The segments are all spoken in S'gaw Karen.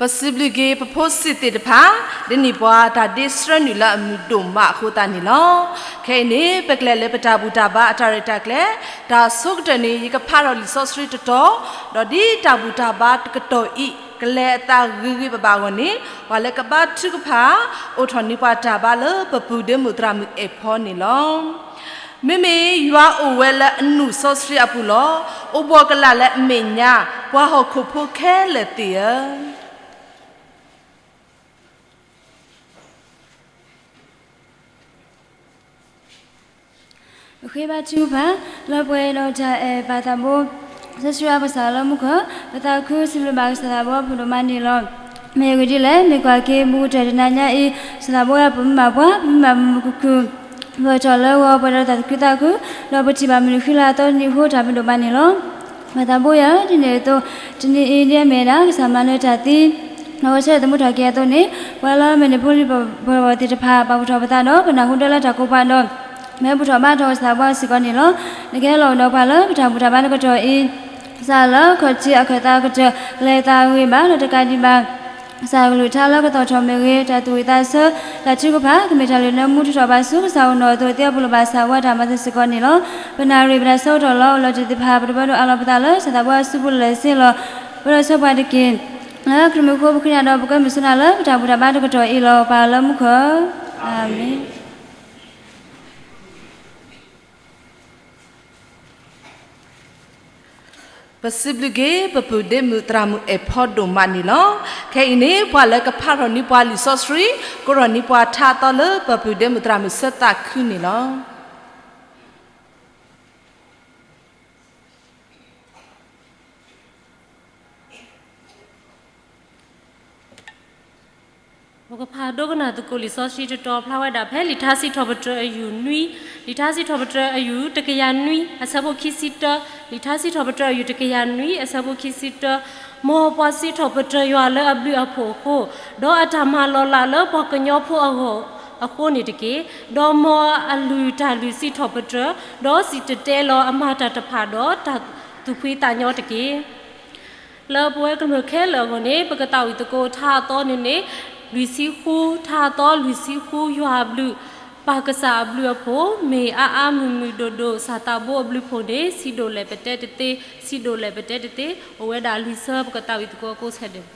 ပစံးဘျုးက့ၤပဖိစံးသ့ၣ်တဖၣ် ဒ်န့ၣ်ပှၤတၢ်ဒ့ဆှၢနုာ်လၢအမုာ်ဒိၣ်မးအဃိသတးန့ၣ်လီၤ. ခဲအံၤန့ၣ် ပကလဲၤလၢပတၢ်ဘူၣ်တၢ်ဘါအတၢ်ရဲၣ်တၢ်ကျဲၤ, တၢ်ဆိကတၢၢ်န့ၣ် ယကဖးထီၣ်လံာ်စီဆှံတတီၤ, ဒီးဒ်တၢ်ဘူၣ်တၢ်ဘါတကတီၢ်အံၤ ကလဲၤအသးဂ့ၤဂ့ၤဘၣ်ဘၣ်အဂီၢ်န့ၣ် ပှၤလၢကဘါထုကဖၣ် အိၣ်ထီၣ်န့ၢ်ပှၤတၢ်ဘါလၢပပုၢ်ဒ့မုၣ်သရၣ်မုၣ်အဲၣ်ဖီန့ၣ်လီၤ. မ့မ့ၢ်ယွၤအိၣ်ဝဲလၢအနုာ်စီဆှံအပူၤလီၤ. အိၣ်ဘှီၣ်ကလာ်လၢအမဲာ်ညါ ပှၤဟီၣ်ခိၣ်ဖိခဲလၢာ်သ့ၣ်ဧၢ. ပဃ့ဘါထုကဖၣ်, လၢပှဲၤဒီး တၢ်အဲၣ်ပၢ်သးဘိ စီဆှံယွၤပကစၢ်လၢမူခိၣ်, ပသးခုစံးဘျုးဘၣ်ကစၢ်သးဘိအဖးဒိၣ်မးန့ၣ်လီၤ. မ့ၢ်အဂ့ၢ်ဒ်လဲၣ်, မ့ၢ်ကွၢ်က့ၤမူကတၢၢ်တနၤညါအံၤ, ကစၢ်သးဘိဝဲပမ့ၢ်ဘၣ်ပှၤ, ပမ့ၢ်ဘၣ်မုာ်မုာ်ခုၣ်ခုၣ်, ပထီၣ်လၢဂီၤပှဲၤဒီးတၢ်သူၣ်ခုသးခု, ဒီးပထံၣ်ဘၣ်မုၢ်နံၤဃံလၤအသီတနံၤအဃိ တၢ်မုာ်ဒိၣ်မးန့ၣ်လီၤ. ပၢ်သးဘိယွၤ, ဒ်န့ၣ်အသိး တနံၤအံၤဒ်အမ့ၢ်ဒၣ် ကစၢ်မၤနၢၤတၢ်သံ ဒီးဂဲၤဆၢထၢၣ်သမူထီၣ်က့ၤအသိးန့ၣ်, ပှၤလၢအမ့ၢ်နဖိလံၤပှၤဘၣ်သ့ၣ်တဖၣ် ပာ်ဖှိၣ်ထီၣ်ပသးဒီး ပနၢ်ဟူဒီးလၢတၢ်ကိးပှၤဒီး မ့ၢ်ဘူၣ်ထီၣ်ဘါထီၣ်ကစၢ်သးဘိစ့ၢ်ကီးန့ၣ်လီၤ. နကဟဲလီၤအိၣ်ဒီးပှၤလၢပတၢ်ဘူၣ်တၢ်ဘါတကတီၢ်အံၤ, ကစၢ်လၢခီၣ်ထံးအခၢၣ်သးကတၢၢ် ကလဲၤသးဂ့ၤဘၣ်ဒီးတကးဒံးဘၣ် ကစၢ်ကလုၢ်ကထါလၢကသီၣ်ထီၣ်မ့ၢ်ဂ့ၤ, တၢ်သူၣ်ဝံၣ်သးဆၢ, တၢ်ထုကဖၣ်, ကမ့ၢ်တၢ်လုၢ်နၢမူထူးထီၣ်ဘၣ်ဆူကစၢ်အိၣ်နီၢ်အသိးသ့အပူၤလီၤ. ဘၣ်ဆၣ်ပဝဲတၢ်မၤစၢၤစ့ၢ်ကီးန့ၣ်လီၤ. ပနၢ်ရံၣ်ပတၢ်ဆၢကတီၢ်လၢအအိၣ်လၢၤတ့ၢ်သ့ၣ်တဖၣ် ပတဝၢဒီးအးလီၤပသးလၢ ကစၢ်သးဘိအစုပူၤလၢာ်ဆ့လီၤ. ပၢဆှၢပှၤတက့ၢ် လၢခရံာ်မုၣ်အဃိ ပဃ့နၤဒီးပကမုၢ်ဆူနၤလၢ ပတၢ်ဘူၣ်တၢ်ဘါတကတီၢ်အံၤလီၤ. ပၢ်လၢမူခိၣ်, အၤမ့ၣ်. ပစံးဘျုးက့ၤ ပပုၢ်ဒ့မုၣ်သရၣ်မုၣ်အဲၣ်ဖီဒိၣ်မးန့ၣ်လီၤ. ခဲအံၤန့ၣ် ပှၤလၢကဖးထီၣ်န့ၢ်ပှၤလံာ်စီဆှံ ကအိၣ်ထီၣ်န့ၢ်ပှၤထါအသီလၢပပုၢ်ဒ့မုၣ်သရၣ်မုၣ်ဆၢသးခုန့ၣ်လီၤ. ပကဖးဒိကနၣ်သကိးလံာ်စီဆှံတတီၤ ဖျါဝဲဒၣ်ဖဲလံာ်ထါစံးထီၣ်ပတြၢၤအယူၢ်နွံ, လံာ်ထါစံးထီၣ်ပတြၢၤအယူၢ်တကယၤနွံ အဆၢဖိခံဆံတၢ, လံာ်ထါစံးထီၣ်ပတြၢၤအယူၢ်တကယၤနွံ အဆၢဖိခံဆံတၢ, မ်ပှၤစံးထီၣ်ပတြၢၤယွၤလၢအဘျုးအဖှိၣ်အဃိ, ဒီးအတၢ်မၤလီၤလးလၢပှၤကညီဖိအဂီၢ်အဃိန့ၣ်တက့ၢ်. ဒီးမ်အလုၢ်တၢ်လုၢ်စံးထီၣ်ပတြၢၤ, ဒီးစံၣ်တဲၤတဲလီၤအမၤတၢ်တဖၣ်ဒီးတၢ်သူၣ်ဖှံသးညီတက့ၢ်. လၢပဝဲကမျၢၢ်ခဲလၢာ်အဂီၢ်န့ၣ် ပကသးဝံၣ်သကိးထါအသီန့ၣ်န့ၣ်, လွံၢ်ဆံဃု, ထါအသီလွံၢ်ဆံဃု ယွၤအဘျုး, ပၢ်ကစၢ်အဘျုးအဖှိၣ် မ့ၢ်အါအါမုၢ်မုၢ်ဒိၣ်ဒိၣ်, ကစၢ်သးဘိအဘျုးအဖှိၣ်န့ၣ် ဆံးဒိၣ်လဲၣ်ပတဲတသ့, ဆံးဒိၣ်လဲၣ်ပတဲတသ့, အိၣ်ဝဲဒၣ်လွံၢ်ဆၢ ပကသးဝံၣ်သကိးကိးဆၢဒဲး.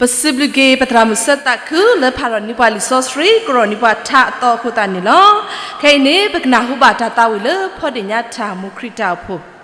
ပစံးဘျုးက့ၤ ပသရၣ်မုၣ်ဆၢသးခုလၢဖးထီၣ်န့ၢ်ပှၤလံာ်စီဆှံ ကရီၣ်န့ၢ်ပှၤထါအသီအဃိသတးန့ၣ်လီၤ. ခဲအံၤန့ၣ် ပကနၢ်ဟူဘၣ်တၢ်သးဝံၣ်လၢ ဖီဒ့ၣ်ညါထၣ် မ်ခရံာ်တၢ်အိၣ်ဖှိၣ်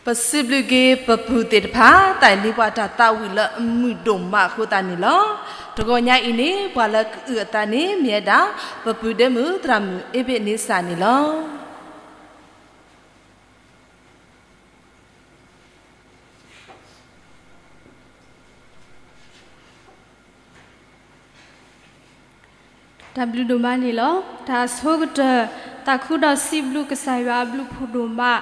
ပစံးဘျုးက့ၤပပုၢ်သ့ၣ်တဖၣ် သးန့ၢ်ပှၤတၢ်သးဝံၣ်လၢအမုာ်ဒိၣ်မးအဃိသတးန့ၣ်လီၤ. တဂီၤညါအံၤန့ၣ် ပှၤလၢကအုၣ်အသးန့ၣ် မ့ၢ်ဝဲဒၣ် ပပုၢ်ဒဲမုၣ်သရၣ်မုၣ်အ့ဘ့ၣ်န့စၢ်န့ၣ်လီၤ. တၢ်ဘျုးဒိၣ်မးန့ၣ်လီၤ. တၢ်အဆိကတၢၢ် သးခုဒီးစံးဘျုးကစၢ်ယွၤအဘျုးဖးဒိၣ်မး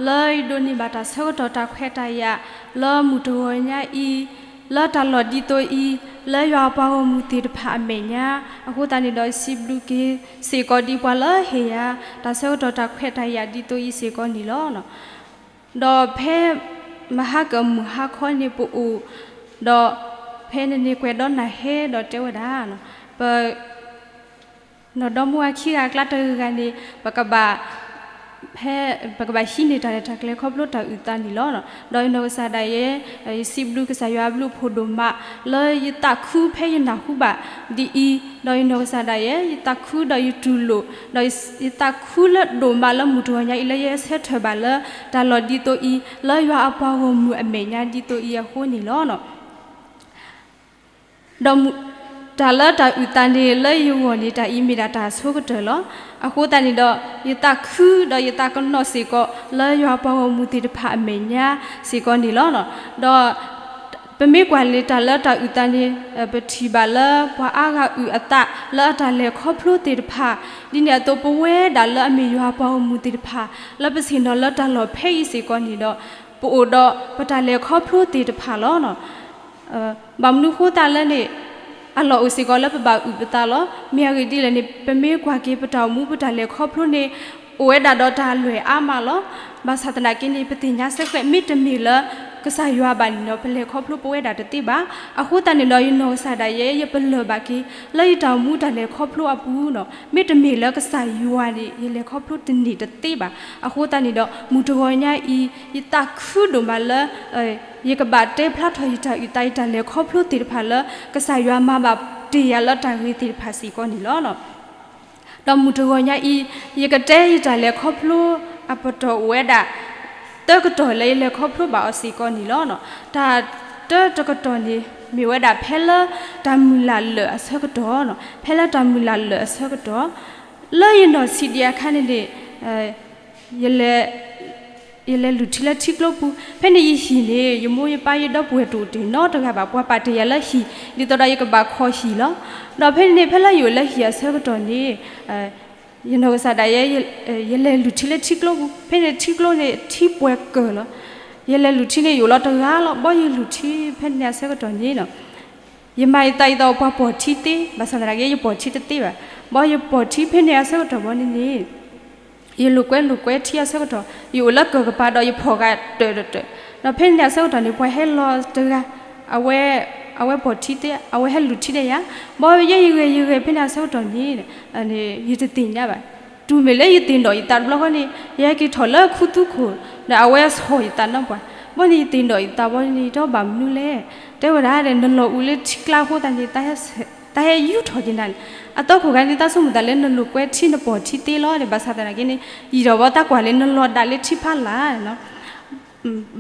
လၢယဒိးန့ၢ်ဘၣ်တၢ်ဆၢကတီၢ်တၢ်ခွဲးတၢ်ယာ် လၢမုၢ်တဂီၤညါအံၤ လၢတၢ်လီၢ်ဒ်သိးအံၤ လၢယွၤအပှၤဂီၢ်မုၢ်သ့ၣ်တဖၣ်အမဲာ်ညါ အဃိသတးန့ၣ်ဒီး ယစံးဘျုးက့ၤစ့ၢ်ကီးဒ်ပှၤလၢဟ့ၣ်ယၤ တၢ်ဆၢကတီၢ်တၢ်ခွဲးတၢ်ယာ်ဒ်သိးအံၤစ့ၢ်ကီးန့ၣ်လီၤ. ဒီးဖဲမဟါကမုၢ်ဟါခီန့ၣ်ပအိၣ်, ဒီးဖဲန့ၣ်န့ၣ်ကွဲးဒီးနၢ်ဟဲဒီးတဲဝဲဒၣ်, ပ နီၢ်ဒီမါဝၤခံဂၤအကျါတဂၤဂၤန့ၣ် ပကဘၣ် ဖဲ ပကဘၣ်ဟံးန့ၢ်တၢ်ရဲၣ်တၢ်ကျဲၤခီဖျိတၢ်အုၣ်သးန့ၣ်လီၤ. ဒီးယနီၢ်ကစၢ်ဒၣ်ယဲ ယစံးဘျုးကစၢ်ယွၤအဘျုးဖးဒိၣ်မး လၢယသးခုဖဲယနၢ်ဟူဘၣ်ဒ်အံၤ, ဒီးယနီၢ်ကစၢ်ဒၣ်ယဲ ယသးခုဒီးယတူၢ်လိာ်, ဒီးယသးခုလၢဒိၣ်မးလၢမုၢ်တဂီၤညါအံၤ လၢယဆၢထၢၣ်ဘၣ်လၢတၢ်လီၢ်ဒ်သိးအံၤ လၢယွၤအပှၤဂီၢ်မုၢ်အမဲာ်ညါဒ်သိးအံၤအဃိန့ၣ်လီၤ. ဒီးတၢ်လၢတၢ်အုၣ်သးန့ၣ် လၢယဂီၢ်န့ၣ် တၢ်အံၤမ့ၢ်ဒၣ်တၢ်အဆိကတၢၢ်လီၤ. အဃိသတးန့ၣ်ဒီး ယသးခုဒီးယသးကနီၣ်စ့ၢ်ကီး လၢယွၤပှၤဂီၢ်မုၢ်သ့ၣ်တဖၣ်အမဲာ်ညါစ့ၢ်ကီးန့ၣ်လီၤ. ဒီးပမ့ၢ်ကွၢ်လၢတၢ်လၢတၢ်အုၣ်သးန့ၣ် ပထံၣ်ဘၣ်လၢပှၤအါဂၤအုၣ်အသးလၢအတၢ်လဲၤခီဖျိသ့ၣ်တဖၣ်, ဒ်န့ၣ်အသိးပဝဲဒၣ်လၢအမ့ၢ်ယွၤပှၤဂီၢ်မုၢ်သ့ၣ်တဖၣ် လၢပဆ့ၣ်နီၤလၢတၢ်လီၢ်ဖဲအံၤစ့ၢ်ကီးန့ၣ်ဒီး ပအိၣ်ဒီးပတၢ်လဲၤခီဖျိသ့ၣ်တဖၣ်လီၤ. ဘၣ်မနုၤဃိသတးလဲၣ်န့ၣ် အလီၢ်အိၣ်စ့ၢ်ကီးလၢပဘၣ်အုၣ်ပသးလီၤ. မ့ၢ်အဂ့ၢ်ဒ်လဲၣ်န့ၣ် ပမ့ၢ်ကွၢ်က့ၤပတၢ်အိၣ်မူပတၢ်လဲၤခီဖျိန့ၣ် အိၣ်ဝဲဒၣ်ဒီးတၢ်အလွဲၢ်အါမးလီၤ. ဘၣ်ဆၣ်သနာ်က့န့ၣ် ပသ့ၣ်ညါဆၢဃဲး မ့တမ့ၢ်လၢကစၢ်ယွၤဘၣ်န့ၣ်ဒီး ပလဲၤခီဖျိပဝဲဒၣ်တသ့ဘၣ်. အဃိသတးန့ၣ်ဒီး ယနီၢ်ကစၢ်ဒၣ်ယဲ ယပလၢၢ်ဘၣ်က့ၤ လၢယတၢ်အိၣ်မူတၢ်လဲၤခီဖျိအပူၤန့ၣ် မ့တမ့ၢ်လၢကစၢ်ယွၤန့ၣ် ယလဲၤခီဖျိတန့ၢ်တသ့ဘၣ်. အဃိသတးန့ၣ်ဒီး မုၢ်တဂီၤညါအံၤ ယသးခုဒိၣ်မးလၢ ယကဘၣ်တဲဖျါထီၣ်ယတၢ်အုၣ်သး ယတၢ်လဲၤခီဖျိသ့ၣ်တဖၣ်လၢ ကစၢ်ယွၤမၤဘၣ်တ့ၢ်ယၤလၢတၢ်ဂ့ၤသ့ၣ်တဖၣ်စ့ၢ်ကီးန့ၣ်လီၤ. ဒီးမုၢ်တဂီၤညါအံၤ ယကတဲယတၢ်လဲၤခီဖျိအပတီၢ်အိၣ်ဝဲဒၣ် သၢကတီၢ်လၢယလဲၤခီဖျိဘၣ်အီၤစ့ၢ်ကီးန့ၣ်လီၤ. တၢ်တၢတကတီၢ်န့ၣ် မ့ၢ်ဝဲဒၣ်ဖဲလၢတၢ်မုၢ်လၢ်လၢာ်အဆၢကတီၢ်, ဖဲလၢတၢ်မုၢ်လၢ်လၢာ်အဆၢကတီၢ် လၢယနီၢ်ဆံးဒံးအခါန့ၣ်န့ၣ် ယလဲၤ ယလဲၤလုၢ်ထံလၢထံကျိပူၤ, ဖဲန့ၣ်ယဟံၣ်န့ၣ် ယမိၢ်ယပၢ်ယဒီပုၢ်ဝဲၢ်တအိၣ်တ့ၢ်နီတဂၤဘၣ်, ပှၤပာ်တ့ၢ်ယၤလၢဟံၣ် ဒ်သိးဒီးယကဘၣ်ခိးဟံၣ်လီၤ. ဒီးဖဲန့ၣ်န့ၣ် ဖဲလၢယအိၣ်လၢဟံၣ်အဆၢကတီၢ်န့ၣ် ယနီၢ်ကစၢ်ဒၣ်ယဲ ယလဲၤလုၢ်ထံလၢထံကျိပူၤ, ဖဲန့ၣ်ထံကျိန့ၣ် ထံပှဲၤကၢၢ်လီၤ. ယလဲၤလုၢ်ထံန့ၣ် ယအိၣ်လီၤတဂၤလီၤ. ဘီယလုၢ်ထံဖဲန့ၣ်အဆၢကတီၢ်န့ၣ် ယမၤယသးဒ်သိးပှၤပိာ်ထံသ့, ဘၣ်ဆၣ်သနာ်က့ ယပိာ်ထံတသ့ဘၣ်. ဘီယပိာ်ထံဖဲန့ၣ်အဆၢကတီၢ်ဘီန့ၣ်န့ၣ် ယလိာ်ကွဲလိာ်ကွဲထံအဆၢကတီၢ် ယအိၣ်လၢကၢၢ်ကပၤဒီးယဖီၣ်ဂၤတၢၢ်တၢၢ်, ဒီးဖဲန့ၣ်အဆၢကတီၢ်န့ၣ် ပှၤဟဲလီၤတဂၤ အဝဲ အဝဲပိာ်ထံသ့ အဝဲဟဲလုၢ်ထံဒီးယၤ, ဘီယဲယဂဲၤယဂဲၤဖဲန့ၣ်အဆၢကတီၢ်န့ၣ် ယတသ့ၣ်ညါဘၣ်. တုၤမ့ၢ်လၢယသ့ၣ်နီၣ်ယသးတဘျီဃီန့ၣ် ယဟဲက့ၤထီၣ်လၢခူသူၣ်ခိၣ် ဒီးအဝဲဆီၣ်ယသးနီပှၤ, ဘီန့ၣ်ယသ့ၣ်နီၣ်ယသးဘီန့ၣ် ယတဲဘၣ်မနုၤလဲၣ်, တဲဝဲဒၣ်ဒီး နလီၢ်အိၣ်လၢထံကျါအဃိသတးန့ၣ် တၢ်ဟဲယူၢ်ထီၣ်က့ၤနၤန့ၣ်, အသီခိၣ်ဂၤန့ၣ် တၢ်ဆိကမိၣ်သးလၢနလိာ်ကွဲထံနပိာ်ထံသ့လီၤန့ၣ်, ဘၣ်ဆၣ်သနာ်က့န့ၣ် ယံာ်ထီၣ်ဘီတၢ်ကွၢ်လၢနလီၤဒၣ်လၢထံဖးလၢ်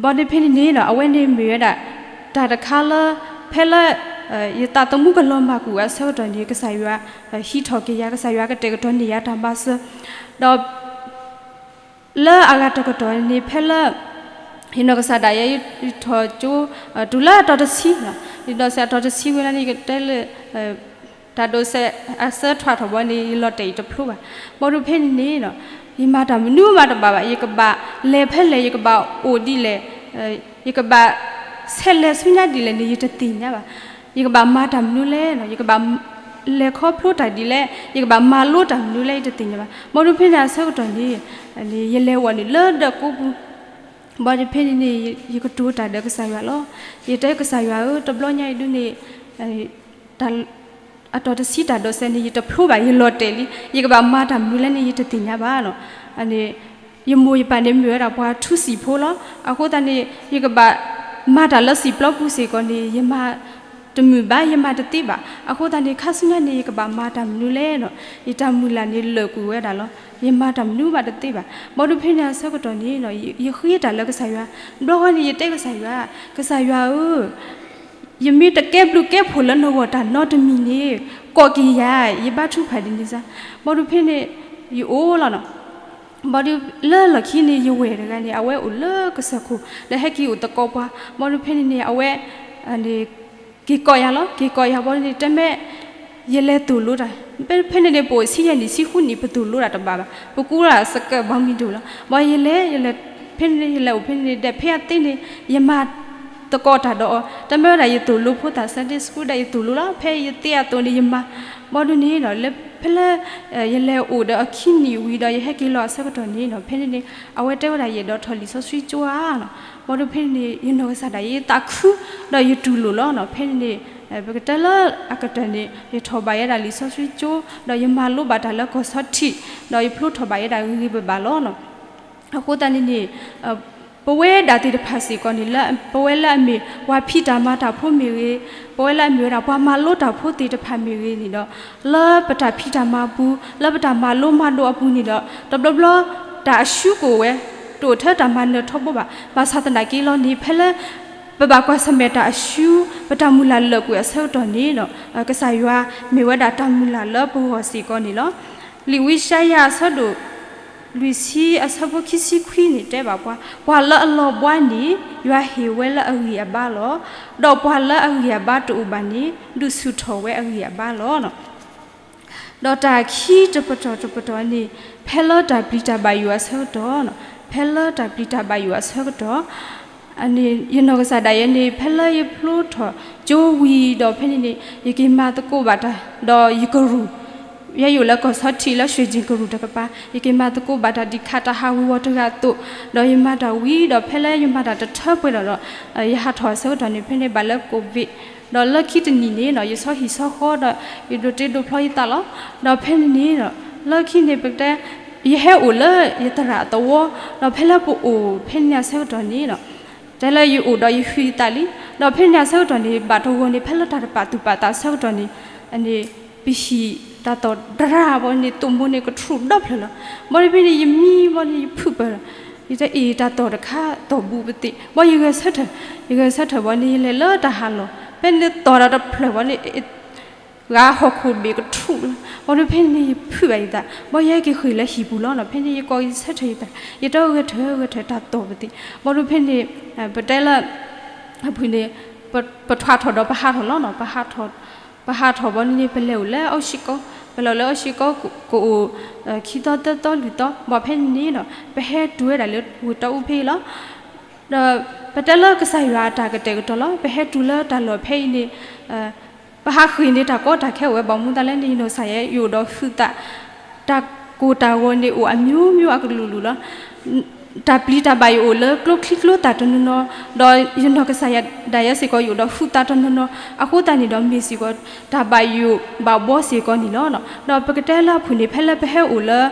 ဘီန့ၣ်ဖဲန့ၣ်န့ၣ်ဒီး အဝဲန့ၣ်မ့ၢ်ဝဲဒၣ် တၢ်တခါလၢ ဖဲလၢ ယသးသမူကလီၤမၢ်ကွံာ်အဆၢကတီၢ်န့ၣ် ကစၢ်ယွၤ ဟံးထီၣ်က့ၤယၤ ကစၢ်ယွၤကတဲာ်ကတီၤန့ၢ်ယၤတၢ်မၤစၢၤ, ဒီး လၢအဂၤတကတီၢ်န့ၣ် ဖဲလၢ ယနီၢ်ကစၢ်ဒၣ်ယဲ ယထီၣ်ကၠိ တုၤလၢအတီၤတဆံ, ယဒိးစဲးအတီၤတဆံဝံၤလီၤန့ၣ် ယကတဲလၢ တၢ်ဒိးစဲးအဆၢထွဲထီၣ်ဘီန့ၣ် ယလီၤတဲာ်ယတဖျိဘၣ်. ဘီဒုးဖဲန့ၣ်န့ၣ် ယမၤတၢ်မနုၤမးတဘၣ်ဘၣ်, ယကဘၣ်လဲၤဖဲလဲၣ် ယကဘၣ်အိၣ်ဒ်လဲၣ် ယကဘၣ်ဆဲးလဲၤဆူညါဒ်လဲၣ်န့ၣ် ယတသ့ၣ်ညါဘၣ်. ယကဘၣ်မၤတၢ်မနုၤလဲၣ်, ယကဘၣ်လဲၤခီဖျိတၢ်ဒ်လဲၣ်, ယကဘၣ်မၤလိတၢ်မနုၤလဲၣ် ယတသ့ၣ်ညါဘၣ်. ဘီဒုးဖဲန့ၣ်အဆၢကတီၢ်န့ၣ် ယလဲၤဝဲနုာ်လၢဒၢးကိးပူၤ, ဘီဒုးဖဲန့ၣ်န့ၣ် ယကတိၤတၢ်ဒီးကစၢ်ယွၤလီၤ. ယတဲကစၢ်ယွၤဧၢ, တဘျီညါအံၤဒုးန့ၣ် အတီၤတဆံတၢ်ဒိးစဲးန့ၣ် ယတဖျိဘၣ်, ယလီၤတဲာ်လံ, ယကဘၣ်မၤတၢ်မနုၤလဲၣ်န့ၣ် ယတသ့ၣ်ညါဘၣ်. ယမိၢ်ယပၢ်န့ၣ်မ့ၢ်ဝဲဒၣ်ပှၤထူစံာ်ဖိလီၤ. အဃိသတးန့ၣ် ယကဘၣ်မၤတၢ်လၢစံာ်ပျီပူၤစ့ၢ်ကီးန့ၣ် ယမၤတမုာ်ဘၣ်, ယမၤတသ့ဘၣ်. အဃိသတးန့ၣ် ခါဆူညါန့ၣ် ယကဘၣ်မၤတၢ်မနုၤလဲၣ်န့ၣ် ယတၢ်မုၢ်လၢ်န့ၣ်လၢာ်ကွံာ်ဝဲဒၣ်လီၤ. ယမၤတၢ်မနုၤမးတသ့ဘၣ်. ဘၣ်ဒုးဖဲန့ၣ်အဆၢကတီၢ်န့ၣ် ယဃ့တၢ်လၢကစၢ်ယွၤ, ဘျီဃီန့ၣ် ယတဲကစၢ်ယွၤ, ကစၢ်ယွၤဧၢ, ယမ့ၢ်တကဲဘျုးကဲဖှိၣ်လၢနဂီၢ်တၢ်နီတမံၤန့ၣ်, ကိးက့ၤယၤ, ယဘါထုကဖၣ်ဒ်န့ၣ်စ့ၢ်. ဘၣ်ဒုးဖဲန့ၣ် ယအိၣ်လီၤနီၤ. ဘၣ်ဒုးလၢလီၢ်ခံန့ၣ် ယဝဲၢ်တဂၤန့ၣ် အဝဲအိၣ်လၢကစၢၢ်ခိၣ် ဒီးဟဲက့ၤအိၣ်သကိးပှၤ. ဘၣ်ဒုးဖဲန့ၣ်န့ၣ် အဝဲ က့ၤကိးယၤလီၤ, က့ၤကိးယၤဘၣ်န့ၣ် တဲမ့ၢ် ယလဲၤသိၣ်လိတၢ်, ဖဲန့ၣ်န့ၣ် ပအိၣ်ဆံယဲၢ်နံၣ်ဆံဃုနံၣ် ပသိၣ်လိတၢ်တဘၣ်ဘၣ်, ပကူတၢ်စကၢးဘီမံၤဒိၣ်လီၤ. ဘၣ်ယလဲၤ, ယလဲၤ, ဖဲန့ၣ်ယလဲၤအိၣ်ဖဲန့ၣ်ဒီး ဖဲအသ့န့ၣ် ယမၤသကိးတၢ်ဒီးအီၤ, တမ့ၢ်ဝဲဒၣ်ယသိၣ်လိဖိသၣ် Sunday School ဒီးယသိၣ်လိလီၤ, ဖဲယသ့အသိးန့ၣ်ယမၤ. ဘၣ်ဒုးန့ၣ်ဒီး လၢဖဲလၢ ယလဲၤအိၣ်ဒီးအခံနံၣ်ဝံၤဒီး ယဟဲက့ၤလီၤအဆၢကတီၢ်န့ၣ်နီၤ, ဖဲန့ၣ်န့ၣ် အဝဲတဲဝဲဒၣ်ယအဲၣ်ဒိးထီၣ်လံာ်စီဆှံကၠိဧါနီၤ. ဘၣ်ဒုးဖဲန့ၣ်န့ၣ် ယနီၢ်ကစၢ်ဒၣ်ယဲ ယသးခု ဒီးယတူၢ်လိာ်လီၤနီၤ. ဖဲန့ၣ်န့ၣ် ပကတဲလၢအကတၢၢ်န့ၣ် ယထီၣ်ဘၣ်ယဲဒၣ်လံာ်စီဆှံကၠိ ဒီးယမၤလိဘၣ်တၢ်လၢကီၢ်ဆီထံး ဒီးယဖျိထီၣ်ဘၣ်ယဲဒၣ်ဂ့ၤဂ့ၤဘၣ်ဘၣ်လီၤနီၤ. အဃိသတးန့ၣ်န့ၣ် ပဝဲဒၣ်သ့ၣ်တဖၣ်စ့ၢ်ကီးန့ၣ် လၢပဝဲလၢအမ့ၢ်ပှၤဖံးတၢ်မၤတၢ်ဖိမ့ၢ်ဂ့ၤ, ပဝဲလၢအမ့ၢ်ဝဲဒၣ်ပှၤမၤလိတၢ်ဖိသ့ၣ်တဖၣ်မ့ၢ်ဂ့ၤန့ၣ်ဒီး လၢပတၢ်ဖံးတၢ်မၤအပူၤ, လၢပတၢ်မၤလိမၤဒိးအပူၤန့ၣ်ဒီး တဘျီဘျီ တၢ်အရှုံးကအိၣ်ဝဲ, တအိၣ်ထဲတၢ်မၤနၢၤထီဘိဘၣ်. ဘၣ်ဆၣ်သနာ်က့လီၤန့ၣ် ဖဲလၢ ပဘၣ်ကွၢ်ဆၢၣ်မဲာ်တၢ်အရှုံး, ပတၢ်မုၢ်လၢ်လၢာ်ကွံာ်အဆၢကတီၢ်န့ၣ်ဒီး ကစၢ်ယွၤမ့ၢ်ဝဲဒၣ်တၢ်မုၢ်လၢ်လၢပဂီၢ်စ့ၢ်ကီးန့ၣ်လီၤ. လံာ်ဝံယၡါယၤအဆၢဒိၣ် လွံၢ်ဆံအဆၢဖိခံဆံခွံန့ၣ်တဲဘၣ်ပှၤ, ပှၤလၢအလီၤဘှါန့ၣ် ယွၤဟ့ၣ်ဝဲလၢအဂံၢ်အဘါလီၤ. ဒီးပှၤလၢအဂံၢ်အဘါတအိၣ်ဘၣ်န့ၣ် ဒုးဆူၣ်ထီၣ်ဝဲအဂံၢ်အဘါလီၤ. ဒီးတၢ်ခံတပတီၢ်တပတီၢ်န့ၣ် ဖဲလၢတၢ်ပျံၤတၢ်ဘၣ်ယိၣ်အဆၢကတီၢ်, ဖဲလၢတၢ်ပျံၤတၢ်ဘၣ်ယိၣ်အဆၢကတီၢ် ယနီၢ်ကစၢ်ဒၣ်ယဲန့ၣ် ဖဲလၢယဖျိထီၣ်ကၠိဝံၤဒီးဖဲန့ၣ်န့ၣ် ယက့ၤမၤသကိးဘၣ်တၢ် ဒီးယကရူၢ်, ယဲယအိၣ်လၢကီၢ်ဆီထံးလၢ ရွှေကျင်ကရူၢ်တကပၤ, ယက့ၤမၤသကိးဘၣ်တၢ်ဒ်ခးတၢ်ဟးဝံၤဝီၤတဂၤအသိး, ဒီးယမၤတၢ်ဝံၤဒီး ဖဲလၢယမၤတၢ်တထၢပှဲၤဒီးဒီး ယဟးထီၣ်အဆၢကတီၢ်န့ၣ် ဖဲန့ၣ်ဘၣ်လၢ COVID, ဒီးလၢခံတနံၣ်န့ၣ်ဒီး ယဆီဟံၣ်ဆီဃီဒီး ယဒိးတ့ဒိးဖျီယသးလီၤ. ဒီးဖဲန့ၣ်န့ၣ်ဒီး လၢခံန့ၣ် ပကတဲ ယဟဲအိၣ်လၢယသရၣ်အသဝီ, ဒီးဖဲလၢပအိၣ်ဖဲန့ၣ်အဆၢကတီၢ်န့ၣ်ဒီး တဲလၢယအိၣ်ဒီးယဟုသးလံ, ဒီးဖဲန့ၣ်အဆၢကတီၢ်န့ၣ် ဘၣ်တဂီၤန့ၣ် ဖဲလၢတၢ်တပာ်သူၣ်ပာ်သးအဆၢကတီၢ်န့ၣ် န့ၣ် ပဟံၣ်တၢ်သီၣ်တရၢ်ဘီန့ၣ် သိၣ်မိၢ်န့ၣ်ကထူၣ်ဒီဖျၢၣ်လီၤ. ဘီန့ၣ်ဖဲန့ၣ် ယမံဘီန့ၣ် ယဖုၣ်ပၢၢ်လီၤ. ယတဲအ့ၣ်တၢ်သီၣ်တခါသီၣ်ဘူးပသ့ၣ်, ဘီယဂဲၤဆၢထၢၣ်, ယဂဲၤဆၢထၢၣ်ဘီန့ၣ် ယလဲၤလၢတၢ်ဟးလီၢ်, ဖဲန့ၣ်သီၣ်ဒီးတဖျၢၣ်ဘီန့ၣ် ဂၤဟီၣ်ခိၣ်ဘ့ၣ်ကထူၣ်လီၤ. ဘီဒုးဖဲန့ၣ် ယဖုၣ်ဘၣ်ယသး, ဘီယဟဲက့ၤဃ့ၢ်လၢဟံၣ်ပူၤလီၤနီၤ. ဖဲန့ၣ် ယကိးဂဲၤဆၢထၢၣ်ယသး, ယတဲဂဲၤထၢၣ်ဂဲၤထၢၣ်တၢ်သီၣ်ပသ့ၣ်. ဘီဒုးဖဲန့ၣ် ပတဲလၢ အဖုၣ်န့ၣ် ပထွါထီၣ်ဒီးပဟးထီၣ်လီၤနီၤ. ပဟးထီၣ်ဘီန့ၣ်န့ၣ် ပလဲၤအိၣ်လၢအီၣ်ၡံးကီ, ပလဲၤအိၣ်လၢအီၣ်ၡံးကီ ကအိၣ် ခံသီသၢသီလွံၢ်သီ, ဘၣ်ဖဲန့ၣ်န့ၣ်နီၤ ပဟဲတုၤဝဲဒၣ်လၢဝ့ၢ်တီအူဖဲအံၤလီၤ. ဒီးပတဲလၢကစၢ်ယွၤအတၢ်ကတဲာ်ကတီၤလီၤ. ပဟဲတုၤလၢတၢ်လီၢ်ဖဲအံၤန့ၣ် ပဟးဃ့ၢ်န့ၣ် တၢ်ကီတၢ်ခဲအိၣ်ဝဲ ဘၣ်မနုၤသးလဲၣ်န့ၣ် ယနီၢ်ကစၢ်ယဲ ယအိၣ်ဒီးဟုသး, တၢ်ကိၢ်တၢ်ဂီၤန့ၣ်အိၣ်အမျိုးမျိုးအကလုာ်ကလုာ်လီၤ. တၢ်ပျံၤတၢ်ဘၣ်ယိၣ်အိၣ်လၢကျိချံကျိသၣ်တနီၤနီၤ, ဒီးယနီၢ်ကစၢ်ယဲဒၣ်ယဲစ့ၢ်ကီး ယအိၣ်ဒီးဟုသးတနီၤနီၤ, အဃိသတးန့ၣ်ဒီးမ့ၢ်စ့ၢ်ကီး တၢ်ဘၣ်ယိၣ်ဘၣ်ဘှီစ့ၢ်ကီးန့ၣ်လီၤ. ဒီးပကတဲလၢအဖုၣ်န့ၣ် ဖဲလၢပဟဲအိၣ်လၢ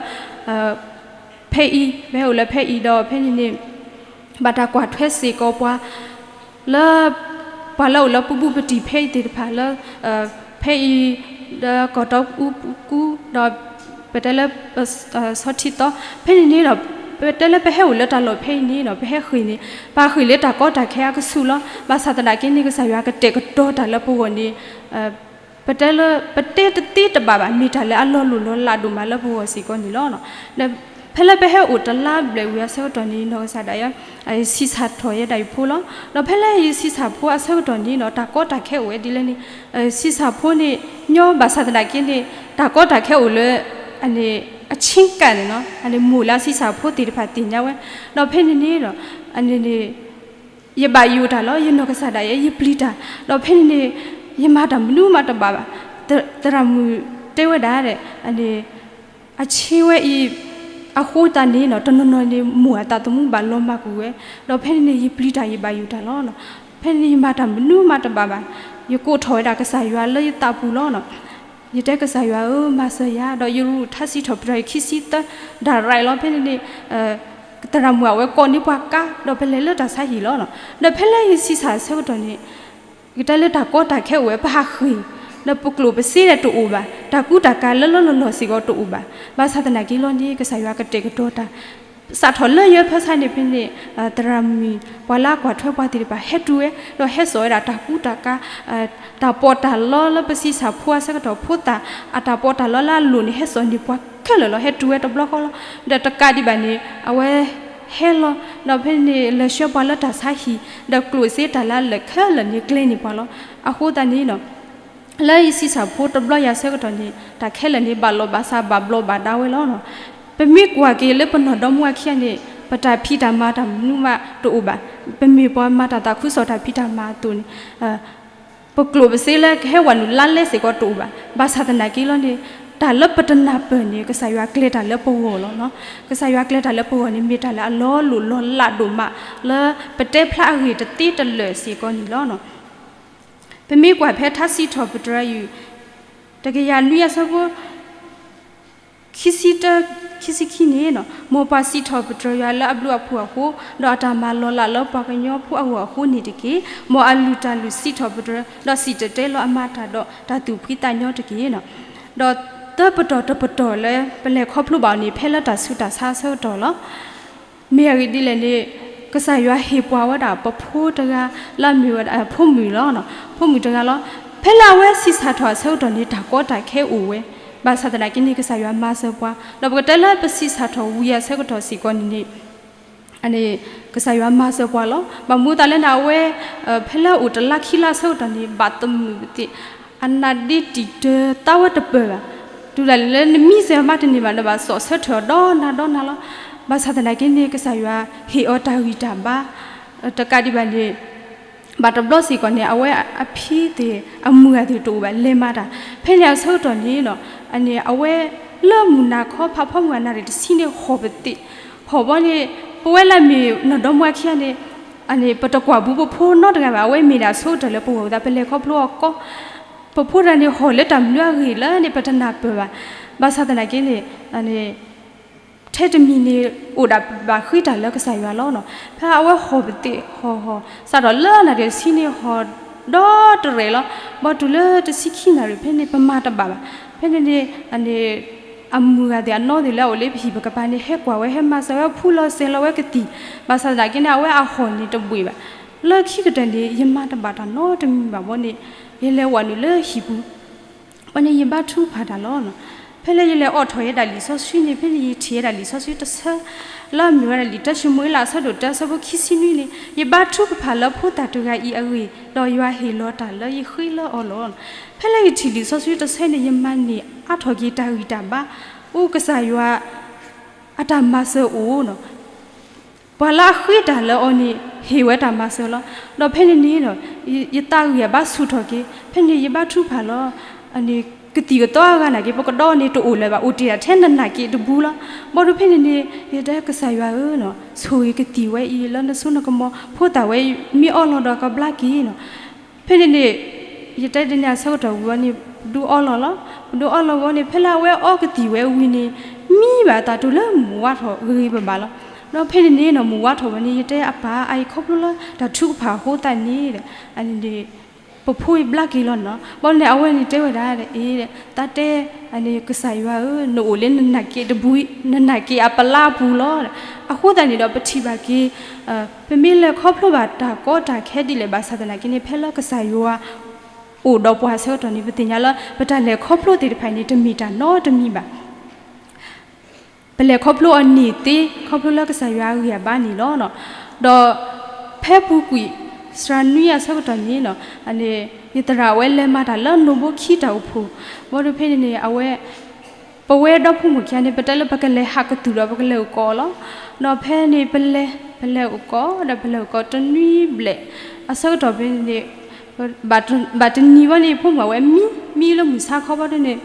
ဖဲအံၤ, ပဟဲအိၣ်လၢဖဲအံၤဒီး ဖဲန့ၣ်န့ၣ် ဘၣ်တၢ်ကွၢ်ထွဲစ့ၢ်ကီးပှၤ လၢ ပှၤလၢအိၣ်လၢပဘူးပတံၢ်ဖဲအံၤသ့ၣ်တဖၣ်လၢ ဖဲအံၤ ဒီးကီၢ်တီအူကူ ဒီး ပတဲလၢ ဆီထံသီ ဖဲန့ၣ်န့ၣ်ဒီး ပတဲလၢပဟဲအိၣ်လၢတၢ်လီၢ်ဖဲအံၤန့ၣ်ဒီး ပဟဲဃ့ၢ်န့ၣ် ပဃ့ၢ်လၢတၢ်ကီတၢ်ခဲအကဆူးလီၤ. ဘၣ်ဆၣ်သနာ်က့န့ၣ် ကစၢ်ယွၤကတဲာ်ကတီၤတၢ်လၢပဂီၢ်န့ၣ် ပတဲလၢ ပတဲတသ့တဘၣ်ဘၣ် မ့ၢ်တၢ်လၢအလီၤလိၢ်လီၤလးဒိၣ်မးလၢပဂီၢ်စ့ၢ်ကီးန့ၣ်လီၤ. ဒီးဖဲလၢပဟဲအိၣ်တလါဘျဲၣ်ဝံၤအဆၢကတီၢ်န့ၣ် နီၢ်ကစၢ်ဒၣ်ယဲ ဆံးစၢ်ထီၣ်ယဲဒၣ်ယဖိလီၤ. ဒီးဖဲလၢယဆံးစၢ်ဖိအဆၢကတီၢ်န့ၣ်ဒီး တၢ်ကီတၢ်ခဲအိၣ်ဝဲဒ်လဲၣ်န့ၣ် ဆံးစၢ်ဖိန့ၣ် ညီဘၣ်ဆၣ်သနာ်က့န့ၣ် တၢ်ကီတၢ်ခဲအိၣ်လၢ အန့ၣ် အဆ့ကၤန့ၣ်နီၤ အန့ၣ်မိၢ်လၢအဆံးစၢ်ဖိသ့ၣ်တဖၣ်သ့ၣ်ညါဝဲ ဒီးဖဲန့ၣ်န့ၣ်ဒီး အန့ၣ်န့ၣ် ယဘၣ်ယိၣ်တၢ်လီၤ. ယနီၢ်ကစၢ်ဒၣ်ယဲ ယပျံၤတၢ် ဒီးဖဲန့ၣ်န့ၣ် ယမၤတၢ်မနုၤမးတဘၣ်ဘၣ်. သရၣ်မုၣ်တဲဝဲဒၣ် အန့ၣ် အဆ့ဝဲအံၤ အဃိသတးန့ၣ်နီၤ တနီၤနီၤန့ၣ် မိၢ်အသးသမူဘၣ်လီၤမၢ်ကွံာ်ဝဲ ဒီးဖဲန့ၣ်န့ၣ် ယပျံၤတၢ်ယဘၣ်ယိၣ်တၢ်လီၤ. ဖဲန့ၣ်န့ၣ် ယမၤတၢ်မနုၤမးတဘၣ်ဘၣ်. ယကိးထီၣ်ဝဲဒၣ်ကစၢ်ယွၤလၢယသးပူၤလီၤနီၤ. ယတဲကစၢ်ယွၤဧၢ မၤစၢၤယၤ ဒီးယရူၢ်ထါစံးထီၣ်ပတြၢၤခံဆံသၢ ဒၣ်ရဲၣ်လီၤ. ဖဲန့ၣ်န့ၣ် သရၣ်မုၣ်အဝဲကိးန့ၢ်ပှၤကါ ဒီးပလဲၤလၢတၢ်ဆါဟံၣ်လီၤနီၤ. ဒီးဖဲလၢယဆံးစၢ်အဆၢကတီၢ်န့ၣ် ကတဲလၢတၢ်ကီတၢ်ခဲအိၣ်ဝဲ ပဟးဃ့ၢ် ဒီးပကျိၣ်ပစ့ဒီးတအိၣ်ဘၣ်, တၢ်ကူတၢ်ကၤလၢလၢလီၢ်လီၢ်စ့ၢ်ကီးတအိၣ်ဘၣ်. ဘၣ်ဆၣ်သနာ်က့လီၤန့ၣ် ကစၢ်ယွၤကတဲာ်ကတီၤတၢ် စးထီၣ်လၢယဲၢ်ဖၢဆါန့ၣ်ဖဲန့ၣ် သရၣ်မုၣ်ပှၤလၢအကွၢ်ထွဲပှၤသ့ၣ်တဖၣ် ဟဲတုၤဝဲ ဒီးဟဲစိာ်ဝဲဒၣ်တၢ်ကူတၢ်ကၤ တၢ်ပီးတၢ်လီလၢပဆံးစၢ်ဖိအဆၢကတီၢ် ဖိသၣ်အတၢ်ပီးတၢ်လီလၢအလိၣ်န့ၣ် ဟဲစိာ်န့ၢ်ပှၤခဲလၢာ်လီၤ. ဟဲတုၤဝဲတဘျီဃီလီၤ. ဒီးတကးဒံးဘၣ်န့ၣ် အဝဲဟဲလီၤ ဒီးဖဲန့ၣ် လဲၤဆှၢပှၤလၢတၢ်ဆါဟံၣ် ဒီးကျိၣ်စ့တၢ်လၢအလၢာ်ခဲလၢာ်န့ၣ် ကျဲန့ၢ်ပှၤလီၤ. အဃိသတးန့ၣ် လၢယဆံးစၢ်ဖိတဘျီယၤဆၢကတီၢ်န့ၣ် တၢ်ခဲလၢာ်န့ၣ် ဘၣ်လီၢ်ဘၣ်စးဘၣ်ဘျီးဘၣ်ဒါဝဲလီၤ. ပမ့ၢ်ကွၢ်က့ၤလၢပနီၢ်ဒီမါအခံဂၤန့ၣ် ပတၢ်ဖံးတၢ်မၤတၢ်မနုၤမးတအိၣ်ဘၣ်. ပမ့ၢ်ပှၤမၤတၢ်သးခုကစီၣ်တၢ်ဖံးတၢ်မၤအသိးန့ၣ် ပကျိၣ်ပစ့လၢကဟဲဝဲနုာ်လါလဲစ့ၢ်ကီးတအိၣ်ဘၣ်. ဘၣ်ဆၣ်သနာ်က့လီၤန့ၣ် တၢ်လၢပတနၢ်ပၢၢ်န့ၣ် ကစၢ်ယွၤကျဲၤတၢ်လၢပဂီၢ်လီၤ. ကစၢ်ယွၤကျဲၤတၢ်လၢပဂီၢ်န့ၣ် မ့ၢ်တၢ်လၢအလီၤလိၣ်လီၤလးဒိၣ်မး လၢပတဲဖျါအဂ့ၢ်တသ့တလၢာ်စ့ၢ်ကီးန့ၣ်လီၤ. ပမ့ၢ်ကွၢ်ဖဲထါစံးထီၣ်ပတြၢၤယုၢ် တကယၤနွံအဆၢဖိ ခံဆံတၢ ခံဆံခံန့ၣ် မ်ပှၤစံးထီၣ်ပတြၢၤယွၤလၢအဘျုးအဖှိၣ်အဃိ ဒီးအတၢ်မၤလီၤလးလၢပှၤကညီဖိအဂီၢ်အဃိန့ၣ်တက့ၢ်. မ်အလုၢ်တၢ်လုၢ်စံးထီၣ်ပတြၢၤ ဒီးစံၣ်တဲၤတဲလီၤအမၤတၢ်ဒီးတၢ်သူၣ်ဖှံသးညီတက့ၢ်. ဒီးတၢပတီၢ်တပတီၢ်လၢ ပလဲၤခီဖျိဘၣ်အီၤန့ၣ် ဖဲလၢတၢ်ဆူးတၢ်ဆါအဆၢကတီၢ်လီၤ. မ့ၢ်အဂ့ၢ်ဒ်လဲၣ်န့ၣ် ကစၢ်ယွၤဟ့ၣ်ပှၤဝဲဒၣ်ပဖိတဂၤ လၢအမ့ၢ်ဝဲဒၣ် ဖိမုၣ်လီၤ. ဖိမုၣ်တဂၤလီၤ. ဖဲလၢအဝဲဆံးစၢ်ထီၣ်အဆၢကတီၢ်န့ၣ် တၢ်ကီတၢ်ခဲအိၣ်ဝဲ, ဘၣ်ဆၣ်သနာ်က့န့ၣ် ကစၢ်ယွၤမၤစၢၤပှၤ, ဒီးပကတဲလၢပဆံးစၢ်ထီၣ်ဝံၤအဆၢကတီၢ်စ့ၢ်ကီးန့ၣ်န့ၣ် ကစၢ်ယွၤမၤစၢၤပှၤလီၤ. ဘၣ်မနုၤအဃိသတးလဲၣ်န့ၣ် အဝဲ ဖဲလၢအအိၣ်တလါခံလါအဆၢကတီၢ်န့ၣ် ဘၣ်သမုာ်ပသ့ၣ်, အနါဒ့တံာ်တၢသးဝဲတပၢၢ်ဘၣ်. တုၤဒၣ်လဲာ်လၢနမံစၢၤမးတန့ၢ်ဘၣ် နဘၣ်စိာ်ဆၢထၢၣ်အီၤဒီနၤဒီနၤလီၤ. ဘၣ်ဆၣ်သနာ်က့န့ၣ် ကစၢ်ယွၤဟ့ၣ်အီၤတၢ်ဂံၢ်တၢ်ဘါ, တကးဒံးဘၣ်န့ၣ် ဘၣ်တဘျီစ့ၢ်ကီးန့ၣ် အဝဲအဖံသ့ၣ် အမုၢ်ဂၤသ့ၣ်တအိၣ်ဘၣ် လဲၤမၤတၢ်. ဖဲန့ၣ်အဆၢကတီၢ်န့ၣ် အဝဲလၢမုၢ်နၤခီ ဖးဖီမုၢ်အနၣ်ရံၣ်တဆံန့ၣ် ဟီၣ်ပသ့ၣ်, ဟီၣ်ဘီန့ၣ် ပဝဲလၢအမ့ၢ်နီၢ်ဒီမါအခံဂၤန့ၣ် ပတကွၢ်ဘူးပဖိနီတဂၤဘၣ်. အဝဲမ့ၢ်ဒၣ်အဆိကတၢၢ်လၢပဂီၢ်အဃိသတး ပလဲၤခီဖျိအီၤကီ, ပဖိတဂၤန့ၣ် ဟီၣ်လၢတၢ်မနုၤအဂ့ၢ်လၢန့ၣ် ပတနၢ်ပၢၢ်ဘၣ်. ဘၣ်ဆၣ်သနာ်က့န့ၣ် ထဲတမံၤန့ၣ် အိၣ်ဒၣ်ဘၣ်ဃ့တၢ်လၢကစၢ်ယွၤလီၤ. ဖဲအဝဲဟီၣ်ပသ့ၣ်ဟီၣ်ဟီၣ် စးထီၣ်လၢအနၣ်ရံၣ်တဆံန့ၣ် ဟီၣ်ဒီတရဲၣ်လီၤ. ဘၣ်တုၤလၢတဆံခံနၣ်ရံၣ် ဖဲန့ၣ် ပမၤတဘၣ်ဘၣ်. ဖဲန့ၣ်န့ၣ် အမုၢ်ဂၤသ့ၣ်အနီသ့ၣ်လၢအအိၣ်လၢပဟံၣ်ပကပၤန့ၣ် ဟဲကွၢ်ဝဲ ဟဲမၤစၢၤဝဲ ဖူလီၤစဲၤလီၤဝဲကသံၣ်. ဘၣ်ဆၣ်သနာ်က့န့ၣ် အဝဲအဟီၣ်န့ၣ်တဘှ့ၣ်ဘၣ်. လၢခံကတၢၢ်န့ၣ် ယမၤတဘၣ်တၢ်နီတမံၤဘၣ်ဘီန့ၣ် ယလဲၤဝဲနုာ်လၢဟံၣ်ပူၤ ဘီန့ၣ် ယဘါထုကဖၣ်တၢ်လီၤ. ဖဲလၢယလဲၤအိးထီၣ်ယဲဒၣ်လံာ်စီဆှံန့ၣ် ဖဲန့ၣ်ယထံၣ်ယဲဒၣ်လံာ်စီဆှံတဆၢ လၢအမ့ၢ်ဝဲဒၣ်လံာ်တၢၡမူၤအ့လးအဆၢဒိၣ်တၢ အဆၢဖိခံဆံနွံန့ၣ် ယဘါထုကဖၣ်လၢဖိသၣ်တဂၤအံၤအဂ့ၢ် ဒီးယွၤဟ့ၣ်လီၤတၢ်လၢယဃ့လၢအီၤလီၤ. ဖဲလၢယထံၣ်လံာ်စီဆှံတဆၢန့ၣ် ယမၤန့ၢ်အါထီၣ်က့ၤတၢ်ဂံၢ်တၢ်ဘါ အိၣ်ကစၢ်ယွၤ အတၢ်မၤစၢၤအိၣ် ပှၤလၢအဃ့တၢ်လၢအီၤန့ၣ် ဟ့ၣ်ဝဲတၢ်မၤစၢၤလီၤ. ဒီးဖဲန့ၣ်န့ၣ် ယသးဂံၢ်အဘါဆူၣ်ထီၣ်က့ၤ ဖဲန့ၣ်ယဘါထုကဖၣ်လီၤ. ကသံၣ်ကသီအဂၤနာ်က့ ပကဒီးန့ၣ်တအိၣ်လၢၤဘၣ် အိၣ်တ့ၢ်ဒၣ်ထဲနနာ်က့တဘူးလီၤ. ဘၣ်ဒီးဖဲန့ၣ်န့ၣ် ယတဲကစၢ်ယွၤဧၢ ဆိၣ်ဂ့ၤကသံၣ်ဝဲအံၤလၢနစိနကမီၤ ဖိသၣ်ဝဲမ့ၢ်အီလီၤဒီးကဘျါက့ၤ ဖဲန့ၣ်န့ၣ် ယတဲဒ်န့ၣ်အဆၢကတီၢ်ဝံၤန့ၣ် ပဒုးအီလီၤလီၤ. ပဒုးအီလီၤဝံၤန့ၣ် ဖဲလၢအဝဲအီကသံၣ်ဝဲဝံၤန့ၣ် မံဘၣ်အသးတုၤလၢမုၢ်ဝါထီၣ်ဂ့ၤဂ့ၤဘၣ်ဘၣ်လီၤ. ဒီးဖဲန့ၣ်န့ၣ်နီၤ မုၢ်ဝါထီၣ်ဝဲန့ၣ် ယတဲအပၢ် အအံၤခီဖျိလၢတၢ်ထုကဖၣ်အဃိသတးန့ၣ် ပဖိအံၤဘျါက့ၤလီၤနီၤ. ဘၣ်န့ၣ် အဝဲန့ၣ်တဲဝဲဒၣ် အ့ တၢ်တဲ ကစၢ်ယွၤဧၢ နအိၣ်လၢနနာ်က့တဘူး နနာ်က့အပလါပူၤလီၤ. အဃိသတးန့ၣ်ဒီး ပထံၣ်ဘၣ်က့ၤ ပမ့ၢ်လဲၤခီဖျိဘၣ်တၢ်ကီတၢ်ခဲဒ်လဲၣ်ဘၣ်ဆၣ်သနာ်က့န့ၣ် ဖဲလၢကစၢ်ယွၤအိၣ်ဒီးပှၤအဆၢကတီၢ်န့ၣ် ပသ့ၣ်ညါလၢ ပတၢ်လဲၤခီဖျိသ့ၣ်တဖၣ်န့ၣ် တမ့ၢ်တၢ်နီတမံၤဘၣ်. ပလဲၤခီဖျိအီၤန့ၢ်သ့ ခီဖျိလၢကစၢ်ယွၤအဂံၢ်အဘါန့ၣ်လီၤ. ဒီးဖဲပူၤကွံာ် စှၤနွံအဆၢကတီၢ်န့ၣ် ယသရၣ်အဝဲလဲၤမၤတၢ်လၢနိၣ်ဘိခံတၢ်အိၣ်ဖှိၣ် ဘၣ်ဒီးဖဲန့ၣ်န့ၣ် အဝဲ ပဝဲဒီဖိမိၢ်ခံဂၤန့ၣ် ပတဲလၢပကလဲၤဟးကသူၣ်ဒီးပကလဲၤအိၣ်ကိးလီၤ. ဒီးဖဲန့ၣ်ပလဲၤ ပလဲၤအိၣ်ကိး ဒီးပလဲၤအိၣ်ကိးတနွံဘျဲၣ် အဆၢကတီၢ်ဖဲန့ၣ်န့ၣ် ဘၣ်တနံၤဘၣ်န့ၣ် ဖိမုၣ်အဝဲမံ မံလၢမုၢ်ဆါခီဘၣ်ဒီးန့ၣ်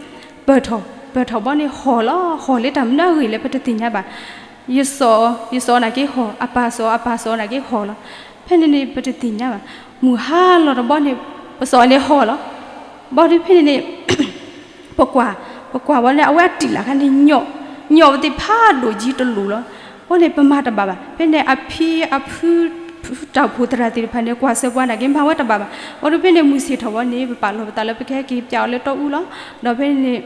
ပၢၢ်ထီၣ် ပၢၢ်ထီၣ်ဘၣ်န့ၣ် ဟီၣ်လီၤ ဟီၣ်လၢတၢ်မနုၤအဂ့ၢ်လဲၣ် ပတသ့ၣ်ညါဘၣ်. ယစိာ် ယစိာ်နာ်က့ဟီၣ် အပၢ်စိာ် အပၢ်စိာ်နာ်က့ဟီၣ်လီၤ. ဖဲန့ၣ်န့ၣ် ပတသ့ၣ်ညါဘၣ်. မုၢ်ဟါလီၤတဘီန့ၣ် ပစိာ်န့ၣ်ဟီၣ်လီၤ. ဘၣ်ဒီးဖဲန့ၣ်န့ၣ် ပကွၢ် ပကွၢ်ဘၣ်န့ၣ် အဝဲအတံာ်လၢ်ခါန့ၣ် ညီၣ် ညီၣ်ပသ့ၣ်ဖးဒိၣ်ကံတလိၤလီၤ. ဘၣ်န့ၣ် ပမၤတဘၣ်ဘၣ်. ဖဲန့ၣ် အဖံအဖု ဖု တၢ်အိၣ်ဖှိၣ်သရၣ်သ့ၣ်တဖၣ်န့ၣ် ကွၢ်စၢၤပှၤနာ်က့ မၤဝဲတဘၣ်ဘၣ်. ဘၣ်ဒီးဖဲန့ၣ် မုၢ်ဆ့ၣ်ထီၣ်ဝဲန့ၣ် ပပာ်လီၤပသးလၢပကဟဲက့ၤပၠးအီၤလၢတီအူလီၤ. ဒီးဖဲန့ၣ်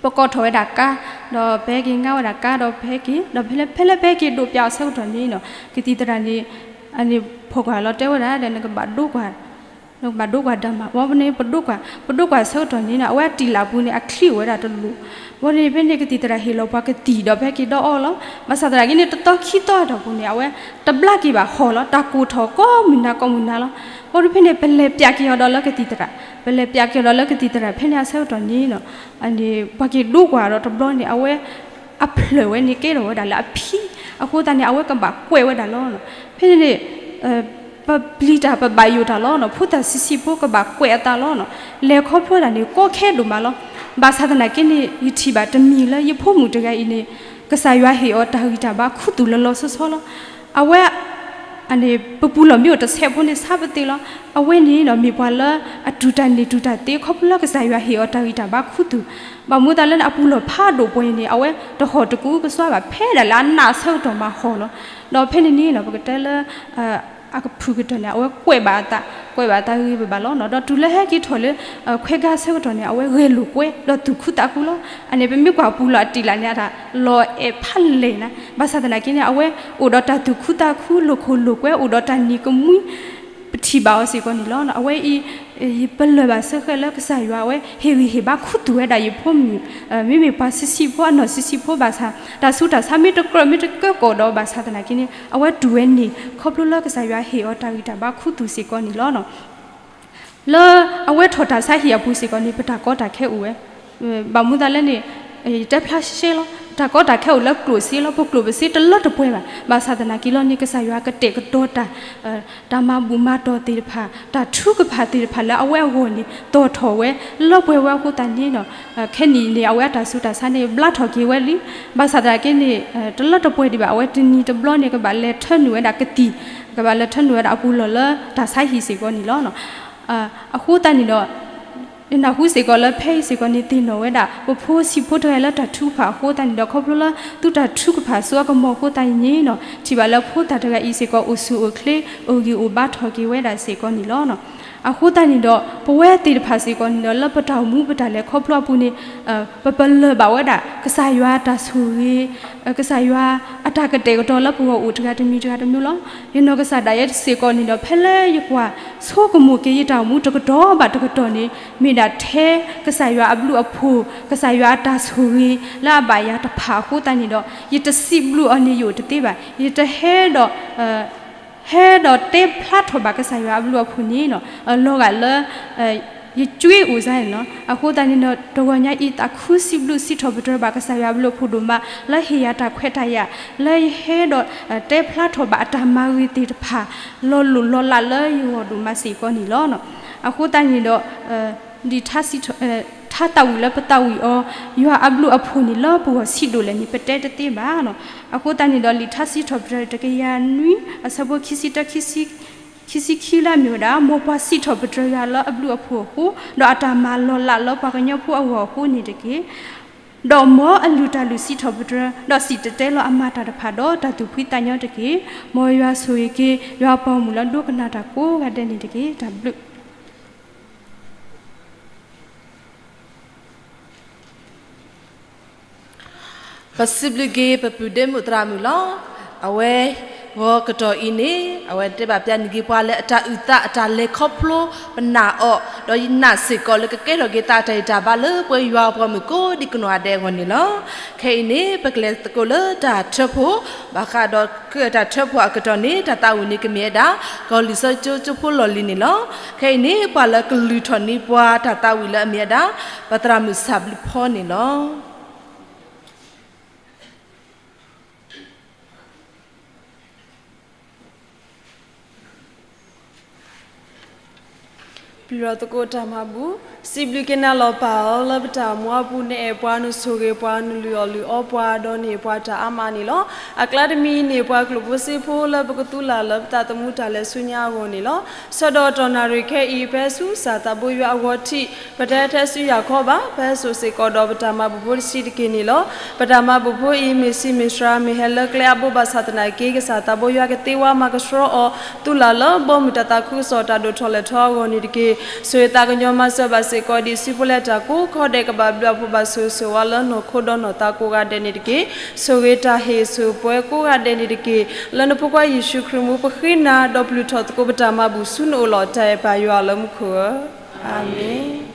ပကိးထီၣ်ဝဲဒၣ်ကါ, ဒီးပဟဲက့ၤငါဝဲဒၣ်ကါ ဒီးပဟဲက့ၤ, ဒီးဖဲလၢ ဖဲလၢပဟဲက့ၤဒိးပၠးအီၤဆၢကတီၢ်န့ၣ်နီၤ ကသံၣ်သရၣ်န့ၣ် အန့ၣ်ဖီၣ်ကွၢ်လီၤတဲဝဲဒၣ်ဒီး နကဘၣ်ဒိကွၢ် နကဘၣ်ဒိကွၢ်တၢ်မၤ ဝံၤန့ၣ် ပဒိကွၢ်, ပဒိကွၢ်ဆၢကတီၢ်န့ၣ်နီၤ အဝဲအတံာ်လၢ်ပူၤန့ၣ် အချံအိၣ်ဝဲဒၣ်တလိၣ်. ဝံၤန့ၣ် ဖဲန့ၣ်ကသံၣ်သရၣ်ဟ့ၣ်လီၤပှၤကသံၣ်ဒီး ပဟဲက့ၤဒီအီလီၤ. ဘၣ်ဆၣ်သနာ်က့န့ၣ် တသီခံသီအတီၢ်ပူၤန့ၣ် အဝဲတဘျါက့ၤဘၣ်ဟီၣ်လီၤ. တၢ်ကိၢ်ထီၣ်ကိးမုၢ်နၤကိးမုၢ်နၤလီၤ. ဘၣ်ဒီးဖဲန့ၣ် ပလဲၤပၠးက့ၤအီၤဒီးလၢကသံၣ်သရၣ်, ပလဲၤပၠးက့ၤအီၤဒီးလၢကသံၣ်သရၣ် ဖဲန့ၣ်အဆၢကတီၢ်န့ၣ်နီၤ ပှၤက့ၤဒိကွၢ်ဒီးတဘျီန့ၣ် အဝဲ အဖျၢၣ်ဝဲန့ၣ်ကဲထီၣ်ဝဲဒၣ်လၢအဖံ, အဃိသတးန့ၣ် အဝဲကဘၣ်ကွဲးဝဲဒၣ်လီၤ. ဖဲန့ၣ်န့ၣ် ပပျံၤတၢ်ပဘၣ်ယိၣ်တၢ်လီၤနီၤ, ဖိသၣ်ဆံးဆံးဖိကဘၣ်ကွဲးအသးလီၤနီၤ, လဲၤခီဖျိဒၣ်န့ၣ် ကီခဲဒိၣ်မးလီၤ. ဘၣ်ဆၣ်သနာ်က့န့ၣ် ယထံၣ်ဘၣ်တမံၤလၢယဖိမုၣ်တဂၤအံၤန့ၣ် ကစၢ်ယွၤဟ့ၣ်အီၤတၢ်ဂံၢ်တၢ်ဘါခူသူၣ်လီၤလီၤဆီဆီလီၤ. အဝဲ အန့ၣ် ပပူၤလီၢ်မ့ၢ်အိၣ်တဆဲးဖိန့ၣ် ဆါပသ့လီၤ. အဝဲန့ၣ်ဒီးမ့ၢ်ပှၤလၢအတူၢ်တၢ်န့ၢ်တူၢ်တၢ်သ့ ခီဖျိလၢကစၢ်ယွၤဟ့ၣ်အီၤတၢ်ဂံၢ်တၢ်ဘါခူသူၣ်, ဘၣ်မနုၤအဃိသတးလဲၣ်န့ၣ် အပူၤလီၢ်ဖးဒိၣ်ပှဲၤအံၤန့ၣ် အဝဲတဟီၣ်တကူကစွါဘၣ် ဖဲဒၣ်လၢအနးအဆၢကတီၢ်မးဟီၣ်လီၤ. ဒီးဖဲန့ၣ်န့ၣ်ဒီး ပကတဲလၢ အကဖုၣ်ကတၢၢ်န့ၣ် အဝဲကွဲးဘၣ်အသး, ကွဲးဘၣ်အသးဂ့ၤဂ့ၤဘၣ်ဘၣ်လီၤနီၤ. ဒီးတုၤလၢဟဲက့ၤထီၣ်လၢ ခွဲးဂါဆၢကတီၢ်န့ၣ် အဝဲဂဲၤလိာ်ကွဲ ဒီးသူၣ်ခုသးခုလီၤ. အန့ၣ် ပမ့ၢ်ကွၢ်ပူၤလီၢ်အတံာ်လၢ်န့ၣ် အတၢ်လီၤအဲၣ်ဖးလဲၢ်နၤ, ဘၣ်ဆၣ်သနာ်က့န့ၣ် အဝဲအိၣ်ဒီးတၢ်သူၣ်ခုသးခု လိာ်ခိၣ်လိာ်ကွဲ အိၣ်ဒီးတၢ်နံၤကမှံ ပထံၣ်ဘၣ်အီၤစ့ၢ်ကီးန့ၣ်လီၤ. အဝဲအံၤ ယပလၢၢ်ဘၣ်စ့ၢ်ကီးလၢကစၢ်ယွၤအဝဲ ဟ့ၣ်ဂံၢ်ဟ့ၣ်ဘါခူသူၣ်ဝဲဒၣ်ယဖိမုၣ်, မ့မ့ၢ်ပှၤဆံးဆံးဖိ အနီၢ်ဆံးဆံးဖိဘၣ်ဆၣ် တၢ်ဆူးတၢ်ဆါမ့ၢ်တကြၢးမ့ၢ်တကၢကီၢ်ဒီးဘၣ်ဆၣ်သနာ်က့န့ၣ် အဝဲတူၢ်ဝဲန့ၣ် ခီဖျိလၢကစၢ်ယွၤဟ့ၣ်အီၤတၢ်ဂံၢ်တၢ်ဘါခူသူၣ်စ့ၢ်ကီးန့ၣ်လီၤ. လၢအဝဲထီၣ်တၢ်ဆါဟံၣ်အပူၤစ့ၢ်ကီးန့ၣ် ပတၢ်ကီတၢ်ခဲအိၣ်ဝဲ, ဘၣ်မနုၤသးလဲၣ်န့ၣ် ယတဲဖျါရှဲရှဲလီၤ, တၢ်ကီတၢ်ခဲအိၣ်လၢကျိၣ်စ့လီၤ. ပကျိၣ်ပစ့တလၢတပှဲၤဘၣ်, ဘၣ်ဆၣ်သနာ်က့လီၤန့ၣ် ကစၢ်ယွၤကတဲာ်ကတီၤတၢ် တၢ်မၤဘူၣ်မၤတီၢ်သ့ၣ်တဖၣ် တၢ်ထုကဖၣ်သ့ၣ်တဖၣ်လၢအဝဲအဂီၢ်န့ၣ် တီၣ်ထီၣ်ဝဲ လၢပှဲၤဝဲအဃိသတးန့ၣ်ဒီး ခဲနံၣ်န့ၣ် အဝဲအတၢ်ဆူးတၢ်ဆါန့ၣ် ဘျါထီၣ်က့ၤဝဲလံ. ဘၣ်ဆၣ်သနာ်က့န့ၣ် တလၢတပှဲၤဒံးဘၣ် အဝဲတနံၤတဘျီန့ၣ် ကဘၣ်လဲၤထၢနုာ်ဝဲဒၣ်ကသံၣ်, ကဘၣ်လဲၤထၢနုာ်ဝဲဒၣ်အပူၤလီၢ်လၢတၢ်ဆါဟံၣ်စ့ၢ်ကီးန့ၣ်လီၤ. အဃိသတးန့ၣ်ဒီး ယနၢ်ဟူစ့ၢ်ကီးလၢဖဲအံၤစ့ၢ်ကီးန့ၣ် သ့ၣ်နီၣ်ဝဲဒၣ် ပဖိဆံးဖိတဂၤလၢတၢ်ထုကဖၣ်အဃိသတးန့ၣ်ဒီး ခီဖျိလၢသုတၢ်ထုကဖၣ်စိအကမီၤအဃိသတးန့ၣ်နီၤ ထံၣ်ဘၣ်လၢဖိသၣ်တဂၤအံၤစ့ၢ်ကီး အိၣ်ဆူၣ်အိၣ်ချ့ အိၣ်ဂံၢ်အိၣ်ဘါထီၣ်က့ၤဝဲဒၣ်စ့ၢ်ကီးန့ၣ်လီၤ. အဃိသတးန့ၣ်ဒီး ပဝဲသ့ၣ်တဖၣ်စ့ၢ်ကီးန့ၣ်ဒီး လၢပတၢ်အိၣ်မူပတၢ်လဲၤခီဖျိအပူၤန့ၣ် ပပလၢၢ်ဘၣ်ဝဲဒၣ် ကစၢ်ယွၤအတၢ်ဆိၣ်ဂ့ၤ ကစၢ်ယွၤအတၢ်ကတဲာ်ကတီၤလၢပဂီၢ်အိၣ်တဂၤတမံၤတဂၤတမံၤလီၤ. ယနီၢ်ကစၢ်ဒၣ်ယဲစ့ၢ်ကီးန့ၣ်ဒီး ဖဲလၢယကွၢ်ဆိကမိၣ်က့ၤယတၢ်အိၣ်မူတကတီၢ်ဘၣ်တကတီၢ်န့ၣ် မ့ၢ်ဒၣ်ထဲကစၢ်ယွၤအဘျုးအဖှိၣ် ကစၢ်ယွၤအတၢ်ဆိၣ်ဂ့ၤလၢအဘၣ်ယၤတဖၣ်အဃိသတးန့ၣ်ဒီး ယတစံးဘျုးအီၤန့ၣ်ယအိၣ်တသ့ဘၣ်. ယတဟဲဒီး ဟဲဒီးတဲဖျါထီၣ်ဘၣ်ကစၢ်ယွၤအဘျုးအဖှိၣ်န့ၣ်နီၤ လီၤဂာ်လၢ ယကွ့အိၣ်စါန့ၣ်လီၤ. အဃိသတးန့ၣ်ဒီး တဂီၤညါအံၤ သးခုစံးဘျုးစံးထီၣ်ပတြၢၤဘၣ်ကစၢ်ယွၤအဘျုးအဖှိၣ်ဒိၣ်မး လၢဟ့ၣ်ယၤတၢ်ခွဲးတၢ်ယာ် လၢယဟဲဒီး တဲဖျါထီၣ်ဘၣ်အတၢ်မၤဂ့ၤသ့ၣ်တဖၣ် လီၤလိၢ်လီၤလးလၢယဂီၢ်ဒိၣ်မးစ့ၢ်ကီးန့ၣ်လီၤ. အဃိသတးန့ၣ်ဒီး လံာ်ထါစံးထီၣ် ထါသးဝံၣ်လၢပသးဝံၣ်အီၤ ယွၤအဘျုးအဖှိၣ်န့ၣ်လၢပဂီၢ်ဆံးဒိၣ်လဲၣ်န့ၣ် ပတဲတသ့ဘၣ်နီၤ. အဃိသတးန့ၣ်ဒီး လံာ်ထါစံးထီၣ်ပတြၢၤတကယၤနွံ အဆၢဖိခံဆံတၢ ခံဆံခံလၢအမ့ၢ်ဝဲဒၣ် မ်ပှၤစံးထီၣ်ပတြၢၤယွၤလၢအဘျုးအဖှိၣ်အဃိ ဒီးအတၢ်မၤလီၤလးလၢပှၤကညီဖိအဂီၢ်အဃိန့ၣ်တက့ၢ်. ဒီးမ်အလုၢ်တၢ်လုၢ်စံးထီၣ်ပတြၢၤ ဒီးစံၣ်တဲၤတဲလီၤအမၤတၢ်တဖၣ်ဒီးတၢ်သူၣ်ဖှံသးညီတက့ၢ်. မ်ယွၤဆိၣ်ဂ့ၤက့ၤ ယွၤအပှၤဂီၢ်မုၢ်လၢဒိကနၣ်တၢ်ကိးဂၤဒဲးန့ၣ်တက့ၢ်. တၢ်ဘျုး ပစံးဘျုးက့ၤပပုၢ်ဒ့မုၣ်သရၣ်မုၣ်လီၤ. အဝဲဂီၤကတီၢ်အံၤန့ၣ် အဝဲတဲဘၣ်ပျဲနုာ်က့ၤပှၤလၢအတၢ်အုၣ်သးအတၢ်လဲၤခီဖျိပနာ်အီၤ ဒီးယနာ်စ့ၢ်ကီးလၢကကဲထီၣ်က့ၤသးအတၢ်ဂံၢ်တၢ်ဘါလၢပဝဲယွၤအပှၤမုၣ်ကိးဒံကနီၢ်ဂၤဒဲးအဂီၢ်န့ၣ်လီၤ. ခဲအံၤန့ၣ် ပကလဲၤသကိးလၢတၢ်ထၢဖှိၣ် ဘၣ်ဃးဒီးတၢ်ထၢဖှိၣ်အကတီၢ်န့ၣ် တၢ်သးဝံၣ်န့ၣ်ကမ့ၢ်ဝဲဒၣ် ကီၢ်လံာ်စီဆှံကၠိဖိလီၢ်လံၤန့ၣ်လီၤ. ခဲအံၤန့ၣ် ပှၤလၢကလုၢ်ထီၣ်န့ၢ်ပှၤတၢ်သးဝံၣ်လၢအမ့ၢ်ဝဲဒၣ် ပသရၣ်မုၣ်စၢ်ဘျုးဖီန့ၣ်လီၤ. ပျုၢ်လီၤသကိးတၢ်မၤဘူၣ် စံးဘျုးက့ၤနၤလီၤပၢ်ဧၢ, လၢပတၢ်မူအပူၤ နအဲၣ်ပှၤ နဆိၣ်ဂ့ၤပှၤ နလုၢ်အီၣ်လုၢ်အီပှၤ ဒီးနဟ့ၣ်ပှၤတၢ်အါမးန့ၣ်လီၤ. အကျါတမံၤအံၤန့ၣ် ပှၤကျိာ်ဖိစ့ဖိလၢပကသူလၢ်လၢပသးသမူတၢ်လဲၤဆူညါအဂီၢ်န့ၣ်လီၤ. ဆၢဒီးတီၢ်နၣ်ရံၣ်ခဲအံၤ ပဟဲဆူကစၢ်သးဘိယွၤအဂီၢ်ထံး, ပတဟဲထဲဆူယၤခီဘၣ်, ပဟဲစိာ်စ့ၢ်ကီးဒီးပတၢ်မၤဘူၣ်ဖိတဆံးတက့ၢ်န့ၣ်လီၤ. ပတၢ်မၤဘူၣ်ဖိအံၤ မ့ၢ်ဆံးမ့ၢ်စှၤ မ့ၢ်ဟဲလၢကျဲအဘိဘၣ်ဆၣ်သနာ်က့ ကစၢ်သးဘိယွၤကသ့ဝဲမၤကဆှီအီၤ သူလၢ်လၢဘီမုၢ်တၢ်သးခုကစီၣ်တၢ်ဒိၣ်ထီၣ်လဲၢ်ထီအဂီၢ်န့ၣ်တက့ၢ်. ဆိၣ်ဂ့ၤသးကညီၤမၤစၢၤဘၣ်စ့ၢ်ကီးဒံးဆူဖိလဲၤတၢ်ကိးခီဒဲး ကဘၣ်ဘျုးအဖိဘၣ်ဆိၣ်ဂ့ၤဆိၣ်ဝါလၢနီၢ်ခိဒီးနီၢ်သးကိးဂၤဒဲးန့ၣ်တက့ၢ်. ဆိၣ်ဂ့ၤတၢ်ဟ့ၣ်ဆိၣ်ပှဲၤကိးဂၤဒဲးန့ၣ်တက့ၢ်. လၢနဖိခွါယ့ၣ်ၡူးခရံာ်မူ ပဃ့နၤဒီးပလုၢ်ထီၣ်သကိးပတၢ်မၤဘူၣ်ဆူနအိၣ်လီၤ. တၢ်အဲၣ်ပၢ်ယွၤလၢမူခိၣ်ဧၢ, အၤမ့ၣ်.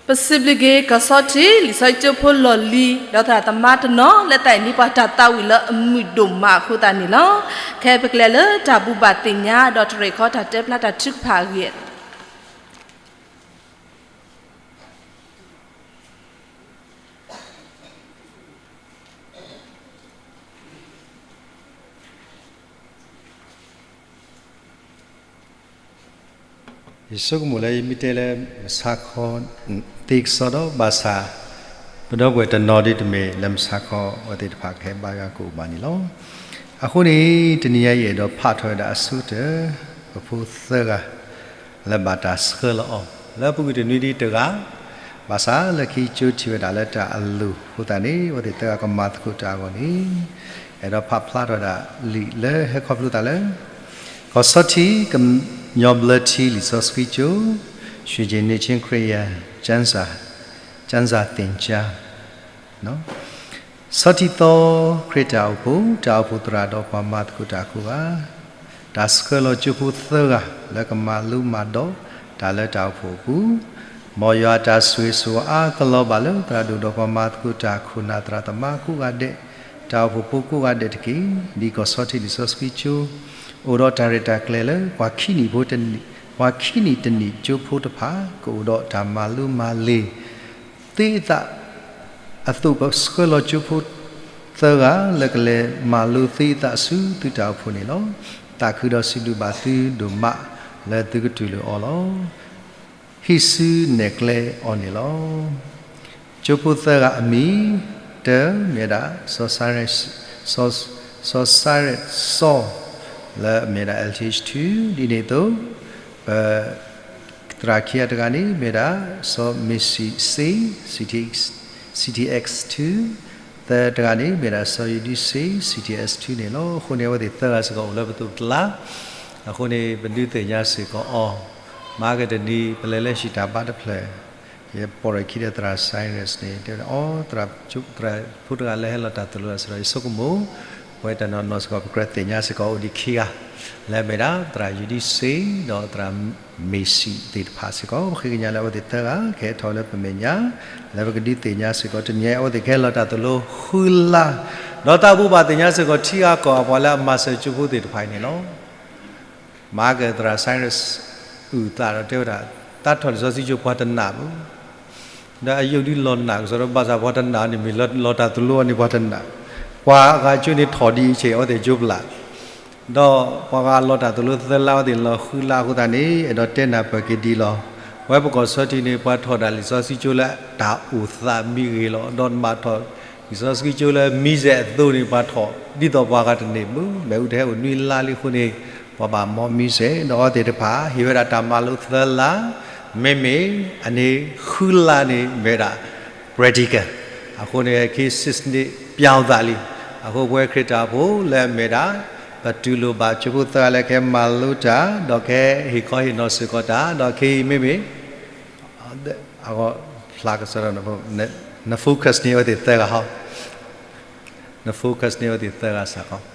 ပစံးဘျုးက့ၤ ကီၢ်ဆီထံး လံာ်စီဆှံကၠိဖိလီၢ်လံၤ ဒီးသရၣ်သမါတနီၤ လၢတၢ်အံၤန့ၣ် ပှၤတၢ်သးဝံၣ်လၢအမုာ်ဒိၣ်မးအဃိသတးန့ၣ်လီၤ. ခဲအံၤပကလဲၤလၢတၢ်ဘူၣ်ဘၣ်သ့ၣ်ညါ ဒီးတရံးဃီတၢ်တဲဖျါတၢ်ထုကဖၣ်အဂ့ၢ် ယဆိကမိၣ်လၢယမ့ၢ်တဲလၢ မဆါခီ သ့ကစီဒီ ဘၣ်ဆၣ် ပဒီပုၢ်ဝဲၢ်တနီၤဒ်တမ့ၢ်လၢမဆါခီ အဝဲသ့ၣ်တဖၣ်ကဟဲဘါယွၤကအိၣ်ဘၣ်န့ၣ်လီၤ. အဃိန့ၣ် တနံၤညါအံၤအဲၣ်ဒိးဖးထီၣ်ဝဲဒၣ်အဆိကတၢၢ် ပဖိသၢဂၤ လၢဘၣ်တၢ်ဆှၢလီၤအီၤ လၢအပူၤကွံာ်တနွံဒံးတဂၤ ဘၣ်ဆၣ်လၢခံကၠိထံၣ်ဝဲဒၣ်လၢတၢ်အလိၤအဃိသတးန့ၣ် အဝဲသ့ၣ်သၢဂၤကမၤသကိးတၢ်အဂီၢ်န့ၣ် အဲၣ်ဒိးဖးဖျါထီၣ်ဝဲဒၣ်လံာ်လၢဟဲခီဖျိသးလၢ ကီၢ်ဆီထံး ကညီဘျၢထံလံာ်စီဆှံကၠိ ရွှေကျင်နှစ်ခြင်းခရစ်ယာန် ကျမ်းစာသင်ကြား ဆီထံးသီ ခရံာ်တၢ်အိၣ်ဖှိၣ် တၢ်အိၣ်ဖှိၣ်သရၣ်ဒီးပှၤမၤသကိးတၢ်အခိၣ်ဂၤ တၢ်ဆှၢလီၤကၠိဖိသၢဂၤ လၢကမၤလိမၤဒိးတၢ်လၢတၢ်အိၣ်ဖှိၣ်အပူၤ မ်ယွၤအတၢ်ဆိၣ်ဂ့ၤဆိၣ်ဝါအါကလီၤဘၣ်လၢသရၣ်ဒိၣ်ဒီးပှၤမၤသကိးတၢ်ခိၣ်နၢ်သရၣ်သမါကိးဂၤဒဲး တၢ်အိၣ်ဖှိၣ်ဖိကိးဂၤဒဲးတက့ၢ်. ဒ်ကီၢ်ဆီထံးလံာ်စီဆှံကၠိ အိၣ်ဒီးတၢ်ရဲၣ်တၢ်ကျဲၤလၢ ပှၤခံနံၣ်ဖိတနံၣ် ပှၤခံနံၣ်တနံၣ်ကၠိဖိတဖၣ် ကအိၣ်ဒီးတၢ်မၤလိမၤလ့ၤ သ့အသး အသိးပဆှၢလီၤကၠိဖိသၢဂၤ လၢကလဲၤမၤလိသ့အသးဆူသုတၢ်အိၣ်ဖှိၣ်န့ၣ်လီၤ. သးခုဒီးစံးဘျုးဘၣ်သုဒိၣ်မး လၢသုကတူၢ်လိာ်အီၤလီၤ. ဟံးစုနဲၣ်ကျဲအီၤန့ၣ်လီၤ. ကၠိဖိသၢဂၤအမံၤ တၢ မ့ၢ်ဝဲဒၣ် စီၤစါရဲၣ် စီၤ စီၤစါရဲၣ်စီ လၢအမ့ၢ်ဝဲဒၣ် L T H two ဒ်န့ၣ်အသိး ပ သရၣ်ခံဂၤတဂၤန့ၣ် မ့ၢ်ဝဲဒၣ် စီၤမ့ၤစံးစ့ C T X, C T X two, သၢတဂၤန့ၣ် မ့ၢ်ဝဲဒၣ် စီၤယဒုစ့ C T S two န့ၣ်လီၤ. အဃိန့ၣ် အဝဲသ့ၣ်သၢဂၤစ့ၢ်ကီးအိၣ်လၢပသိးပကျါ, အဃိန့ၣ် ပဒုးသ့ၣ်ညါစ့ၢ်ကီးအီၤ, မၤကတနံၤ ပလဲၤလၢဟံၣ်တၢ်ဘါတဖျၢၣ် ယပိာ်ရၤခံဒီးသရၣ် Cyrus န့ၣ် တဲဝဲဒၣ် အိ သရၣ် သရၣ်ဖိတဂၤလၢဟဲလီၤတၢ်သိၣ်လိအစ့ၢ်ကီး ယဆိကမိၣ် ပဝဲတနီၤနီၤစ့ၢ်ကီး ပကြၢးသ့ၣ်ညါစ့ၢ်ကီးအိၣ်ဒံးခံဂၤ, လၢအမ့ၢ်ဒၣ် သရၣ်ယူဒံစ့ ဒီးသရၣ်မ့ၤစံးသ့ၣ်တဖၣ်စ့ၢ်ကီး ပဃ့ကညးလၢအဝဲသ့ၣ်သၢဂၤ ကဟဲထီၣ်လၢပမဲာ်ညါ, လၢပကဒုးသ့ၣ်ညါစ့ၢ်ကီး တနံၤအံၤအဝဲသ့ၣ်ကဟဲလီၤတၢ်သိၣ်လိဃုလါ, ဒီးသးဘူၣ်ဘၣ်သ့ၣ်ညါစ့ၢ်ကီး ထံဂၤကီၢ်ဂၤပှၤလၢအမၤစၢၤကၠိဖိသ့ၣ်တဖၣ်အံၤန့ၣ်လီၤ. မၤကသရၣ် Cyrus အုၣ်သးဒီးတဲဝဲဒၣ် သးထီၣ်လံာ်စီဆှံကၠိပှၤတနာ်ဘၣ်, ဒီးအယိၣ်ဒုးလီၤနာ်ကစီဒီး ဘၣ်ဆၣ်ပှၤတနာ်န့ၣ် မ့ၢ်လီၤတၢ်သိၣ်လိအီၤန့ၣ်ပှၤတနာ်, ပှၤဂၤကၠိန့ၣ်ထီၣ်ဒံးအဆ့ၣ် အဝဲသ့ၣ်ကၠိပျၢ်, ဒီးပှၤဂၤလီၤတၢ်သိၣ်လိသၢလါ အဝဲသ့ၣ်လီၤဃုလါအဃိသတးန့ၣ် အဲၣ်ဒိးတဲနၢ်ပၢၢ်က့ၤဒံးလီၤ. ပဝဲပကီၢ်ဆီထံးန့ၣ် ပှၤထီၣ်ဒၣ်လံာ်စီဆှံကၠိလၢတၢ်အိၣ်သးမံဂ့ၤလီၤ. ဒီးနဘၣ်ထီၣ်လံာ်စီဆှံကၠိလၢမံစဲးအသိးန့ၣ် ပှၤထီၣ်ဒ်သိးပှၤဂၤတန့ၢ်ဘၣ်, မ့ၣ်အူတဟဲအိၣ်နွံလါလံအဃိန့ၣ် ပှၤဘၣ်မၤမံစဲး ဒီးအဝဲသ့ၣ်တဖၣ် ဟ့ၣ်ဝဲဒၣ်တၢ်မၤလိသၢလါ, မ့မ့ၢ်အန့ၣ်ဃုလါန့ၣ်မ့ၢ်ဝဲဒၣ် practical, အဃိန့ၣ် ခံဆံန့ၣ် ပျီသးလံ. အဃိပဝဲခရံာ်တၢ်အိၣ်ဖှိၣ်လၢအမ့ၢ်ဒၣ် ပတူၢ်လိာ်ဘၣ်ကၠိဖိသၢဂၤလၢကဟဲမၤလိတၢ် ဒီးကဟဲဟ့ၣ်ခီဟ့ၣ်နီၤစ့ၢ်ကီးတၢ် ဒီးခဲအံၤမ့မ့ၢ် အဂီၢ်ဖျါကစီဒီး န focus န့ၢ်အဝဲသ့ၣ်သၢဂၤဟီ, န focus န့ၢ်အဝဲသ့ၣ်သၢဂၤစ့ၢ်ကီး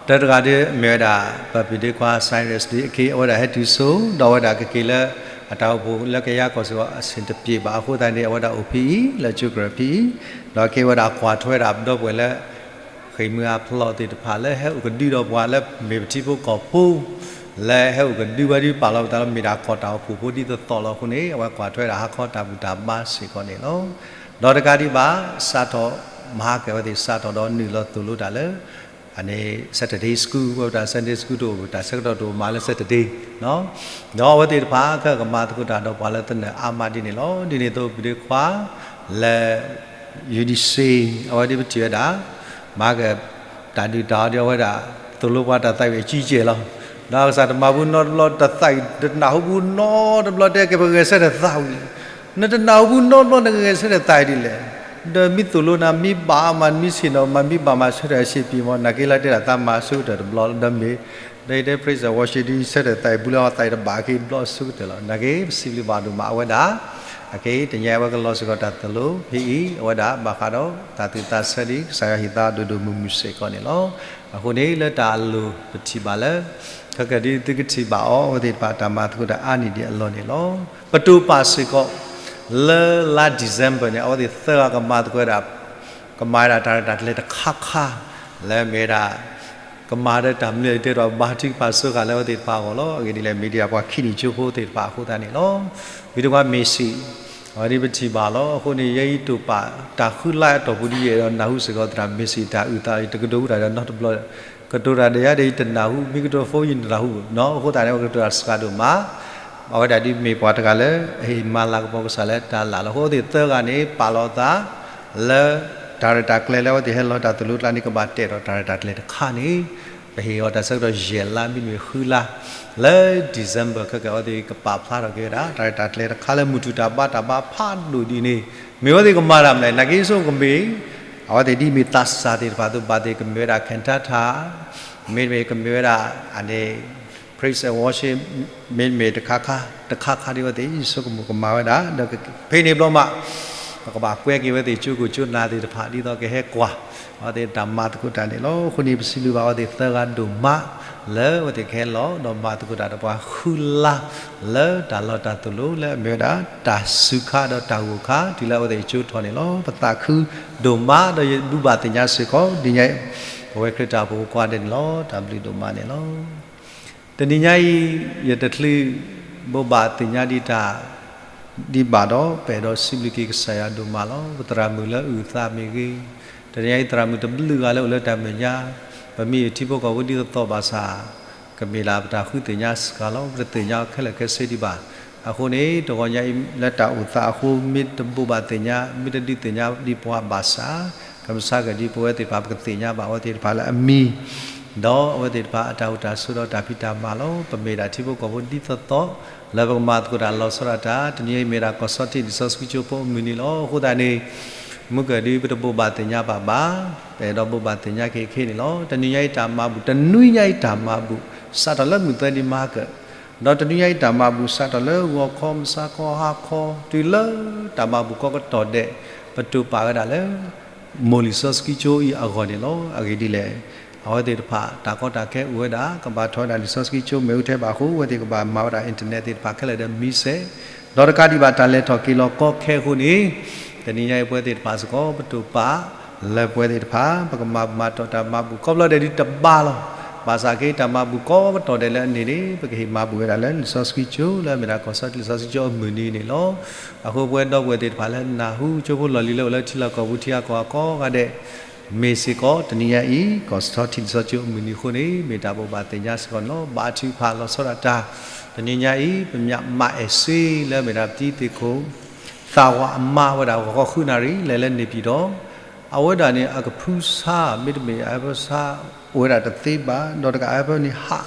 တၢတဂၤဒ်မ့ၢ်ဝဲဒၣ် ပပၢ်ဒ့ခွါ Cyrus ဒ်အက့ၢ် အဝဲဒၣ်ဟဲတုၤဆိ ဒီးအဝဲဒၣ်ကက့ၤလၢ အတၢ်အိၣ်ဖှိၣ်လၢကယၤကီၢ်စ့ၢ်ကီး အဆင်တပြေပါ အဃိသတးန့ၣ် အဝဲဒၣ်အိၣ်ဖဲအံၤ လၢကၠိကရၢၢ်ဖဲအံၤ, ဒီးက့ၤဝဲဒၣ်ကွၢ်ထွဲဒၣ်ပဒီပုၢ်ဝဲၢ်လၢ ဃ့ၢ်မှံဟးဖျိးသ့ၣ်တဖၣ်လၢဟဲအိၣ်ကဒုဒီးပှၤလၢမ့ၢ်ပထံဖိကီၢ်ဖိ လၢဟဲအိၣ်ကဒုဝဲဒ်ပာ်လီၤပသးလၢမ့ၢ်ဒၣ်ကီၢ်တၢ်အိၣ်ဖှိၣ်ဖိဒ်သိးသိးလီၤအဃိန့ၣ် အဝဲကွၢ်ထွဲဒၣ်ဟါခီတၢ်ဘူၣ်တၢ်ဘါစ့ၢ်ကီးန့ၣ်လီၤ. ဒီးတကးဒံးဘၣ် စးထီၣ် မဟါကဲဝဲသ့ၣ်စးထီၣ်ဒီးနုာ်လီၤသိၣ်လိတၢ်လၢ အန့ၣ် Saturday School ဝဲပတၢ် Sunday School တအိၣ် တၢ်ဆၢကတီၢ်တအိၣ်မးလၢ Saturday ဒီးအဝဲသ့ၣ်တဖၣ်ကကမၤသကိးတၢ်ဒီးပှၤလၢသနၢၣ်အါမးဒ်န့ၣ်လီၤ. ဒ်န့ၣ်အသိးပဒ့ခွါ လၢ ယူဒံစ့ အဝဲဒ်ပထံၣ်ဝဲဒၣ် မၤက တၢ်ဒုၣ်တၢ်အီၤဒ်အဝဲဒၣ် သိၣ်လိပှၤတၢ်သးဝံၣ်အကြီးအကျယ်လီၤ. ဒီးကစၢ်တမၤဘူးနီတဘျီတသးဝံၣ် တနၢ်ဟူဘူးနီတဘျီ တဲကဲပဂဲၤဆၢထၢၣ်သးဝံၣ်လံ. နတနၢ်ဟူဘူးနီတဘျီ နကဂဲၤဆၢထၢၣ်သးဝံၣ်ဒ်လဲၣ်. ဒီးမ့ၢ်သိၣ်လိနၤ မ့ၢ်ဘၣ်အါမး နမ့ၢ်ဆ့ၣ်နီၤမး မ့ၢ်ဘၣ်မၤဆၢထၢၣ်အဆ့ၣ်ပံၤမး နာ်က့လၢတဲဒၣ်သးမၤဆၢထၢၣ်တဘျီဒီးမ့ၢ် ဒီးယတဲ praise and worship ဒ်ဆၢထၢၣ်သးဝံၣ်ဘူးလၢအသးဝံၣ်တဘၣ်က့ၤတဘျီဆၢကတၢၢ်လီၤ. နာ်က့ ပစံးဘျုးဘၣ်ဒိၣ်မးအဝဲဒၣ် အက့ တနံၤအံၤအဝဲကလီၤစ့ၢ်ကီးတၢ်သိၣ်လိဖဲအံၤ အဝဲဒၣ်ဘၣ်ဃးဒီးတၢ်သူၣ်သးဆၢဒ်ကစၢ်ယွၤဟ့ၣ်သးဒိၣ်ဒိၣ်မုၢ်မုၢ်စ့ၢ်ကီးန့ၣ်လီၤ. အဃိန့ၣ် လၢတၢ်အလိၤပထံၣ်ဘၣ်လၢ ခဲကနံၣ်အံၤ သုကထံၣ်ဘၣ်အီၤ အဝဲသ့ၣ်တဖၣ်တၢ်မၤသကိးတၢ်အါန့ၢ်ဒံးအလီၢ်န့ၣ်လီၤ. ပတိၢ်ပာ်စ့ၢ်ကီး လၢလါ December န့ၣ် အဝဲသ့ၣ်သၢဂၤကမၤသကိးဝဲဒၣ် ကမၤဝဲဒၣ်တၢ်ရဲၣ်တၢ်ကျဲၤတခါခါ လၢမ့ၢ်ဝဲဒၣ် ကမၤဒီးတၢ်မနုၤတဲဒီး ဘါထုကဖၣ်စၢဃာ်လၢအဝဲသ့ၣ်တဖၣ်အဂီၢ်လီၤ. အဂ့ၢ်ဒ်လဲၣ် မ့ၢ်ဒ်အပှၤခံနံၣ်ကၠိဖိသ့ၣ်တဖၣ်အဃိသတးန့ၣ်လီၤ. ဝံၤတဝါ Messi အဝဲဒ်ပထံၣ်ဘၣ်လီၤ. အဃိန့ၣ် ယဲယတိၢ်ပာ်တၢ်ဃုလါအတီၢ်ပူၤဒ်ယအဲၣ်ဒိးနၢ်ဟူစ့ၢ်ကီးသရၣ် Messi တၢ်အုၣ်သးအံၤ တကတိၤဃုာ်တၢ်ဒီးနီတဘျီ ကတိၤတၢ်ဒီးယၤဒီးယတနၢ်ဟူ မ့ၢ်ကတိၤ phone ယနၢ်ဟူနီၤ အဃိသတးန့ၣ် ပကတိၤတၢ်စှၤဒိၣ်မး အဝဲဒၣ်ဒ်မ့ၢ်ပှၤတဂၤလၢ အဟ့ၣ်မၤလၤကပီၤကစၢ်လၢတၢ်လၢ်လီၤ. အဃိသ့ၣ်သၢဂၤန့ၣ် ပာ်လီၤသး လၢ တၢ်ရဲၣ်တၢ်ကျဲၤလၢအဝဲသ့ၣ်ဟဲလီၤတၢ်သိၣ်လိကျါန့ၣ် ကဘၣ်တဲာ်ထီၣ်တၢ်ရဲၣ်တၢ်ကျဲၤတခါန့ၣ် ပဟ့ၣ်အီၤတၢ်ဆၢကတီၢ်ယဲၢ်လါ မ့တမ့ၢ်ဃုလါ လၢ December ခဲကနံၣ်အံၤ အဝဲသ့ၣ်ကပာ်ဖျါထီၣ်က့ၤဝဲဒၣ် တၢ်ရဲၣ်တၢ်ကျဲၤတခါလၢမုၢ်ထူၣ်တၢ်ဘါတၢ်ဘါဖးဒိၣ်ဒ်န့ၣ် မ့ၢ်အဝဲသ့ၣ်ကမၤတၢ်မနုၤလဲၣ် နာ်က့ဆိကမိၣ် အဝဲသ့ၣ်ဒ်မ့ၢ်သးစၢ်သ့ၣ်တဖၣ်အသိး ဘၣ်သ့ၣ်ကမ့ၢ်ဝဲဒၣ် cantata မ့တမ့ၢ်ကမ့ၢ်ဝဲဒၣ် အန့ၣ် praise and worship မ့တမ့ၢ်တခါခါ တခါခါဒ်အဝဲသ့ၣ် ယဆိကမိၣ်ကမၤဝဲဒၣ် ဒီးဖဲန့ၣ်ဘျီမး ပကဘၣ်ကွဲက့ၤဝဲသ့ၣ် ကၠိခိၣ်ကၠိနၢ်သ့ၣ်တဖၣ် ဒ်သိးကဟဲကွၢ် အဝဲသ့ၣ်တၢ်မၤသကိးတၢ်န့ၣ်လီၤ. အဃိန့ၣ် ပစံးဘျုးဘၣ်အဝဲသ့ၣ်သၢဂၤဒိၣ်မး လၢအဝဲသ့ၣ်ကဟဲလီၤ ဒီးမၤသကိးတၢ်ဒီးပှၤဃုလါ လၢတၢ်လီၢ်တၢ်သိၣ်လိ လၢအမ့ၢ်ဝဲဒၣ် တၢ်စူၤခါဒီးတၢ်ဂိၢ်ခါ တုၤလၢအဝဲသ့ၣ်ကၠိထီၣ်န့ၣ်လီၤ. ပသးခုဒိၣ်မး ဒီးယဘူၣ်ဘၣ်သ့ၣ်ညါစ့ၢ်ကီး ဒ်ညါအံၤ ပဝဲခရံာ်ဖိအဖိခွါဒဲးန့ၣ်လီၤ. တၢ်ဘျုးဒိၣ်မးန့ၣ်လီၤ. တနံၤညါအံၤ ယတချုးဘိးဘၣ်သ့ၣ်ညါဒံးတၢ် ဒံးဘၣ်ဒီး ပအဲၣ်ဒိးစံးဘျုးက့ၤကစၢ်ယွၤဒိၣ်မးလီၤ. ပသရၣ်မုၣ်လၢအုၣ်သးမ့ၢ်ဂ့ၤ, တနံၤညါအံၤ သရၣ်မုၣ်တဘျုးဂၤလၢအိၣ်လၢတၢ်မဲာ်ညါ, ပမ့ၢ်ထံဖိကီၢ်ဖိဒ်သိးသိးဘၣ်ဆၣ် ကမ့ၢ်ဒၣ်ပတၢ်ဃုသ့ၣ်ညါစှၤလီၤ, ပတသ့ၣ်ညါအီၤခဲလၢာ်ခဲဆ့ဒံးဘၣ်. အဃိန့ၣ် တဂီၤညါအံၤ လၢတၢ်အိၣ်သးအဃိ မ့ၢ်တဘိးဘၣ်သ့ၣ်ညါ မ့ၢ်တဒုးသ့ၣ်ညါဒံးပှၤဘၣ်ဆၣ် ကမၤဆါကဒီးပဝဲသ့ၣ်တဖၣ် ပကသ့ၣ်ညါဘၣ်အဝဲသ့ၣ်တဖၣ်လၢအမံၤ ဒီးအဝဲသ့ၣ်တဖၣ်အတၢ်အိၣ်တၢ်ဆိးဒီးတၢ်ဖံးတၢ်မၤလီၤ. ပမ့ၢ်ဒၣ်ထံဖိကီၢ်ဖိဒ်သိးသိး လၢပကမၤသကိးတၢ်လီၤဆီဒၣ်တၢ်, တနံၤအံၤမ့ၢ်ဒၣ်ကီၢ်ဆီထံးလံာ်စီဆှံကၠိဖိအမုၢ်နံၤလီၤ. အဃိသတးန့ၣ် မုၢ်ကၢၢ်ဒ်ပတဘိးဘၣ်သ့ၣ်ညါဘၣ်ဘၣ်, ပအဲၣ်ဒိးဘိးဘၣ်သ့ၣ်ညါက့ၤခဲအံၤန့ၣ်လီၤ. တနံၤညါအံၤတၢ်မၤဘူၣ်, တနွံညါအံၤတၢ်မၤဘူၣ် စးထီၣ်လၢမုၢ်သၢနံၤမဟါကၢၢ်, ဒီးတနွံညါအံၤတၢ်မၤဘူၣ် စးထီၣ်လၢဂီၤခီ မုၢ်ဆါခီဟါခီ တုၤလၢတၢ်မၤဘူၣ်ကိးကတီၢ်ဒဲး ပတိၢ်ပာ်ဝဲဒၣ်လၢ မိၢ်လံာ်စီဆှံကၠိအံၤအဂီၢ်န့ၣ်လီၤ. အဂ့ၢ်ဒ်လဲၣ်, အဝဲသ့ၣ်တဖၣ် တၢ်ကီတၢ်ခဲအိၣ်ဝဲဒၣ် ကဘၣ်ထီၣ်ဝဲဒၣ်လံာ်စီဆှံကၠိ မ့ၣ်အူထဲဘၣ်အဃိ အဝဲသ့ၣ်ကဘၣ်မၤဝဲဒၣ် internet သ့ၣ်တဖၣ်ခဲလၢာ်ဒီးမံစဲး, ဒီးတကးဒံးဘၣ် တၢ်လဲၤထီၣ်က့ၤလီၤကီခဲအဃိန့ၣ် တနံၤညါအံၤပဝဲသ့ၣ်တဖၣ်စ့ၢ်ကီး ပတိၢ်ပာ် လၢပဝဲသ့ၣ်တဖၣ် ပကမၤဘူၣ်မၤတီၢ်တၢ်မၤဘူၣ် ကိးဘျီဒဲးဒ်တဘါလီၤ. ဘၣ်ဆၣ်က့ တၢ်မၤဘူၣ်ကိးကတီၢ်ဒဲးလၢအန့ၣ်န့ၣ် ပကဟ့ၣ်မၤဘူၣ်ဝဲဒၣ်လၢလံာ်စီဆှံကၠိ လၢအမ့ၢ်ဒၣ်ကီၢ်ဆီထံးလံာ်စီဆှံကၠိအမုၢ်နံၤန့ၣ်လီၤ. အဃိပဝဲဒီပုၢ်ဝဲၢ်သ့ၣ်တဖၣ်လၢနၢ်ဟူကၠိဖိလီၢ်လံၤလၢအိၣ်လၢထံလီၢ်ကီၢ်ပူၤထံဂၤကီၢ်ဂၤကိးဂၤဒဲး မ့ၢ်စ့ၢ်ကီး တနံၤညါအံၤ ကီၢ်ဆီထံးလံာ်စီဆှံကၠိအမုၢ်နံၤအဃိန့ၣ် မ့ၢ်တၢ်ဘိးဘၣ်သ့ၣ်ညါစ့ၢ်ကီးန့ၣ်လီၤ. ဘါထုကဖၣ်လီၤဆီဒၣ်တၢ်, တနံၤညါအံၤ ပမ့ၢ်မၤအဲၣ်စ့လၢအမ့ၢ်ဒၣ်ပတံၤသ့ၣ်ခိၣ် သးဝးအမါဝဲဒၣ်ဂီၤခီဃုနၣ်ရံၣ် လဲၤလၢန့ၣ်ပၠံၣ်တီၣ် အဝဲဒၣ်န့ၣ် အကဖုဆါ မ့တမ့ၢ် iPad ဆါ အိၣ်ဝဲဒၣ်တသ့ဘၣ်, ဒီးတကး iPad န့ၣ်ဟး,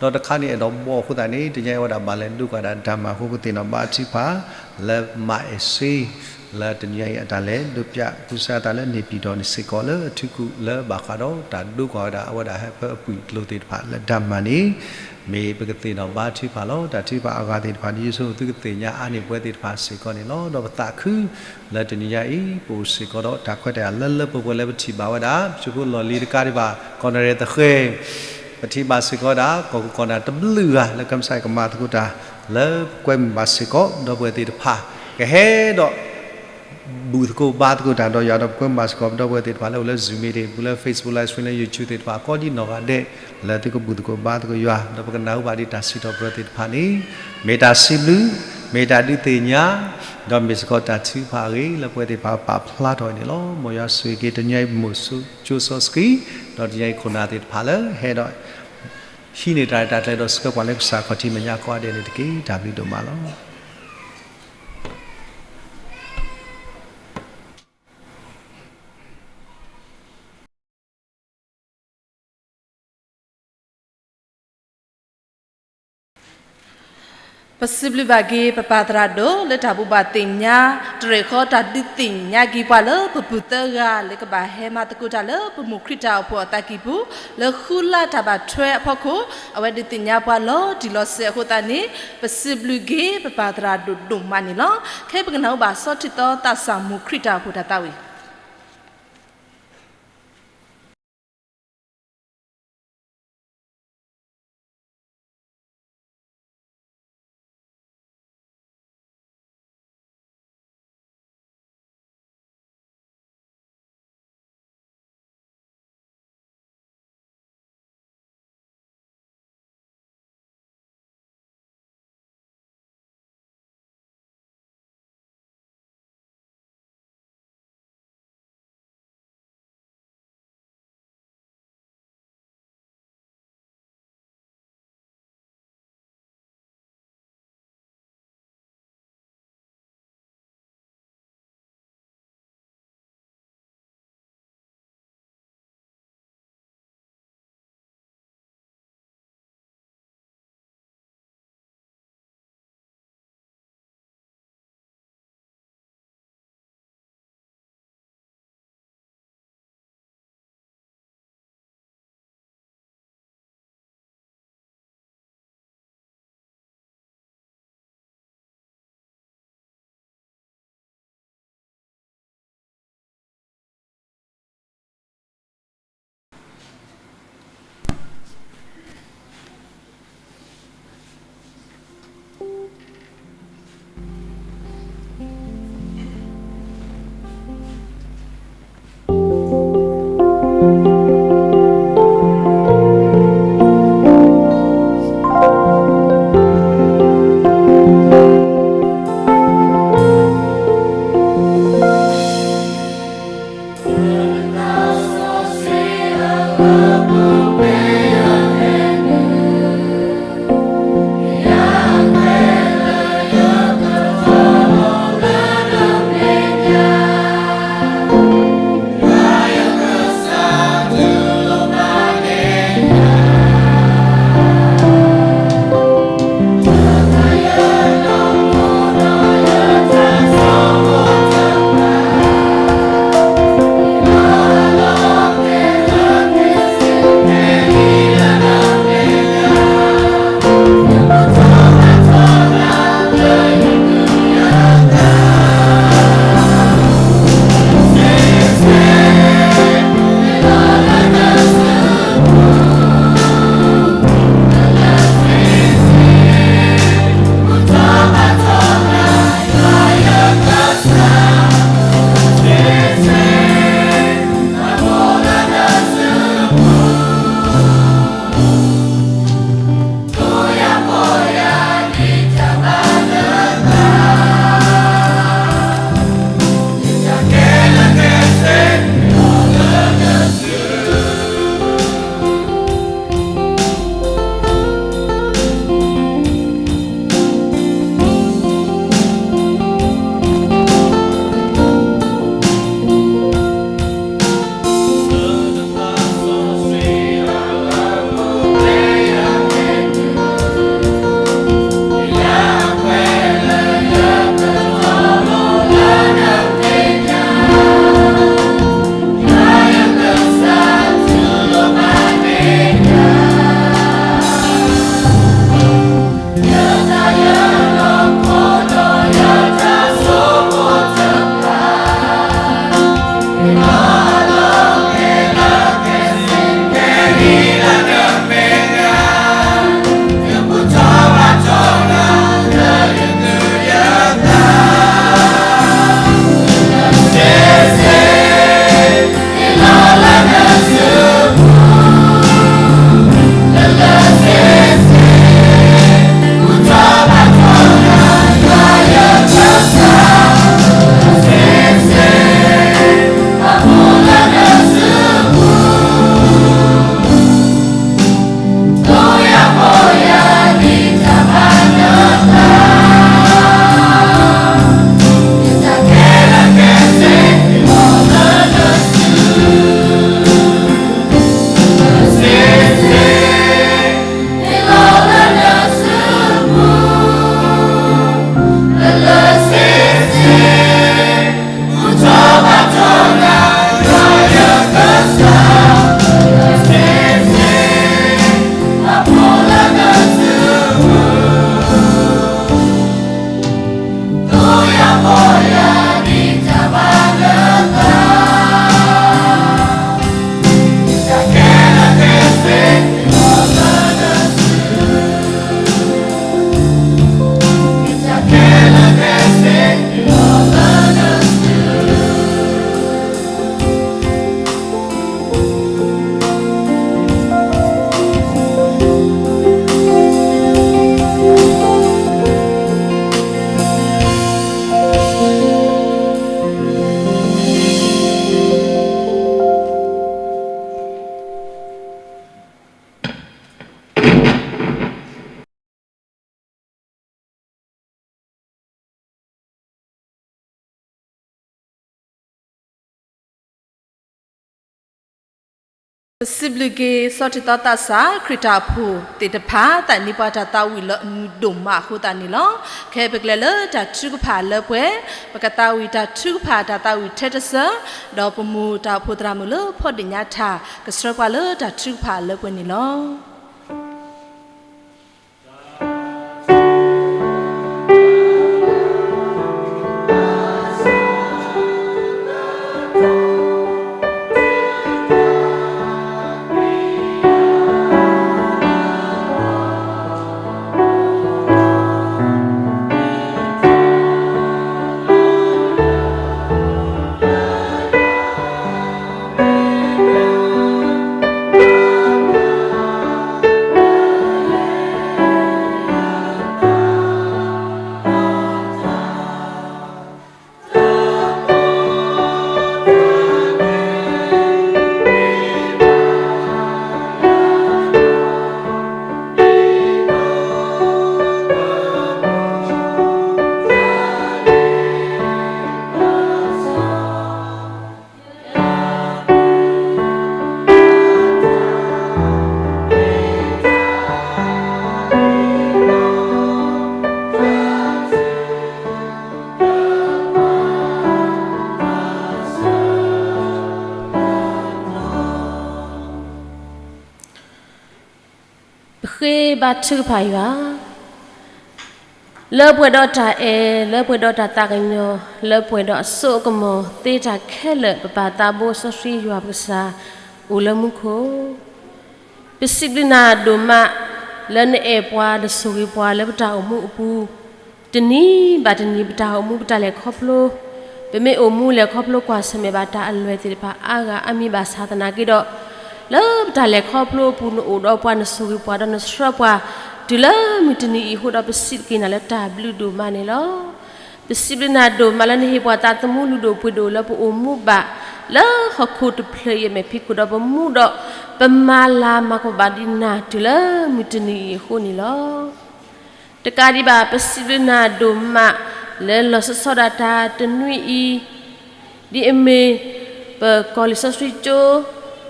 ဒီးတခါန့ၣ်အဲၣ်ဒိးဘီအဃိသတးန့ၣ် တနံၤညါအံၤဝဲဒၣ်ဘၣ်လဲၤဒိကနၣ်ဒၣ်တၢ်မၤအဃိ ပသ့ၣ်နီၣ်ဘါထုကဖၣ် လၢမၤအဲၣ်စ့ လၢတနံၤညါအံၤအတၢ်လဲၤဒိးပၠးဖုဆါအသးလၢန့ၣ်ပၠံၣ်တီၣ်န့ၣ်စ့ၢ်ကီးလၢအထူးကူၣ်လၢဘၣ်ဃးဒီးတၢ်ဒိကွၢ်ဝဲဒၣ် အဝဲဒၣ် iPad အပှံာ်ကျိၤသ့ၣ်တဖၣ်လၢတၢ်မၤန့ၣ် မ့ၢ်ပကသ့ၣ်နီၣ်ဘါထုကဖၣ်လီၤ. တၢ်ထုကဖၣ်အဂၤသ့ၣ်တဖၣ်န့ၣ် ယဆိသုကသ့ၣ်ညါအါန့ၢ်ပဝဲသ့ၣ်တဖၣ်စ့ၢ်ကီးန့ၣ်လီၤ. ဒီးပသးခု လၢတနံၤညါအံၤ ပအိၣ်စ့ၢ်ကီးဒီးတၢ်ခွဲးတၢ်ယာ်လၢလၢပှဲၤပှဲၤလၢပထံၣ်ဘၣ်ဝဲဒၣ် ပကၠိဖိလီၢ်လံၤတကးဒံးဘၣ် ကီၢ်နရံၣ်သဃဲၤ ပထံၣ်ဘၣ်စ့ၢ်ကီးဝဲဒၣ် ကီၢ်ခိၣ်ကီၢ်နၢ်တဘျုးဂၤလၢကမၤဆါကမၤသကိးတၢ် လၢပကွဲမုာ်ဘၣ်စ့ၢ်ကီး ဒီပုၢ်ဝဲၢ်သ့ၣ်တဖၣ် ကဟဲဒီး ဘူၣ်သကိးဘါသကိးတၢ်ဒီးယွၤ ဒီးပကွဲမုာ်ဘၣ်စ့ၢ်ကီး ဒီပုၢ်ဝဲၢ်သ့ၣ်တဖၣ်လၢအိၣ်လၢ Zoom meeting ပူၤလၢ Facebook Live Stream လၢ YouTube သ့ၣ်တဖၣ် ကိးဒံနီၢ်ဂၤဒဲး လၢသုကဘူၣ်သကိးဘါသကိးယွၤ ဒီးပကနၢ်ဟူဘၣ်ဒံးတၢ်စံးထီၣ်ပတြၢၤသ့ၣ်တဖၣ်န့ၣ် မ့ၢ်တၢ်စံးဘျုး မ့ၢ်တၢ်ဒုးသ့ၣ်ညါ ဒီးမ့ၢ်စ့ၢ်ကီးတၢ်ထုကဖၣ်အဂ့ၢ် လၢပဝဲသ့ၣ်တဖၣ်ပာ်ဖျါထီၣ်အံၤန့ၣ်လီၤ. မ်ယွၤဆိၣ်ဂ့ၤက့ၤ တနံၤညါအံၤ မိၢ်ကၠိစီဆှံ ဒီးတနံၤညါအံၤခိၣ်နၢ်သ့ၣ်တဖၣ်လၢ ဟဲဒီး ဟံးန့ၢ်တၢ်ရဲၣ်တၢ်ကျဲၤဒီးဆှၢပှၤလၢကစၢ်ခီၣ်ထံးမဲာ်ညါကိးဂၤဒဲးန့ၣ်တက့ၢ်. တၢ်ဘျုးဒိၣ်မးလီၤ. ပစံးဘျုးဘၣ်က့ၤ ပပၢ်သရၣ်ဒိၣ် လၢတၢ်ဘိးဘၣ်သ့ၣ်ညါ တရဲၣ်ဃီတၢ်ဒုးသ့ၣ်ညါက့ၤပှၤလၢပပူၤသၢဂၤ လၢကဘၣ်ဟဲမၤသကိးတၢ်လၢပမိၢ်ခရံာ်တၢ်အိၣ်ဖှိၣ်အသးကံၢ်ပူၤ လၢဃုလါတၢ်ဘၣ်ထွဲအဖီခိၣ် အဝဲဒုးသ့ၣ်ညါပှၤလီၤတံၢ်လီၤဆဲးအဃိသတးန့ၣ် ပစံးဘျုးက့ၤ ပပၢ်သရၣ်ဒိၣ်ဒိၣ်မးန့ၣ်လီၤ. ခဲအံၤပကနၢ်ဟူဘၣ်စီၤထံးသီသးစၢ်မိၢ်ခရံာ်တၢ်အိၣ်ဖှိၣ်တၢ်သးဝံၣ် ပစံးဘျုးက့ၤ ဆီၣ်တံၢ်သီသးစၢ် ခရံာ်တၢ်အိၣ်ဖှိၣ်သ့ၣ်တဖၣ် သးနံၤပှၤတၢ်သးဝံၣ်လၢအမုာ်ဒိၣ်မးအဃိသတးန့ၣ်လီၤ. ခဲအံၤပကလဲၤလၢတၢ်ထုကဖၣ်လၢပှဲၤ, ပကသးဝံၣ်တၢ်ထုကဖၣ်တၢ်သးဝံၣ်ထဲတစၢ, ဒီးပမိၢ်တၢ်အိၣ်ဖှိၣ်သရၣ်မုၣ်လၢဖီၣ်ဒ့ၣ်ညါထၣ် ကဆှၢပှၤလၢတၢ်ထုကဖၣ်လၢပှဲၤန့ၣ်လီၤ. ပဃ့ဘါထုကဖၣ်ယွၤ လၢပှဲၤဒီးတၢ်အဲၣ်, လၢပှဲၤဒီးတၢ်သးကညီၤ, လၢပှဲၤဒီးအစိအကမီၤသ့တၢ်ခဲလၢာ် ပပၢ်သးဘိစီဆှံယွၤပကစၢ် အိၣ်လၢမူခိၣ်, ပစံးဘျုးနၤဒိၣ်မး လၢနအဲၣ်ပှၤ နဆိၣ်ဂ့ၤပှၤလၢပတၢ်အိၣ်မူအပူၤ, တနံၤဘၣ်တနံၤ ပတၢ်အိၣ်မူ ပတၢ်လဲၤခီဖျိ, ပမ့ၢ်အိၣ်မူလဲၤခီဖျိကွၢ်ဆၢၣ်မဲာ်ဘၣ်တၢ်အလွဲၢ်သ့ၣ်တဖၣ်အါဂၤအါမံၤဘၣ်ဆၣ်သနာ်က့ဒီး, လၢပတၢ်လဲၤခီဖျိအပူၤ နအိၣ်ဒီးပှၤ နဆိၣ်ဂ့ၤပှၤ ဒီးနဆှၢပှၤ တုၤလၢမုၢ်တနံၤအံၤအဃိဒီး ပစံးဘျုးက့ၤနၤလၢတၢ်ဘျုးဒိၣ်မးန့ၣ်လီၤ. ပစံးဘျုးနၤဒိၣ်မးလၢနဟ့ၣ်ပှၤသးသမူလုၢ်ဒိၣ်ပှ့ၤဒိၣ်လၢပအိၣ်မူဘၣ် လၢဟီၣ်ခိၣ်တဖျၢၣ်အံၤအမဲာ်ဖံးခိၣ်ဒီးပမူဒီး ပမၤလၤမၤကပီၤဘၣ်ဒံးနၤတုၤလၢမုၢ်တနံၤအံၤအဃိန့ၣ်လီၤ. တကးဒံးဘၣ် ပစံးဘျုးနၤဒိၣ်မး လၢလီၤဆီဒၣ်တၢ်တနွံအံၤ ဒ်အမ့ၢ် ပကီၢ်လံာ်စီဆှံကၠိ,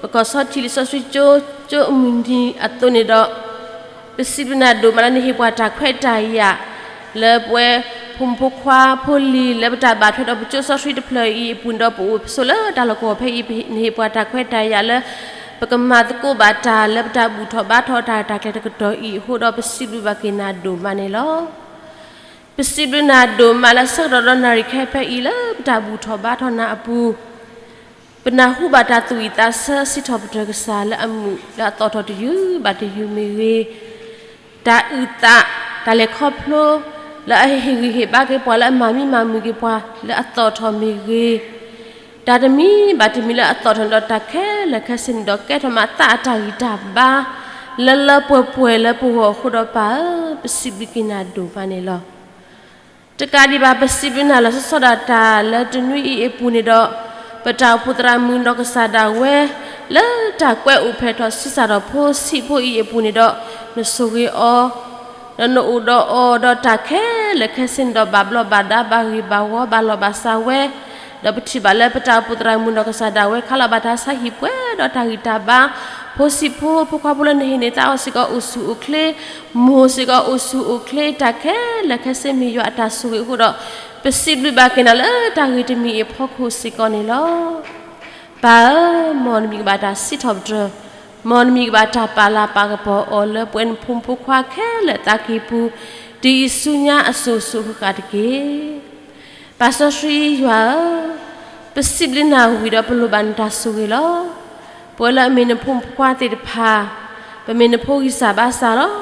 ပကီၢ်ဆီထံးလံာ်စီဆှံကၠိ ကၠိအမုၢ်နံၤအသိးန့ၣ်ဒီး, ပစံးဘျုးနၤဒိၣ်မးလၢနဟ့ၣ်ပှၤတၢ်ခွဲးတၢ်ယာ် လၢပဝဲဖိမုၣ်ဖိခွါဖိလံၤ လၢပတၢ်ဘၣ်ထွဲဒီးပကၠိစီဆှံတဖျၢၣ်အံၤအပူၤန့ၣ်ဒီး ပအိၣ်ပဆိးလၢတၢ်လီၢ်ကဝီၤဖဲအံၤ နဟ့ၣ်ပှၤတၢ်ခွဲးတၢ်ယာ်လၢ ပကမၤသကိးဘၣ်တၢ်လၢပတၢ်ဘူၣ်ထီၣ်ဘါထီၣ်တၢ် တၢ်ကျဲၤတကတီၢ်အံၤအဃိဒီး ပစံးဘျုးဘၣ်က့ၤနၤဒိၣ်မးန့ၣ်လီၤ. ပစံးဘျုးနၤဒိၣ်မးလၢဆၢကတီၢ်ဒီးနၣ်ရံၣ်ခဲဖဲအံၤလၢပတၢ်ဘူၣ်ထီၣ်ဘါထီၣ်နၤအပူၤ, ပနၢ်ဟူဘၣ်တၢ်သူၣ်ဝံၣ်သးဆၢစံးထီၣ်ပတြၢၤကစၢ်လၢအမုာ်လၢအသီၣ်ထီၣ်တယုၢ်ဘၣ်တယုၢ်မ့ၢ်ဂ့ၤ, တၢ်အုၣ်သး တၢ်လဲၤခီဖျိ လၢအဟ့ၣ်ဂံၢ်ဟ့ၣ်ဘါက့ၤပှၤလၢအမၤမံမၤမုာ်က့ၤပှၤလၢအသီၣ်ထီၣ်မ့ၢ်ဂ့ၤ, တၢ်တမံၤဘၣ်တမံၤလၢအသီၣ်ထီၣ်န့ၣ်ဒီး တၢ်ခဲလၢာ်ခဲဆ့န့ၣ်ဒီး ကဲထီၣ်မးသးအတၢ်ဂံၢ်တၢ်ဘါ လၢလၢပှဲၤပှဲၤလၢပဂီၢ်အဃိဒီးပၢ်ဧၢ, ပစံးဘျုးက့ၤနၤဒိၣ်မးန့ၣ်လီၤ. တကးဒံးဘၣ် ပစံးဘျုးနၤလီၤဆီဆီဒၣ်တၢ်လၢတနွံအံၤအပူၤန့ၣ်ဒီး, ပတၢ်အိၣ်ဖှိၣ်သရၣ်မုၣ်နီၢ်ကစၢ်ဒၣ်ဝဲ လၢတၢ်ကွဲးအိၣ်ဖျဲၣ်ထီၣ်ဆံးစၢ်ထီၣ်ဖိဆံးဖိအံၤအပူၤန့ၣ်ဒီး, နဆိၣ်ဂ့ၤအီၤ ဒီးနအိၣ်ဒီးအီၤဒီးတၢ်ခဲလၢာ်ခဲဆ့န့ၣ်ဒီး ဘၣ်ဘျီးဘၣ်ဒါ ဘၣ်ဂ့ၤဘၣ်ဝီဘၣ်လီၢ်ဘၣ်စးဝဲ, ဒီးပထံၣ်ဘၣ်လၢပတၢ်အိၣ်ဖှိၣ်သရၣ်မုၣ်နီၢ်ကစၢ်ဒၣ်ဝဲ ခးလီၤဘၣ်တၢ်ဆါဟံၣ်ပှဲၤဒီးတၢ်ဂံၢ်တၢ်ဘါ, ဖိဆံးဖိ ဖိခွါဖိလၢနဟ့ၣ်န့ၢ်သးအီၤစ့ၢ်ကီးအိၣ်ဆူၣ်အိၣ်ချ့, မိၢ်စ့ၢ်ကီးအိၣ်ဆူၣ်အိၣ်ချ့ တၢ်ခဲလၢာ်ခဲဆ့မ့ၢ်ယွၤအတၢ်ဆိၣ်ဂ့ၤအဃိဒီး, ပစံးဘျုးဘၣ်က့ၤနၤလၢတၢ်ဂ့ၢ်တမံၤအံၤအဖီခိၣ်စ့ၢ်ကီးန့ၣ်လီၤ. ပၢ်ဧၢ, မ်နမံၤကဘၣ်တၢ်စံးထီၣ်ပတြၢၤ, မ်နမံၤကဘၣ်တၢ်ပာ်လၤပာ်ကပီၤအီၤလၢပဝဲနဖိမုၣ်ဖိခွါခဲလၢာ်သးကံၢ်ပူၤ, တုၤအံၤဆူညါအစိၤစိၤဃၣ်ဃၣ်တက့ၢ်. ပၢ်စီဆှံယွၤဧၢ, ပစံးဘျုးနၤဝံၤဒီးပလိၣ်ဘၣ်နတၢ်ဆိၣ်ဂ့ၤလီၤ. ပဝဲလၢအမ့ၢ်နဖိမုၣ်ဖိခွါသ့ၣ်တဖၣ်, ပမ့ၢ်နဖိဂံၢ်စၢ်ဘါစၢ်လီၤ.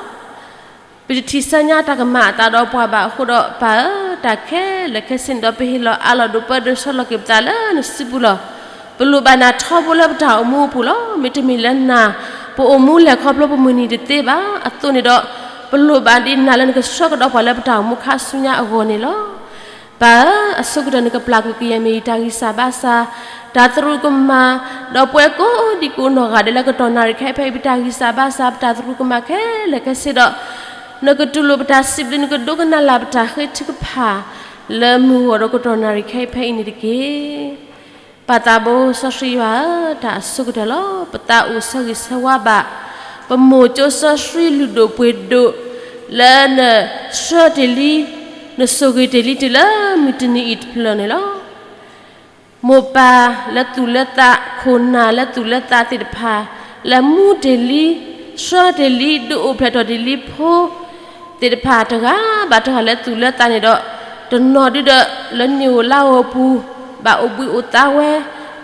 ပတထံၣ်ဆၢညါတၢ်ကမၤအသးဒီးပှၤဘၣ်အဃိဒီးပၢ်ဧၢ, တၢ်ခဲလၢာ်ခဲဆ့န့ၣ်ဒီး ပဟ့ၣ်လီၤအးလီၤဒိးပၢဒိးဆှၢလီၤက့ၤပသးလၢနစုပူၤလီၤ. ပလိၣ်ဘၣ်နၤထီဘိလၢပတၢ်အိၣ်မူအပူၤလီၤ. မ့တမ့ၢ်လၢနၤ, ပအိၣ်မူလဲၤခီဖျိပမုၢ်နံၤတသ့ဘၣ်. အသိးန့ၣ်ဒီး, ပလိၣ်ဘၣ်ဒံးနၤလၢနကဆှၢကဒီးပှၤလၢပတၢ်အိၣ်မူခါဆူညါအဂီၢ်န့ၣ်လီၤ. ပၢ်ဧၢ, အဆိကတၢၢ်နကပျၢ်ကွံာ်ကယဲၢ်မ့ၢ်ယတၢ်ဂံၢ်စၢ်ဘါစၢ်, တၢ်သရူးကမၣ်, ဒီးပဝဲကိးဒံကိးနီၢ်ဂၤဒဲးလၢကတီၢ်နၣ်ရံၣ်ခဲအံၤဖဲအံၤ ပတၢ်ဂံၢ်စၢ်ဘါစၢ် ပတၢ်သရူးကမၣ်ခဲလၢာ်ခဲဆ့ဒီး, နကတူၢ်လိာ်ပတၢ်စံးဘျုး နကဒိကနၣ်လၢ်ပတၢ်ဃ့ထုကဖၣ် လၢမုၢ်ဂီၤဒီးကတီၢ်နၣ်ရံၣ်ခဲအံၤဖဲအံၤန့ၣ်တက့ၢ်. ပၢ်သးဘိစီဆှံယွၤဧၢ, တၢ်အဆိကတၢၢ်လီၤ. ပသးအိၣ်ဆၢဂ့ၤဆၢဝါဘၣ် ပမိၢ်ကၠိစီဆှံလုၢ်ဒိၣ်ပှ့ၤဒိၣ် လၢနဆှၢတ့ၢ်လံ, နဆိၣ်ဂ့ၤတ့ၢ်လံ တုၤလၢမုၢ်တနံၤအံၤတဖျၢၣ်န့ၣ်လီၤ. မိၢ်ပၢ်လၢသူၣ်လၢသး, ခိၣ်နၢ်လၢသူၣ်လၢသးသ့ၣ်တဖၣ်, လၢမူတ့ၢ်လံ, ဆှၢတ့ၢ်လံ, ဒုးအိၣ်ဖျဲၣ်ထီၣ်တ့ၢ်လံဖိသ့ၣ်တဖၣ် တဂၤဘၣ်တဂၤလၢသူၣ်လၢသးန့ၣ်ဒီး, တနီၤဒုဒီးလၢနံၣ်ဧိၤလါဧိၤအပူၤ ဘၣ်အိၣ်ဘှံးအိၣ်သါဝဲ,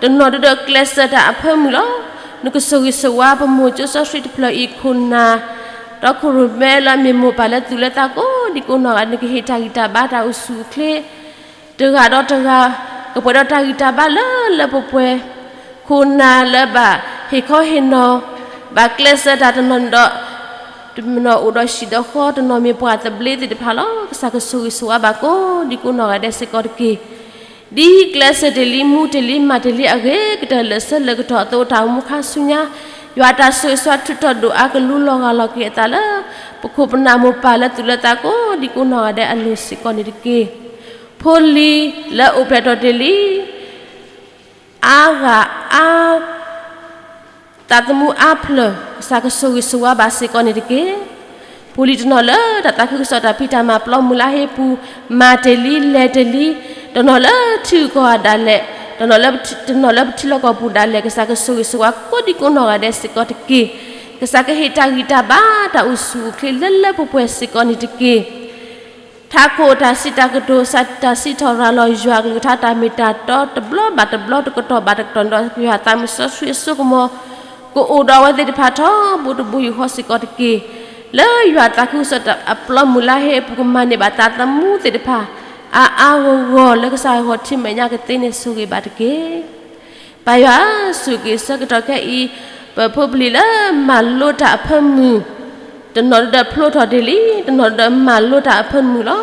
တနီၤဒုဒီးကျဲးစၢးတၢ်အဖၢမုၢ်လီၤ. နကဆိၣ်ဂ့ၤဆိၣ်ဝါပမိၢ်ကၠိစီဆှံတဖျၢၣ်အံၤ ခိၣ်နၢ် ဒီးခိၣ်ရိၣ်မဲလၢအမ့ၢ်မိၢ်ပၢ်လၢသူၣ်လၢသးကိးဒံကိးနီၢ်ဂၤ နကဟ့ၣ်တၢ်ဂံၢ်တၢ်ဘါတၢ်အိၣ်ဆူၣ်အိၣ်ချ့ တဂၤဒီးတဂၤ ကပှဲၤဒီးတၢ်ဂံၢ်တၢ်ဘါလၢလၢပှဲၤပှဲၤ, ခိၣ်နၢ်လၢဘၣ်ဟ့ၣ်ခီဟ့ၣ်နီၤ, ဘၣ်ကျဲးစၢးတၢ်တနီၤန့ၣ်ဒီး, တနီၤအိၣ်ဒီးဟံၣ်ဒီးဃီ, တနီၤမ့ၢ်ပှၤသဘျ့သ့ၣ်တဖၣ်လီၤ. ကစၢ်ကဆိၣ်ဂ့ၤဆိၣ်ဝါဘၣ်ကိးဒံကိးနီၢ်ဂၤဒဲးစ့ၢ်ကီးတက့ၢ်. ဒ်ကျဲးစၢးတ့ၢ်လံ မူတ့ၢ်လံ မၤတ့ၢ်လံအဂ့ၤကတၢၢ် လၢာ်ဆၢလၢာ်ကတီၢ်အသိး တၢ်အိၣ်မူခါဆူညါ, ယွၤတၢ်ဆိၣ်ဂ့ၤဆိၣ်ဝါထုးထီၣ်ဒိၣ်အါကလူလီၤဂာ်လီၤက့ၤအသးလၢ ပခိၣ်ပနၢ်မိၢ်ပၢ်လၢသူၣ်လၢသးကိးဒံကိးနီၢ်ဂၤဒဲးအလိၤစ့ၢ်ကီးန့ၣ်တက့ၢ်. ဖိလံၤလၢအိၣ်ဖျဲၣ်ထီၣ်တ့ၢ်လံ အါဂၤအါ သးသမူအါဖျၢၣ် ကစၢ်ကဆိၣ်ဂ့ၤဆိၣ်ဝါဘၣ်စ့ၢ်ကီးန့ၣ်တက့ၢ်. ဖိလံၤတနီၤလၢတၢ်သးခုကစီၣ်တၢ်ဖံးတၢ်မၤပျီမုၢ်လါဟ့အပူၤ မၤတ့ၢ်လံလဲၤတ့ၢ်လံ, တနီၤလၢထံဂုၤကီၢ်ဂၤဒၣ်လဲာ်, တနီၤလၢပထံလီၢ်ကီၢ်ပူၤဒၣ်လဲာ် ကစၢ်ကဆိၣ်ဂ့ၤဆိၣ်ဝါကိးဒံကိးနီၢ်ဂၤဒဲးစ့ၢ်ကီးတက့ၢ်. ကစၢ်ကဟ့ၣ်တၢ်ဂံၢ်တၢ်ဘါတၢ်အိၣ်ဆူၣ်အိၣ်ချ့လၢလၢပှဲၤပှဲၤစ့ၢ်ကီးန့ၣ်တက့ၢ်. ထးခိၣ်တၢ်စံးတၢ်ကတိၤ တၢ်စံးထီၣ်ရၤလီၤယွၤအကလုၢ်ကထါ တၢ်မ့ၢ်တၢ်တီတဘျီဘၣ်တဘျီ တကတီၢ်ဘၣ်တကတီၢ်န့ၣ်ဒီး ယွၤသးမုၢ်စီဆှံအစိကမီၤ ကအိၣ်ဒီးအဝဲသ့ၣ်တဖၣ်ထီဘိတဘိယူၢ်ဃီစ့ၢ်ကီးတက့ၢ်. လၢယွၤသးခုကစီၣ်အပျီမုၢ်လါဟ့အပူၤ ကမၤန့ၢ်ဘၣ်သးသမူသ့ၣ်တဖၣ် အါအါဂီၢ်ဂီၢ် လၢကစၢ်ဂီၤထံးမဲာ်ညါကသ့န့ၣ် ဆိၣ်ဂ့ၤဘၣ်တက့ၢ်. ပၢ်ယွၤဧၢ, စူၢ်က့ၤဆၢကတီၢ်ခဲအံၤ ပဖိပလံၤလၢမၤလိတၢ်အဖၢမုၢ်, တနီၤဒုဒီးဖျိထီၣ်တ့ၢ်လံ, တနီၤဒုဒီးမၤလိတၢ်အဖၢမုၢ်လီၤ.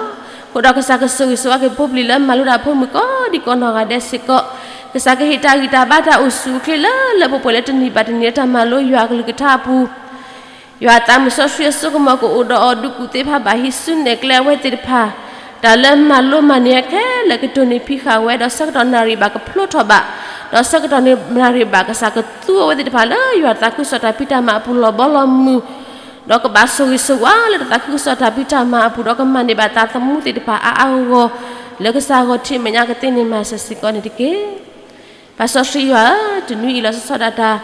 အဃိဒီးကစၢ်ကဆိၣ်ဂ့ၤဆိၣ်ဝါက့ၤပဖိပလံၤလၢမၤလိတၢ်အဖၢမုၢ်ကိးဒံကိးနီၢ်ဂၤဒဲးစ့ၢ်ကီး, ကစၢ်ကဟ့ၣ်တၢ်ဂံၢ်တၢ်ဘါတၢ်အိၣ်ဆူၣ်အိၣ်ချ့လၢလၢပှဲၤပှဲၤလၢတနံၤဘၣ်တနံၤလၢတၢ်မၤလိယွၤအကလုၢ်ကထါအပူၤ ယွၤသးမုၢ်စီဆှံအစိကမီၤကအိၣ်ဒီးအီၤ ဒူကူၣ်သ့ဖးဘၣ်ဟံးစုနဲၣ်ကျဲအဝဲသ့ၣ်တဖၣ်, တၢ်လၢမၤလိမၤနၢၤခဲလၢာ်ကတိၢ်န့ၢ်ဖံးဃာ်ဝဲ ဒီးဆၢကတီၢ်နၣ်ရံၣ်ဘၣ်ကဖျိထီၣ်ဘၣ်, ဒီးဆၢကတီၢ်နၣ်ရံၣ်ဘၣ်ကစၢ်ကသူအဝဲသ့ၣ်တဖၣ်လၢယွၤသးခုကစီၣ်တၢ်ဖံးတၢ်မၤအပူၤလီၤဘီလီၤမုၢ်, ဒီးကဘၣ်ဆိၣ်ဂ့ၤဆိၣ်ဝါလၢတၢ်သးခုကစီၣ်တၢ်ဖံးတၢ်မၤအပူၤ ဒီးကမၤန့ၢ်ဘၣ်သးသမူသ့ၣ်တဖၣ်အါအါဂီၢ်ဂီၢ် လၢကစၢ်ဂီၤထံးမဲာ်ညါကသ့န့ၣ် မၤစၢၤစ့ၢ်ကီးန့ၣ်တက့ၢ်. ပၢ်စီဆှံယွၤဧၢ, တနွံအံၤလီၤဆီဒၣ်တၢ်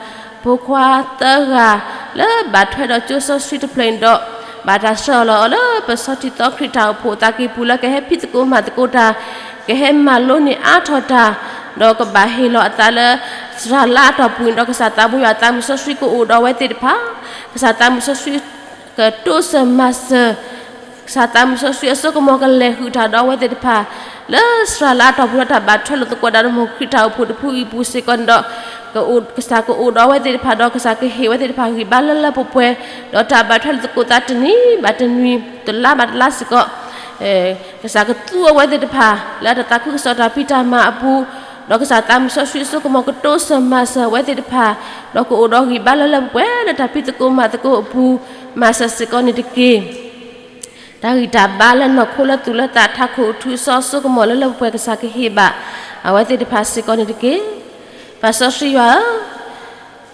ဖိခွါသၢဂၤ လၢဘၣ်ထွဲဒီးကၠိစီဆှံတဖျၢၣ်န့ၣ်ဒီး, ဘၣ်တၢ်ဆှၢအီၤလီၤအီၤလၢပဆီထံသီခရံာ်တၢ်အိၣ်ဖှိၣ်အသးကံၢ်ပူၤလၢကဟဲဖံးသကိးမၤသကိးတၢ်, ကဟဲမၤလိန့ၢ်အါထီၣ်တၢ်, ဒီးကဘၣ်ဟ့ၣ်လီၤအသးလၢ စှၤလါအတီၢ်ပူၤန့ၣ်ဒီး ကစၢ်သးဘိယွၤသးမုၢ်စီဆှံကအိၣ်ဒီးအဝဲသ့ၣ်တဖၣ်, ကစၢ်သးမုၢ်စီဆှံ ကတိစၢၤမၤစၢၤ, ကစၢ်သးမုၢ်စီဆှံအစိကမီၤကလဲၤဃုာ်တၢ်ဒီးအဝဲသ့ၣ်တဖၣ်, လၢစှၤလါအတီၢ်ပူၤလၢတၢ်ဘၣ်ထွဲလိာ်သကိးဒၣ်ဒီးမုၢ်ခရံာ်တၢ်အိၣ်ဖှိၣ်တဖုအံၤအပူၤစ့ၢ်ကီးန့ၣ်ဒီး, ကအိၣ်, ကစၢ်ကအိၣ်ဒီးအဝဲသ့ၣ်တဖၣ်ဒီး ကစၢ်ကဟ့ၣ်ဝဲသ့ၣ်တဖၣ်ဂံၢ်ဘါလၢလၢပှဲၤပှဲၤ, ဒီးတၢ်ဘၣ်ထွဲလိာ်သကိးသးတနံၤဘၣ်တနံၤ တလါဘၣ်တလါစ့ၢ်ကီး ကစၢ်ကသူအဝဲသ့ၣ်တဖၣ် လၢတၢ်သးခုကစီၣ်တၢ်ဖံးတၢ်မၤအပူၤ, ဒီးကစၢ်သးမုၢ်စီဆှံအစိကမီၤကတိစၢၤမၤစၢၤအဝဲသ့ၣ်တဖၣ်, ဒီးကအိၣ်ဒီးဂံၢ်ဘါလၢလၢပှဲၤပှဲၤလၢတၢ်ဖံးသကိးမၤသကိးအပူၤ, မၤစၢၤစ့ၢ်ကီးန့ၣ်တက့ၢ်. တၢ်ဂံၢ်တၢ်ဘါလၢနီၢ်ခိလၢသူၣ်လၢသး ထးခိၣ်ထူစီအစိကမီၤလၢလၢပှဲၤပှဲၤ ကစၢ်ကဟ့ၣ်ဘၣ်အဝဲသ့ၣ်တဖၣ်စ့ၢ်ကီးန့ၣ်တက့ၢ်. ပၢ်စီဆှံယွၤဧၢ,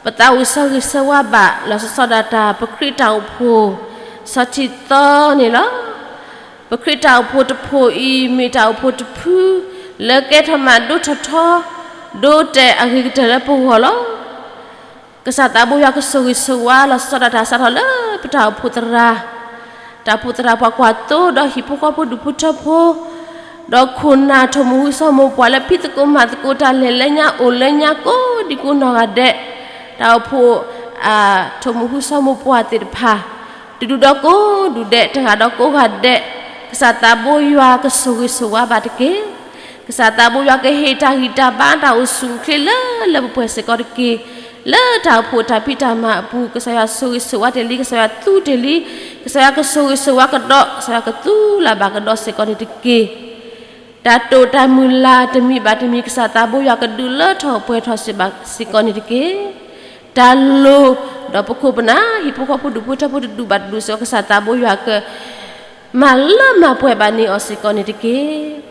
ပသးအိၣ်ဆၢဂ့ၤဆၢဝါဘၣ် လီၤဆီဒၣ်တၢ် ပခရံာ်တၢ်အိၣ်ဖှိၣ် ဆီထံသီန့ၣ်လီၤ. ပခရံာ်တၢ်အိၣ်ဖှိၣ်တဖှိၣ်အံၤ မ့ၢ်တၢ်အိၣ်ဖှိၣ်တဖု လၢကဲထီၣ်မးဒိထီၣ်ထီ ဒိတဲာ်အဂ့ၤကတၢၢ်လၢပဂီၢ်လီၤ. ကစၢ်သးဘိယွၤကဆိၣ်ဂ့ၤဆိၣ်ဝါ လီၤဆီဒၣ်တၢ်စးထီၣ်လၢပတၢ်အိၣ်ဖှိၣ်သရၣ်, တၢ်အိၣ်ဖှိၣ်သရၣ်ပှၤကွၢ်သိ ဒီးဟံၣ်ဖိဃီဖိဒူၣ်ဖိထၢဖိ ဒီးခိၣ်နၢ်ထိၣ်မုၢ်ဟူစီၤမိၢ်ပှၢ်လၢဖံးသကိးမၤသကိးတၢ်လဲၤလၢညါအိၣ်လၢညါကိးဒံကိးနီၢ်ဂၤဒဲး, တၢ်အိၣ်ဖှိၣ် ထိၣ်မုၢ်ဟူစီၤမိၢ်ပှၢ်သ့ၣ်တဖၣ်, တဒူၣ်ဒီးကိးဒူၣ်ဒဲး တဂၤဒီးကိးဂၤဒဲး, ကစၢ်သးဘိယွၤကဆိၣ်ဂ့ၤဆိၣ်ဝါဘၣ်တက့ၢ်. ကစၢ်သးဘိယွၤကဟ့ၣ်တၢ်ဂံၢ်တၢ်ဘါတၢ်အိၣ်ဆူၣ်အိၣ်ချ့လၢလၢပှဲၤပှဲၤစ့ၢ်ကီးတက့ၢ်. လၢတၢ်အိၣ်ဖှိၣ်တၢ်ဖံးတၢ်မၤအပူၤ ကစၢ်ယွၤဆိၣ်ဂ့ၤဆိၣ်ဝါတ့ၢ်လံ, ကစၢ်ယွၤသူတ့ၢ်လံ, ကစၢ်ယွၤကဆိၣ်ဂ့ၤဆိၣ်ဝါကဒီး, ကစၢ်ယွၤကသူလၢ်ဘၣ်ကဒီးစ့ၢ်ကီးန့ၣ်တက့ၢ်. တၢ်တိာ်တၢ်မုၢ်လၢ်တမံၤဘၣ်တမံၤ ကစၢ်သးဘိယွၤကဒုးလၢထီၣ်ပှဲၤထီၣ်စ့ၢ်ကီးန့ၣ်တက့ၢ်. တၢ်လိၤ, ဒီးပခိၣ်ပနၢ် ဟံၣ်ဖိဃီဖိဒူၣ်ဖိထၢဖိတဒူၣ်ဘၣ်တဒူၣ်စ့ၢ်ကီး ကစၢ်သးဘိယွၤက မၤလၢမၤပှဲၤဘၣ်န့ၢ်အီၤစ့ၢ်ကီးန့ၣ်တက့ၢ်.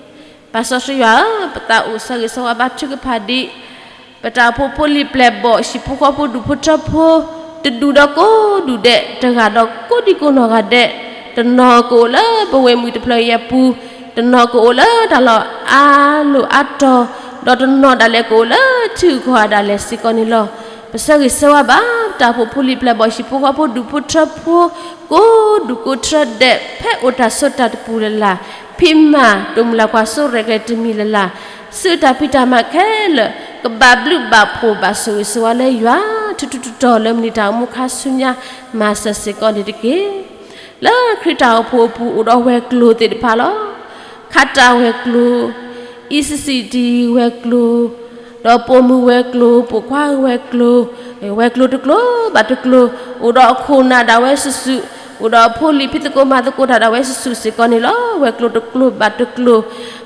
ပၢ်စီဆှံယွၤဧၢ, ပသးအိၣ်ဆၢဂ့ၤဆၢဝါဘါထုကဖၣ်ဒံး ပတၢ်အိၣ်ဖှိၣ်ဖိလံၤပျဲၢ်ဘီၣ် ဟံၣ်ဖိဃီဖိဒူၣ်ဖိထၢဖိ, တဒူၣ်ဒီးကိးဒူၣ်ဒဲး, တဂၤဒီးကိးဒံကိးနီၢ်ဂၤဒဲး, တနီၤကအိၣ်လၢပဝဲၢ်မုၢ်တဖျၢၣ်အံၤအပူၤ, တနီၤကအိၣ်လၢတၢ်လီၢ်အါလိာ်အါတီၤ, ဒီးတနီၤဒၣ်လဲာ်ကအိၣ်လၢထံဂုၤကီၢ်ဂၤဒၣ်လဲာ်စ့ၢ်ကီးန့ၣ်လီၤ. ပဆၢဂ့ၤဆၢဝါဘၣ် ပတၢ်အိၣ်ဖှိၣ်ဖိလံၤပျဲၢ်ဘီၣ် ဟံၣ်ဖိဃီဖိဒူၣ်ဖိထၢဖိ, ကိးဒူၣ်ကိးထၢဒဲး, ဖဲအိၣ်တၢ်စိတၢ်တပူၤလၢ်လၢ်, ဖံးမၤတိၢ်မုၢ်လၢ်ကွၢ်စိရဲၣ်ကျဲၤတမံၤလၢ်လၢ်, ဆူတၢ်ဖံးတၢ်မၤခဲလၢာ်, ကဘၣ်ဘျုးဘၣ်ဖှိၣ်ဘၣ်ဆိၣ်ဂ့ၤဆိၣ်ဝါလၢယွၤ ထူးထူးတီၤတီၤလၢမုၢ်နံၤတၢ်အိၣ်မူခါဆူညါ မၤစၢၤစ့ၢ်ကီးန့ၣ်တက့ၢ်. လၢခရံာ်တၢ်အိၣ်ဖှိၣ်အပူၤအိၣ်ဒီးဝဲၤကျိၤသ့ၣ်တဖၣ်လီၤ. ခးတၢ်ဝဲၤကျိၤ, အံၣ်စံၣ်စံၣ်တံၢ်ဝဲၤကျိၤ, ဒီးပိာ်မုၣ်ဝဲၤကျိၤ, ပိာ်ခွါဝဲၤကျိၤ, ဝဲၤကျိၤတကျိၤဘၣ်တကျိၤ, အိၣ်ဒီးအခိၣ်နၢ်ဒၣ်ဝဲစုာ်စုာ်, အိၣ်ဒီးအဖိလံၤဖံးသကိးမၤသကိးတၢ်ဒၣ်ဝဲစုာ်စုာ်စ့ၢ်ကီးန့ၣ်လီၤ. ဝဲၤကျိၤတကျိၤဘၣ်တကျိၤ,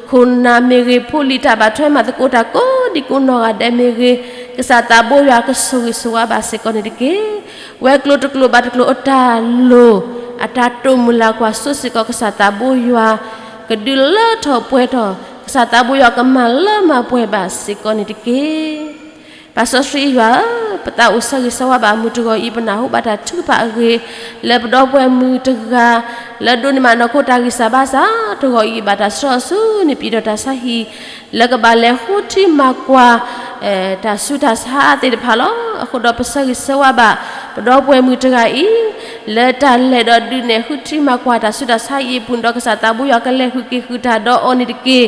ခိၣ်နၢ်မ့ၢ်ဂ့ၤ, ဖိလံၤတၢ်ဘၣ်ထွဲမၤသကိးတၢ်ကိးဒံကိးနီၢ်ဂၤဒဲးမ့ၢ်ဂ့ၤ, ကစၢ်သးဘိယွၤကဆိၣ်ဂ့ၤဆိၣ်ဝါဘၣ်စ့ၢ်ကီးန့ၣ်တက့ၢ်. ဝဲၤကျိၤတကျိၤဘၣ်တကျိၤအတၢ်လိၣ်, အတၢ်တိၢ်မုၢ်လၢ်ကွၢ်စိစ့ၢ်ကီး ကစၢ်သးဘိယွၤ ကဒုးလၢထီၣ်ပှဲၤထီၣ်, ကစၢ်သးဘိယွၤကမၤလၢမၤပှဲၤဘၣ်စ့ၢ်ကီးန့ၣ်တက့ၢ်. ပၢ်စီဆှံယွၤဧၢ, ပသးအိၣ်ဆၢဂ့ၤဆၢဝါဘၣ်မုၢ်တဂီၤအံၤ ပနၢ်ဟူဘၣ်တၢ်ထုကဖၣ်အဂ့ၤ, လၢပဒီပုၢ်ဝဲၢ်မုၢ်တဂၤ, လၢဒိးန့ၢ်ဘၣ်နီၢ်ခိတၢ်ဂံၢ်စၢ်ဘါစၢ်, တဂီၤအံၤဘၣ်တၢ်ဆှၢအီၤဆူန့ၣ်ပံၤဒီးတၢ်ဆါဟံၣ်, လၢကဘၣ်လဲၤဃိထံမၤကွၢ် တၢ်ဆူးတၢ်ဆါသ့ၣ်တဖၣ်လီၤ. အဃိဒီးပဆၢဂ့ၤဆၢဝါဘၣ် ပဒီပုၢ်ဝဲၢ်မုၢ်တဂၤအံၤ, လၢတၢ်လဲၤဒီးဒုးနဲၣ်ဃုထံမၤကွၢ်တၢ်ဆူးတၢ်ဆါအံၤအပူၤန့ၣ်ဒီး ကစၢ်သးဘိယွၤကလဲၤဃုာ်က့ၤဃုာ်တၢ်ဒီးအီၤန့ၣ်တက့ၢ်.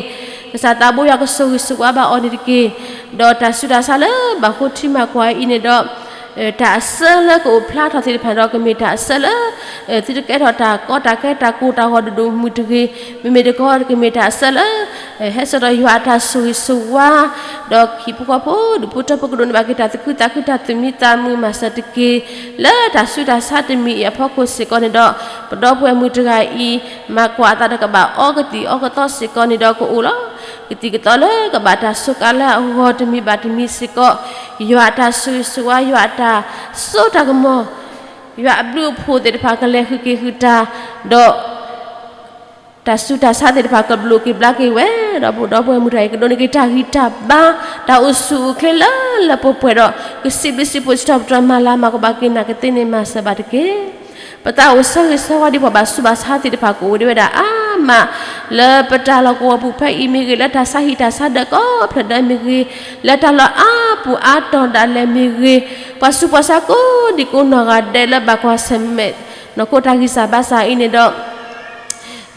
ကစၢ်သးဘိယွၤကဆိၣ်ဂ့ၤဆိၣ်ဝါဘၣ်အီၤန့ၣ်တက့ၢ်. ဒီးတၢ်ဆူးတၢ်ဆါလၢဘၣ်ဃိထံမၤကွၢ်အံၤန့ၣ်ဒီး တၢ်အစၢလၢကအိၣ်ဖျါထီၣ်သ့ၣ်တဖၣ်န့ၣ်ဒီး ကမ့ၢ်တၢ်အစၢလၢ သုတကဲထီၣ်တၢ်ကီတၢ်ခဲတၢ်ကိၢ်တၢ်ဂီၤဒိၣ်ဒိၣ်မုၢ်တဂ့ၤ, မ့မ့ၢ်တခီကမ့ၢ်တၢ်အစၢလၢ ဟဲစိာ်ဒီးယွၤအတၢ်ဆိၣ်ဂ့ၤဆိၣ်ဝါ, ဒီးဟံၣ်ဖိဃီဖိဒူၣ်ဖိထၢဖိကဒိးန့ၢ်ဘၣ်က့ၤတၢ်သူၣ်ခုသးခုတၢ်သူၣ်မံသးမုာ်မၤစၢၤတက့ၢ်. လၢတၢ်ဆူးတၢ်ဆါတမံၤအံၤအဖီခိၣ်စ့ၢ်ကီးန့ၣ်ဒီး ပဒီပုၢ်ဝဲၢ်မုၢ်တဂၤအံၤ မၤကွၢ်အသးဒီးကဘၣ်အီကသံၣ်အီကသီစ့ၢ်ကီးန့ၣ်ဒီးကအိၣ်လီၤ. ကသံၣ်ကသီလၢကဘၣ်တၢ်စူးကါလၢအဂီၢ်တမံၤဘၣ်တမံၤစ့ၢ်ကီး, ယွၤအတၢ်ဆိၣ်ဂ့ၤဆိၣ်ဝါ, ယွၤအတၢ်စိတၢ်ကမီၤ, ယွၤအဘျုးအဖှိၣ်သ့ၣ်တဖၣ်ကလဲၤဃုာ်က့ၤဃုာ်တၢ်, ဒီး တၢ်ဆူးတၢ်ဆါသ့ၣ်တဖၣ်ကဘျိးက့ၤဘျါက့ၤဝဲ, ဒီးပဒီပုၢ်ဝဲၢ်မုၢ်တဂၤအံၤ ကဒိးန့ၢ်က့ၤတၢ်ဂံၢ်တၢ်ဘါ, တၢ်အိၣ်ဆူၣ်အိၣ်ချ့လၢလၢပှဲၤပှဲၤဒီး ကစံးဘျုးစံးဖှိၣ်စံးထီၣ်ပတြၢၤမၤလၤမၤကပီၤက့ၤနာ်ကသ့န့ၣ် မၤစၢၤဘၣ်တက့ၢ်. ပသးအိၣ်ဆၢဂ့ၤဆၢဝါဒ်ပှၤဘၣ်ဆူးဘၣ်ဆါသ့ၣ်တဖၣ်ကအိၣ်ဒံးဝဲဒၣ်အါမး, လၢပတၢ်လီၢ်ကဝီၤပူၤဖဲအံၤမ့ၢ်ဂ့ၤ, လၢတၢ်ဆါဟံၣ်တၢ်ဆါဒၢးကိးဖျၢၣ်ဒၢးမ့ၢ်ဂ့ၤ, လၢတၢ်လီၢ်အါပူၤအါတီၤဒၣ်လဲာ်မ့ၢ်ဂ့ၤ, ပှၤဆူးပှၤဆါကိးဒံကိးနီၢ်ဂၤဒဲးလၢဘၣ်ကွၢ်ဆၢၣ်မဲာ် နီၢ်ခိတၢ်ဂံၢ်စၢ်ဘါစၢ်အံၤန့ၣ်ဒီး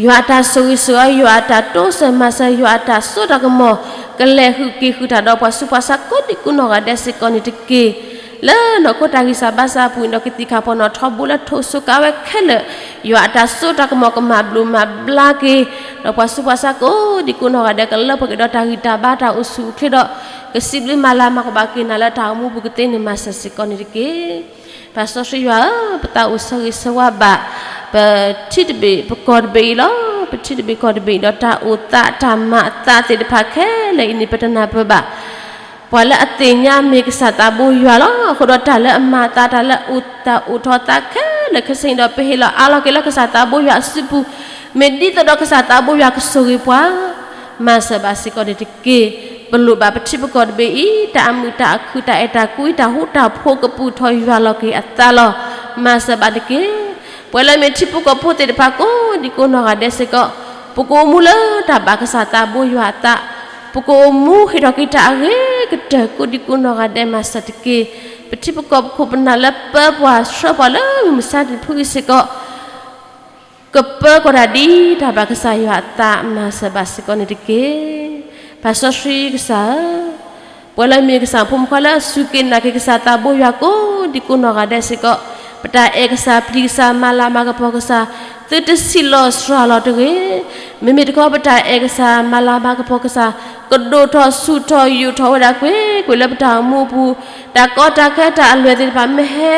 ယွၤအတၢ်ဆိၣ်ဂ့ၤဆိၣ်ဝါ, ယွၤအတၢ်တိစၢၤမၤစၢၤ, ယွၤအတၢ်စိတၢ်ကမီၤ ကလဲၤဃုာ်က့ၤဃုာ်တၢ်ဒီးပှၤဆူးပှၤဆါကိးဒံကိးနီၢ်ဂၤဒဲးစ့ၢ်ကီးန့ၣ်တက့ၢ်. လၢနီၢ်ခိတၢ်ဂံၢ်စၢ်ဘါစၢ်အပူၤန့ၣ်ဒီး ကသံၣ်ခါပှၤနီၣ်ထီဘိလၢထိၣ်စူးကါဝဲခဲလၢာ်, ယွၤအတၢ်စိတၢ်ကမီၤကမၤဘျိးမၤဘျါက့ၤ, ဒီးပှၤဆူးပှၤဆါကိးဒံကိးနီၢ်ဂၤဒဲးကလၢပှဲၤက့ၤဒီးတၢ်ဂံၢ်တၢ်ဘါတၢ်အိၣ်ဆူၣ်အိၣ်ချ့ဒီး ကစံးဘျုးမၤလၤမၤကပီၤက့ၤနၤလၢတၢ်အိၣ်မူပူၤကသ့န့ၣ် မၤစၢၤစ့ၢ်ကီးန့ၣ်တက့ၢ်. ပၢ်စီဆှံယွၤဧၢ, ပသးအိၣ်ဆၢဂ့ၤဆၢဝါဘၣ် ပထံတဘ့ၣ်ပကီၢ်တဘ့ၣ်အံၤလီၤ. ပထံတဘ့ၣ်ကီၢ်တဘ့ၣ်အံၤဒီးတၢ်အိၣ်သးတၢ်မၤအသးသ့ၣ်တဖၣ်ခဲလၢာ်အံၤန့ၣ် ပတနၢ်ပၢၢ်ဘၣ် ပှၤလၢအသ့ၣ်ညါမ့ၢ်ကစၢ်သးဘိယွၤလီၤ. အဃိဒီးတၢ်လၢအမၤအသး တၢ်လၢအအိၣ်တၢ်အိၣ်ထီၣ်အသးခဲလၢာ်ခဲဆ့န့ၣ်ဒီး ပဟ့ၣ်လီၤအးလီၤက့ၤလၢကစၢ်သးဘိယွၤအစုပူၤ, မ့ၢ်ဒ်သိးဒီးကစၢ်သးဘိယွၤကဆိၣ်ဂ့ၤပှၤ မၤစၢၤဘၣ်စ့ၢ်ကီးန့ၣ်တက့ၢ်. ပလိၣ်ဘၣ်ပထံပကီၢ်တဘ့ၣ်အံၤ တၢ်အမုာ်တၢ်အခုၣ် တၢ်အဲၣ်တၢ်ကွံ တၢ်ဃူတၢ်ဖိးကပူၤထီၣ်ယွၤလီၤက့ၤအသးလီၤ. မၤစၢၤဘၣ်တက့ၢ်. ပဝဲလၢမ့ၢ်ထံဖိကီၢ်ဖိသ့ၣ်တဖၣ်ကိးဒံကိးနီၢ်ဂၤဒဲးစ့ၢ်ကီး ပကအိၣ်မူလၢတၢ်ဘၣ်ကစၢ်သးဘိယွၤအသး, ပကအိၣ်မူဟ့ၣ်ထီၣ်က့ၤတၢ်အဂ့ၤကတၢၢ်ကိးဒံကိးနီၢ်ဂၤဒဲး မၤစၢၤတက့ၢ်. ပထံပကီၢ်ပခိၣ်ပနၢ်လၢပၢပှၤဆှၢပှၤလၢမုၢ်မဆါတနံၤဖုအံၤစ့ၢ်ကီး ကပၢကီၢ်တၢ်ဒ်တၢ်ဘၣ်ကစၢ်ယွၤအသး မၤစၢၤဘၣ်စ့ၢ်ကီးန့ၣ်တက့ၢ်. ပၢ်စီဆှံကစၢ်ဧၢ, ပဝဲလၢမ့ၢ်ကစၢ်ဖိမုၣ်ဖိခွါလၢအစူၢ်က့ၤနာ်က့ၤကစၢ်သးဘိယွၤကိးဒံကိးနီၢ်ဂၤဒဲးစ့ၢ်ကီး, ပတၢ်အဲၣ်ကစၢ်ပျံၤကစၢ်မၤလၤမၤကပီၤကစၢ် သုတဆံးလီၤစှၤလီၤတဂ့ၤ. မ့မ့ၢ်တခီပတၢ်အဲၣ်ကစၢ်မၤလၤမၤကပီၤကစၢ် ကဒိၣ်ထီၣ်ဆူၣ်ထီၣ်ယိာ်ထီၣ်ဝဲဒၣ်ကွ့ၢ်ကွ့ၢ်လၢပတၢ်အိၣ်မူအပူၤ, တၢ်ကီတၢ်ခဲတၢ်အလွဲၢ်သ့ၣ်တဖၣ်မ့ၢ်ဟဲ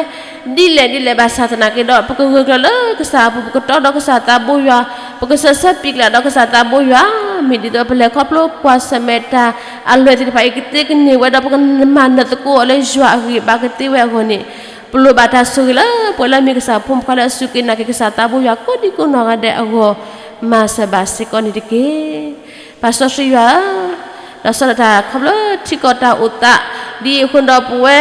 ဒ်လဲၣ်ဒ်လဲၣ်ဘၣ်ဆၣ်သနာ်က့ဒီး ပကဂၢၢ်ကျၢၤလၢကစၢ်အပူၤ, ပကတီဒီးကစၢ်သးဘိယွၤ, ပကစၢၢ်ဆၢပျံၤကျၢၤဒီးကစၢ်သးဘိယွၤ, မ့ၢ်ဒ်သိးပလဲၤခီဖျိကွၢ်ဆၢၣ်မဲာ်တၢ်အလွဲၢ်သ့ၣ်တဖၣ်အံၤ ကသ့ကန့ၢ်ဝဲဒီး ပကမၤနၢၤသကိးအီၤလၢယွၤအဂံၢ်အဘါကသ့ဝဲအဂီၢ်န့ၣ်, ပလိၣ်ဘၣ်တၢ်ဆိၣ်ဂ့ၤလၢပဝဲလၢမ့ၢ်ကစၢ်ဖိမုၣ်ဖိခွါလၢအစူၢ်က့ၤနာ်က့ၤကစၢ်သးဘိယွၤကိးဒံကိးနီၢ်ဂၤဒဲးအဂီၢ်, မၤစၢၤဘၣ်စ့ၢ်ကီးန့ၣ်တက့ၢ်. ပၢ်စီဆှံယွၤဧၢ, ဒီးဆီဒၣ်တၢ်ခီဖျိထံကီၢ်တၢ်အိၣ်သး ဒ်အံၤအဃိဒီးပဝဲ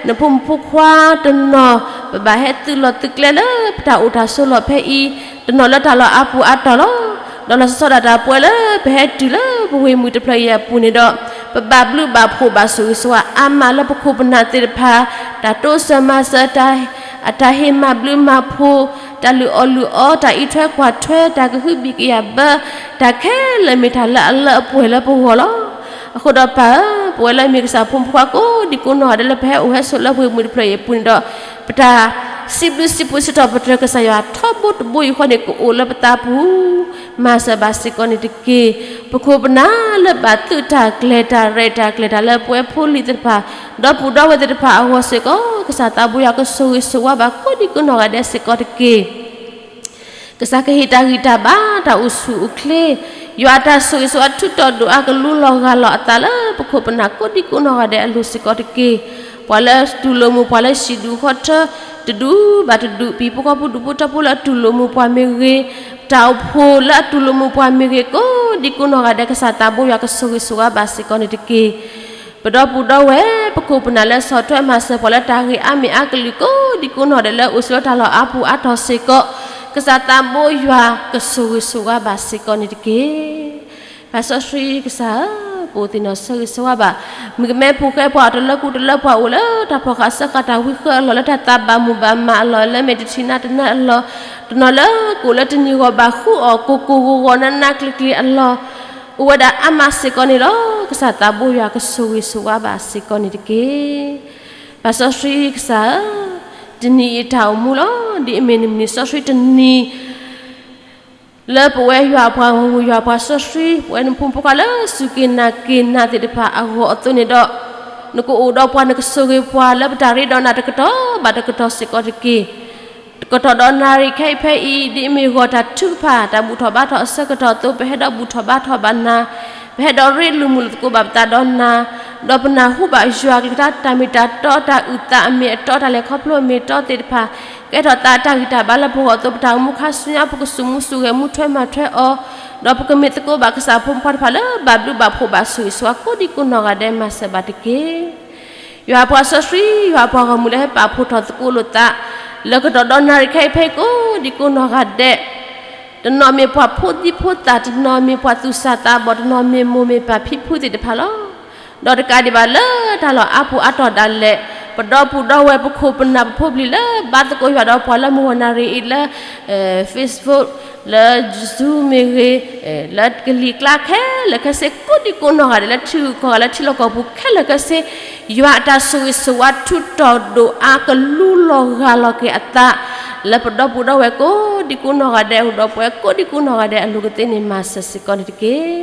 နဖိမုၣ်ဖိခွါတနီၤ ပဘၣ်ဟဲသုးလီၢ်သုးကျဲလၢပတၢ်အိၣ်တၢ်ဆိးလီၢ်ဖဲအံၤ, တနီၤလၢတၢ်လီၢ်အါပူၤအါတီၢ်လီၤ. ဒီးလီၤဆီဒၣ်တၢ်ပဝဲလၢပဟဲတုၤလၢပဝ့ၢ်မုၢ်တဖျၢၣ်အံၤအပူၤန့ၣ်ဒီး ပဘၣ်ဘျုးဘၣ်ဖှိၣ်ဘၣ်ဆိၣ်ဂ့ၤဆိၣ်ဝါအါမးလၢပခိၣ်ပနၢ်သ့ၣ်တဖၣ် တၢ်တိစၢၤမၤစၢၤ အတၢ်ဟ့ၣ်မၤဘျုးမၤဖှိၣ်, တၢ်လုၢ်အီၣ်လုၢ်အီ, တၢ်အံးထွဲကွၢ်ထွဲ, တၢ်ကဟုဘံၣ်ကယာ်ဘၢ, တၢ်ခဲလၢာ်မ့ၢ်တၢ်လၢအလၢအပှဲၤလၢပဂီၢ်လီၤ. အဃိဒီးပၢ်ဧၢ, ပဝဲလၢမ့ၢ်ကစၢ်ဖိမုၣ်ဖိခွါကိးဒံကိးနီၢ်ဂၤဒဲးလၢပဟဲအိၣ်ဟဲဆိးလၢပဝ့ၢ်မုၢ်တဖျၢၣ်အံၤအပူၤန့ၣ်ဒီး ပတၢ်စံးဘျုးစံးဖှိၣ်စံးထီၣ်ပတြၢၤကစၢ်ယွၤထီဘိတဘိယူၢ်ဃီန့ၣ် ကအိၣ်လၢပသးပူၤ မၤစၢၤဘၣ်စ့ၢ်ကီးန့ၣ်တက့ၢ်. ပခိၣ်ပနၢ်လၢဘၣ်သုးတၢ်ကျဲၤတၢ်ရဲၣ်တၢ်ကျဲၤတၢ်လၢပဝဲဖိလံၤသ့ၣ်တဖၣ် ဒီပုၢ်ဒီဝဲၢ်သ့ၣ်တဖၣ်အဂီၢ်စ့ၢ်ကီး ကစၢ်သးဘိယွၤကဆိၣ်ဂ့ၤဆိၣ်ဝါဘၣ်ကိးဒံကိးနီၢ်ဂၤဒဲးစ့ၢ်ကီးတက့ၢ်. ကစၢ်ကဟ့ၣ်တၢ်ဂံၢ်တၢ်ဘါတၢ်အိၣ်ဆူၣ်အိၣ်ချ့ ယွၤအတၢ်ဆိၣ်ဂ့ၤဆိၣ်ဝါထုးထီၣ်ဒိၣ်အါကလူလီၤဂၢ်လီၤအသးလၢပခိၣ်ပနၢ်ကိးဒံကိးနီၢ်ဂၤဒဲးအလိၤစ့ၢ်ကီးတက့ၢ်. ပှၤလၢတူၢ်လိာ်မုာ်ပှၤလၢဟံၣ်ဒူၣ်ဃီထၢ တဒူဘၣ်တဒူ ပဟံၣ်ဖိဃီဖိဒူၣ်ဖိထၢဖိလၢအတူၢ်လိာ်မုာ်ပှၤမ့ၢ်ဂ့ၤ, တၢ်အိၣ်ဖှိၣ်လၢအတူၢ်လိာ်မုာ်ပှၤမ့ၢ်ဂ့ၤ ကိးဒံကိးနီၢ်ဂၤဒဲး ကစၢ်သးဘိယွၤကဆိၣ်ဂ့ၤဆိၣ်ဝါဘၣ်စ့ၢ်ကီးန့ၣ်တက့ၢ်. ပဒီပုၢ်ဒီဝဲၢ် ပခိၣ်ပနၢ်လၢဆီၣ်ထွဲမၤစၢၤပှၤလၢတၢ်ဂ့ၢ်အါမ့ၢ်အါကလုာ် ကိးဒံကိးနီၢ်ဒဲး လၢအိၣ်ဆိးလၢတၢ်လီၢ်အါပူၤအါတီၢ်စ့ၢ်ကီး ကစၢ်သးဘိယွၤကဆိၣ်ဂ့ၤဆိၣ်ဝါဘၣ်စ့ၢ်ကီးန့ၣ်တက့ၢ်. ပၢ်စီဆှံကစၢ်ဧၢ, ပအိၣ်သ့ၣ်နီၣ်ဆိၣ်ဂ့ၤဆိၣ်ဝါဘၣ် မုၣ်ကမဲဖိဃဲပှၤအီၤတလၢကူတလၢပှၤအိၣ်လၢတၢ်ဖီၣ်ဃာ်စၢဃာ်တၢ်ဝံဃၢအလီၢ် လၢတၢ်သးဘၣ်မုာ်ဘၣ်မးအလီၢ် လၢမဲာ်တထံၣ်နါတနၢအလီၢ်, တနီၤလၢကအိၣ်လၢတနံၤဂီၢ်ဘၣ်ဃုအီၣ် ကိၢ်ကိၢ်ဂီၤဂီၤနးနးကျံၤကျံၤအလီၢ် အိၣ်ဝဲဒၣ်အါမးစ့ၢ်ကီးန့ၣ်လီၤ. ကစၢ်သးဘိယွၤကဆိၣ်ဂ့ၤဆိၣ်ဝါဘၣ်စ့ၢ်ကီးန့ၣ်တက့ၢ်. ပၢ်စီဆှံကစၢ်ဧၢ, တနံၤအံၤတၢ်အိၣ်မူလီၤ. ဒ်အမ့ၢ်နမုၢ်နံၤစီဆှံတနံၤ လၢပဝဲယွၤအပှၤဂီၢ်မုၢ် ယွၤအပှၤစီဆှံ ပဝဲနဖိမုၣ်ဖိခွါလၢစူၢ်က့ၤနာ်က့ၤနၤသ့ၣ်တဖၣ်အဂီၢ်အသိးန့ၣ်ဒီး နကအိၣ်ဒီးပှၤ နကဆိၣ်ဂ့ၤပှၤလၢပတၢ်ရ့ဒီးနၤတကတီၢ်ဘၣ်တကတီၢ်စ့ၢ်ကီးတက့ၢ်. တကတီၢ်ဒီးနၣ်ရံၣ်ခဲအံၤဖဲအံၤ ဒ်အမ့ၢ်ဂီၤတၢ်ထုကဖၣ် တၢ်ဘူၣ်ထီၣ်ဘါထီၣ်အဆၢကတီၢ်အသိး ပဟဲဒီးဘူၣ်ထီၣ်ဘါထီၣ်ဘၣ်နၤ, ပဟဲဒီးရ့လိာ်မုာ်လိာ်သကိးဘၣ်ပသးဒီးနၤ, ဒီးပနၢ်ဟူဘၣ်ယွၤအကလုၢ်ကထါ တၢ်မ့ၢ်တၢ်တီ တၢ်အုၣ်သးအမ့ၢ်အတီ တၢ်လဲၤခီဖျိမ့ၢ်တီသ့ၣ်တဖၣ် ကဲထီၣ်သးတၢ်ဂံၢ်တၢ်ဘါလၢပဂီၢ်အသိး ပတၢ်အိၣ်မူခါဆူညါ ပကစူၢ်မူစူၢ်ဂဲၤမူထွဲမၤထွဲအီၤ, ဒီးပကမ့ၢ်သကိးဘၣ်ကစၢ်ဖိမုၣ်ဖိခွါတဖၣ်လၢဘၣ်ဘျုးဘၣ်ဖှိၣ်ဘၣ်ဆိၣ်ဂ့ၤဆိၣ်ဝါကိးဒံကိးနီၢ်ဂၤဒဲး မၤစၢၤဘၣ်တက့ၢ်. ယွၤအပှၤစီဆှံ ယွၤအပှၤဂီၢ်မုၢ်လၢဟဲပာ်ဖှိၣ်ထီၣ်သကိးလိာ်သး လၢကတီၢ်ဒီးနၣ်ရံၣ်ခဲအံၤဖဲအံၤကိးဒံကိးနီၢ်ဂၤဒဲး တနီၤမ့ၢ်ပှၤဖိဒံဖိသၣ် တနီၤမ့ၢ်ပှၤသူၣ်စၢ်သးဘီၣ် တနီၤမ့ၢ်မိၢ်မ့ၢ်ပၢ်ဖံဖုသ့ၣ်တဖၣ်လီၤ. ဒီးတကးဒံးဘၣ်လၢတၢ်လီၢ်အါပူၤအါတီၢ်ဒၣ်လဲာ် ပဒီပုၢ်ဒီဝဲၢ် ပခိၣ်ပနၢ်ပဖိပလံၤလၢ ဘါသကိးယွၤဒီးပှၤလၢမုၢ်ဂီၢ်နၣ်ရံၣ်အံၤလၢ Facebook လၢ Zoom မ့ၢ်ဂ့ၤ, လၢကလံၤကျါခဲလၢာ်ခဲဆ့ ကိးဒံကိးနီၢ်ဂၤဒဲး လၢထံဂုၤကီၢ်ဂၤလၢထံလီၢ်ကီၢ်ပူၤခဲလၢာ်ခဲဆ့ ယွၤအတၢ်ဆိၣ်ဂ့ၤဆိၣ်ဝါထုးထီၣ်ဒိၣ်အါကလူလီၤဂၢ်လီၤက့ၤအသး လၢပဒီပုၢ်ဒီဝဲၢ်ကိးဒံကိးနီၢ်ဂၤဒဲး အိၣ်ဒီးပှၤကိးဒံကိးနီၢ်ဂၤဒဲးအလိၤကသ့န့ၣ် မၤစၢၤစ့ၢ်ကီးန့ၣ်တက့ၢ်.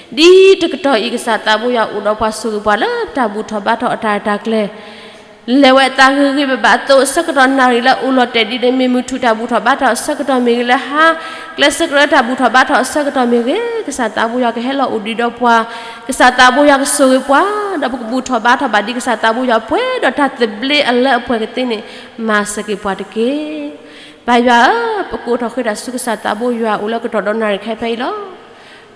ဒ်တကတီၢ်အံၤ ကစၢ်သးဘိယွၤအိၣ်ဒီးပှၤဆိၣ်ဂ့ၤပှၤလၢတၢ်ဘူၣ်ထီၣ်ဘါထီၣ်အတၢ်ရဲၣ်တၢ်ကျဲၤ လဲၤဝဲအသးဂ့ၤဂ့ၤဘၣ်ဘၣ်အသိး ဆၢကတီၢ်နၣ်ရံၣ်လၢအိၣ်လီၤတဲာ်ဒ်န့ၣ် မ့ၢ်မုၢ်ထူၣ်တၢ်ဘူၣ်ထီၣ်ဘါထီၣ်အဆၢကတီၢ်မ့ၢ်ဂ့ၤ လၢဟါကျဲဆၢကတီၢ်တၢ်ဘူၣ်ထီၣ်ဘါထီၣ်အဆၢကတီၢ်မ့ၢ်ဂ့ၤ ကစၢ်သးဘိယွၤကဟဲလီၤအိၣ်ဒံးဒီးပှၤ, ကစၢ်သးဘိယွၤကဆိၣ်ဂ့ၤပှၤ, ဒီးပကဘူၣ်ထီၣ်ဘါထီၣ်ဘၣ်ဒ်ကစၢ်သးဘိယွၤပှဲၤဒီးတၢ်သဘျ့အလၢအပှဲၤကသ့န့ၣ် မၤစၢၤက့ၤပှၤတက့ၢ်. ပၢ်ယွၤဧၢ, ပကိးထီၣ်ဃ့တၢ်ဆူကစၢ်သးဘိယွၤအအိၣ်လၢကတီၢ်ဒီးနၣ်ရံၣ်ခဲအံၤဖဲအံၤလီၤ.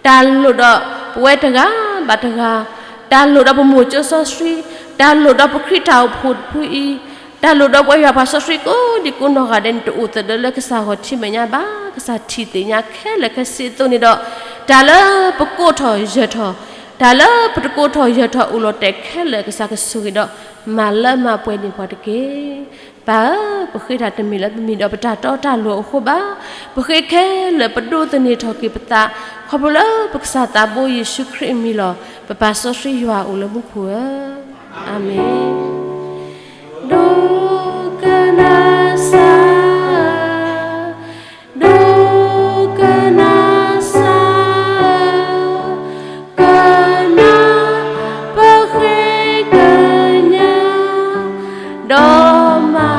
တၢ်လိၣ်ဒီးပဝဲတဂၤဘၣ်တဂၤ, တၢ်လိၣ်ဒီးပမိၢ်ကၠိစီဆှံ, တၢ်လိၣ်ဒီးပခရံာ်တၢ်အိၣ်ဖှိၣ်တဖုအံၤ, တၢ်လိၣ်ဒီးပဝဲယွၤပှၤစီဆှံကိးဒံကိးနီၢ်ဂၤဒဲးန့ၣ် တအိၣ်သဒၢလၢကစၢ်ဂီၢ်ထံမဲာ်ညါဘၣ်, ကစၢ်ထံၣ်သ့ၣ်ညါခဲလၢာ်ခဲဆ့အသိးန့ၣ်ဒီး, တၢ်လၢပကိးထီၣ်ယၢၤထီၣ်, တၢ်လၢပတကိးထီၣ်ယၢၤထီၣ်အိၣ်လီၤတဲာ်ခဲလၢာ် ကစၢ်ကဆိၣ်ဂ့ၤဒီး မၤလၢမၤပှဲၤန့ၢ်ပှၤတက့ၢ်. ပၢ်ဧၢ, ပဃ့တၢ်တမ့ၢ်လၢပမံၤဒီးပတၢ်တီတၢ်လိၤအဃိဘၣ်. ပဃ့ခဲလၢာ်ပဒိးသန့ၤထီၣ်က့ၤပသး ခီဖျိလၢပကစၢ်သးဘိယ့ၣ်ၡူးခရံာ်အမံၤလီၤ. ပပၢ်စီဆှံယွၤအိၣ်လၢမူခိၣ်ဧၢ, အၤမ့ၣ်. ဒိကနၣ်စၢ်, ဒိကနၣ်စၢ်, ကနၣ်ပဃ့ကညး ဒီးမၤ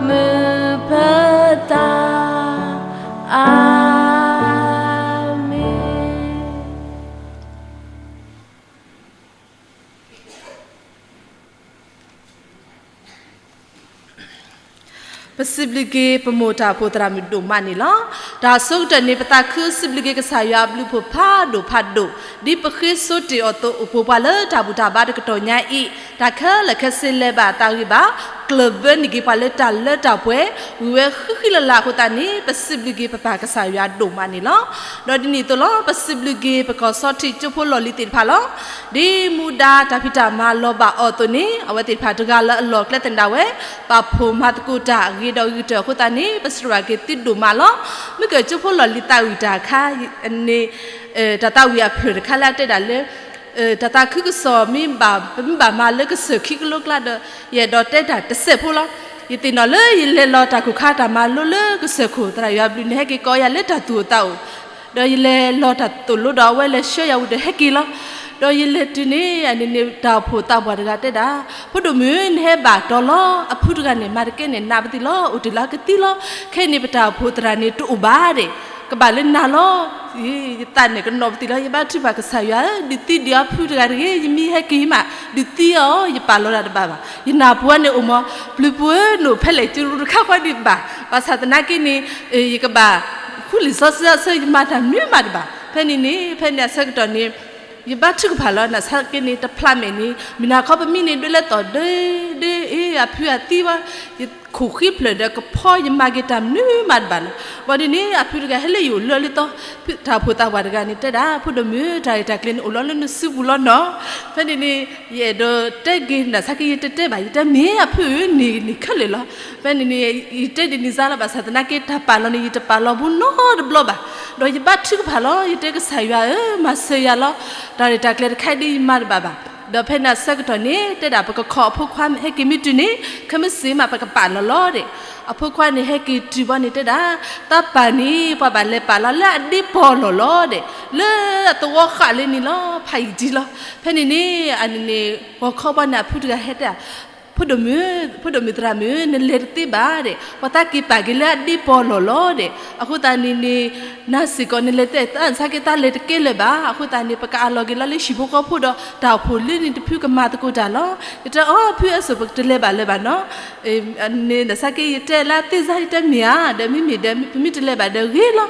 မုာ်ပသး, အၤမ့ၣ်. စံးဘျုးက့ၤပမိၢ်တၢ်အိၣ်ဖှိၣ်သရၣ်မုၣ်ဒိၣ်မးန့ၣ်လီၤ. တၢ်အဆိကတၢၢ်န့ၣ် ပသးခုစံးဘျုးက့ၤကစၢ်ယွၤအဘျုးအဖှိၣ်ဖးဒိၣ်ဖးဒိၣ်, ဒ်ပဃ့စိတ့ၢ်အီၤအသိး အိၣ်ပိာ်ပှၤလၢတၢ်ဘူၣ်တၢ်ဘါတကတီၢ်ညါအံၤ တၢ်ခဲလၢာ်ခဲဆ့လဲၤဘၣ်အသးဂ့ၤဘၣ်, ကျၢၢ်ဘၢန့ၢ်က့ၤပှၤလၢတၢ်လၢတၢ်ပှဲၤ, ဝံၤဝဲဃံဃံလၤလၤအဃိသတးန့ၣ် ပစံးဘျုးက့ၤပပၢ်ကစၢ်ယွၤဒိၣ်မးန့ၣ်လီၤ. ဒီးဒ်န့ၣ်အသိးလီၤ ပစံးဘျုးက့ၤပကီၢ်စီထံးကၠိဖိလီၢ်လံၤသ့ၣ်တဖၣ်လီၤ. ဒ်မူဒါတၢ်ဖံးတၢ်မၤလီၤဘၣ်အီၤအသိးန့ၣ် အဝဲသ့ၣ်တဖၣ်တဂၤလၢအလီၢ်ကျဲသနၢ်ဝဲ ပာ်ဖှိၣ်မၤသကိးတၢ်ဂ့ၤဒီးဂ့ၤကတၢၢ်အဃိသတးန့ၣ် ပစံးဘျုးက့ၤသုဒိၣ်မးလီၤ. မ့ၢ်ကၢၢ်ကၠိဖိလီၢ်လံၤသးဝံၣ်တၢ်အခါန့ၣ် တၢ်သးဝံၣ်အဖျၢၣ်တခါလၢအတဲဒၣ်လၢ တၢ်သးခုကစီၣ်မ့ၢ် မ့ၢ်ဘၣ်မၤလၢကစၢၢ်ခံကလိကျါဒီး ယအဲၣ်ဒိးတဲတၢ်တစဲးဖိလီၤ. ယသ့ၣ်နီၣ်လၢယလဲၤလီၤတၢ်ခိၣ်ခါတၢ်မၤလိလၢကစၢၢ်ခိၣ် သရၣ်ယွၤဘျုးန့ၣ် ဟဲက့ၤကိးယၤလၢတၢ်သူၣ်အိၣ်သးအိၣ် ဒီးယလဲၤလီၤတၢ်သိၣ်လိဒီးအဝဲလဲၤဆှၢယၤဝံၤဒီးဟဲက့ၤလီၤ. ဒီးယလဲၤတုၤန့ၣ် အန့ၣ်န့ၣ် တၢ်အိၣ်ဖှိၣ်သးပှၢ်တဂၤတဲဒၣ်, ဖိဒိၣ်မုၣ် နဟဲဘၣ်တီၤလီၤ. အဖုတဂၤန့ၣ် မၤတကဲန့ၣ် နးပသံးလီၤ, အိၣ်တ့ၢ်လၢအကသံလီၤ. ခဲအံၤန့ၣ် ပတၢ်အိၣ်ဖှိၣ်သရၣ်န့ၣ် တအိၣ်ဘၣ်ဒဲး, ကဘၣ်လၢနၤလီၤ. ယသးန့ၣ်ကနီၣ်ပသံးလီၤ. ယဘါထုကဖၣ်ကစၢ်ယွၤဧၢ, ဒုးသံဒံးအီၤဖုတဂၤတဂ့ၤ, ယမ့ၢ်ဟဲက့ၤမး ဒုးသံအီၤ ယပာ်လီၤတၢ်တဘၣ်ဘၣ်. ယနၢ်ပူၤန့ၣ်အိၣ်မး, ပျုၤပူၤဧၢ နအိၣ်ဖဲလဲၣ် ကရူၢ်တခါဃီဒံးဘၣ်. ဘၣ်ဆၣ်သနာ်က့န့ၣ် ယကဘၣ် ဃူလံာ်စီဆှံအဆၢ ယမၤတၢ်မနုၤမးတဘၣ်. ဖဲန့ၣ်န့ၣ် ဖဲန့ၣ်အဆၢကတီၢ်န့ၣ် ယဘါထုကဖၣ်လီၤ. နာ်သက့န့ၣ် တဖျးမဲာ်န့ၣ် မုၢ်နၤခီပမံန့ၣ် ဒွဲလၢသီၣ်ဒ့ဒ့ အ့ အဖုအသံဝဲ, ယခိၣ်ဃံဖျၢၣ်ဒီးကဖီ ယမၤက့ၤတၢ်မနုၤမးတဘၣ်လီၤ. ဘၣ်ဒ်န့ၣ် အဖုတဂၤဟဲလၢယအိၣ်လၢလၢသီ, တၢ်အိၣ်ဖှိၣ်သးပှၢ်တဂၤန့ၣ် တဲဒၣ် ဖိဒိၣ်မုၣ် တၢ်ရဲၣ်တၢ်ကျဲၤန့ၣ် အိၣ်လီၤလၢနစုပူၤလီၤနီၤ. ဖဲန့ၣ်န့ၣ် ယအဲၣ်ဒိးတဲက့ၤ နာ်သက့ယတတဲဘၣ်, ယတဲမ့ၢ်အဖုဧၢ န့ၣ်န့ၣ်ခဲလၢာ်လီၤ. ဖဲန့ၣ်န့ၣ် ယတဲဒ်န့ၣ်စ့ၢ်လီၤ. ဘၣ်ဆၣ်သနာ်က့ တၢ်ပာ်လီၤန့ၣ် ယတပာ်လီၤဘူးနီတဘျီဘၣ်. ဒီးယဘါထုကဖၣ်လီၤ. ယတဲကစၢ်ယွၤဧၢ, မၤစၢၤယၤလီၤ. တၢ်ရဲၣ်တၢ်ကျဲၤတခါအံၤဒ်ယမၤတဘၣ်ဘၣ်. ဒီးဖဲန့ၣ်အဆၢကတီၢ်န့ၣ် တဲဒၣ်ပကခီၣ်အဖိခွါဟဲက့ၤမ့ၢ်တုၤန့ၣ် ခဲမုၢ်ဆ့ၣ်မး ပကပာ်လီၤလီၤဒဲး. အဖိခွါန့ၣ်ဟဲက့ၤတုၤဘၣ်န့ၣ်တဲဒၣ်, သးပၢ်န့ၣ် ပှၤဘၣ်လဲၤပာ်လီၤလၢအဒ့ပီၢ်လီၢ်လီၤဒဲး, လၢအသဝီဃာ်လၢန့ၣ်လီၤ, ဖးယံာ်ဒံးလီၤ. ဖဲန့ၣ်န့ၣ် အန့ၣ်န့ၣ် ဂီၤခီဘၣ်န့ၣ် အဖုတဂၤဟဲတဲ, ဖိဒိၣ်မုၣ်, ဖိဒိၣ်မုၣ်သရၣ်မုၣ်, နလဲၤတသ့ဘၣ်ဒဲး, ပှၤသးက့ၤပာ်က့ၤလၢအဒ့ပီၢ်လီၢ်လီၤဒဲး. အဃိသတးန့ၣ်န့ၣ် နၤစ့ၢ်ကီး နလဲၤတသ့, သးစၢ်က့ၤသးလဲၤတကဲလၢၤဘၣ်. အဃိသတးန့ၣ် ပကအးလီၤက့ၤလီၤလၢဟံၣ်ဖိဃီဖိဒီး တၢ်အိၣ်ဖှိၣ်လၢန့ၣ်တဖုကမၤသကိးတၢ်လီၤ. ယတဲအီၤ ဖုအဲၣ်စိာ် ပကတလဲၤဘၣ်လၢၤဘၣ်နီၤ. န့ၣ် သးစၢ်က့ၤယတဲလၢအသ့ၣ်စါ ယတဲမ့ၢ်ဧါ, ဒီးမ့မ့ၢ်ဒီး ပမ့ၢ်တလဲၤဘၣ်ဒီးဂ့ၤလီၤ.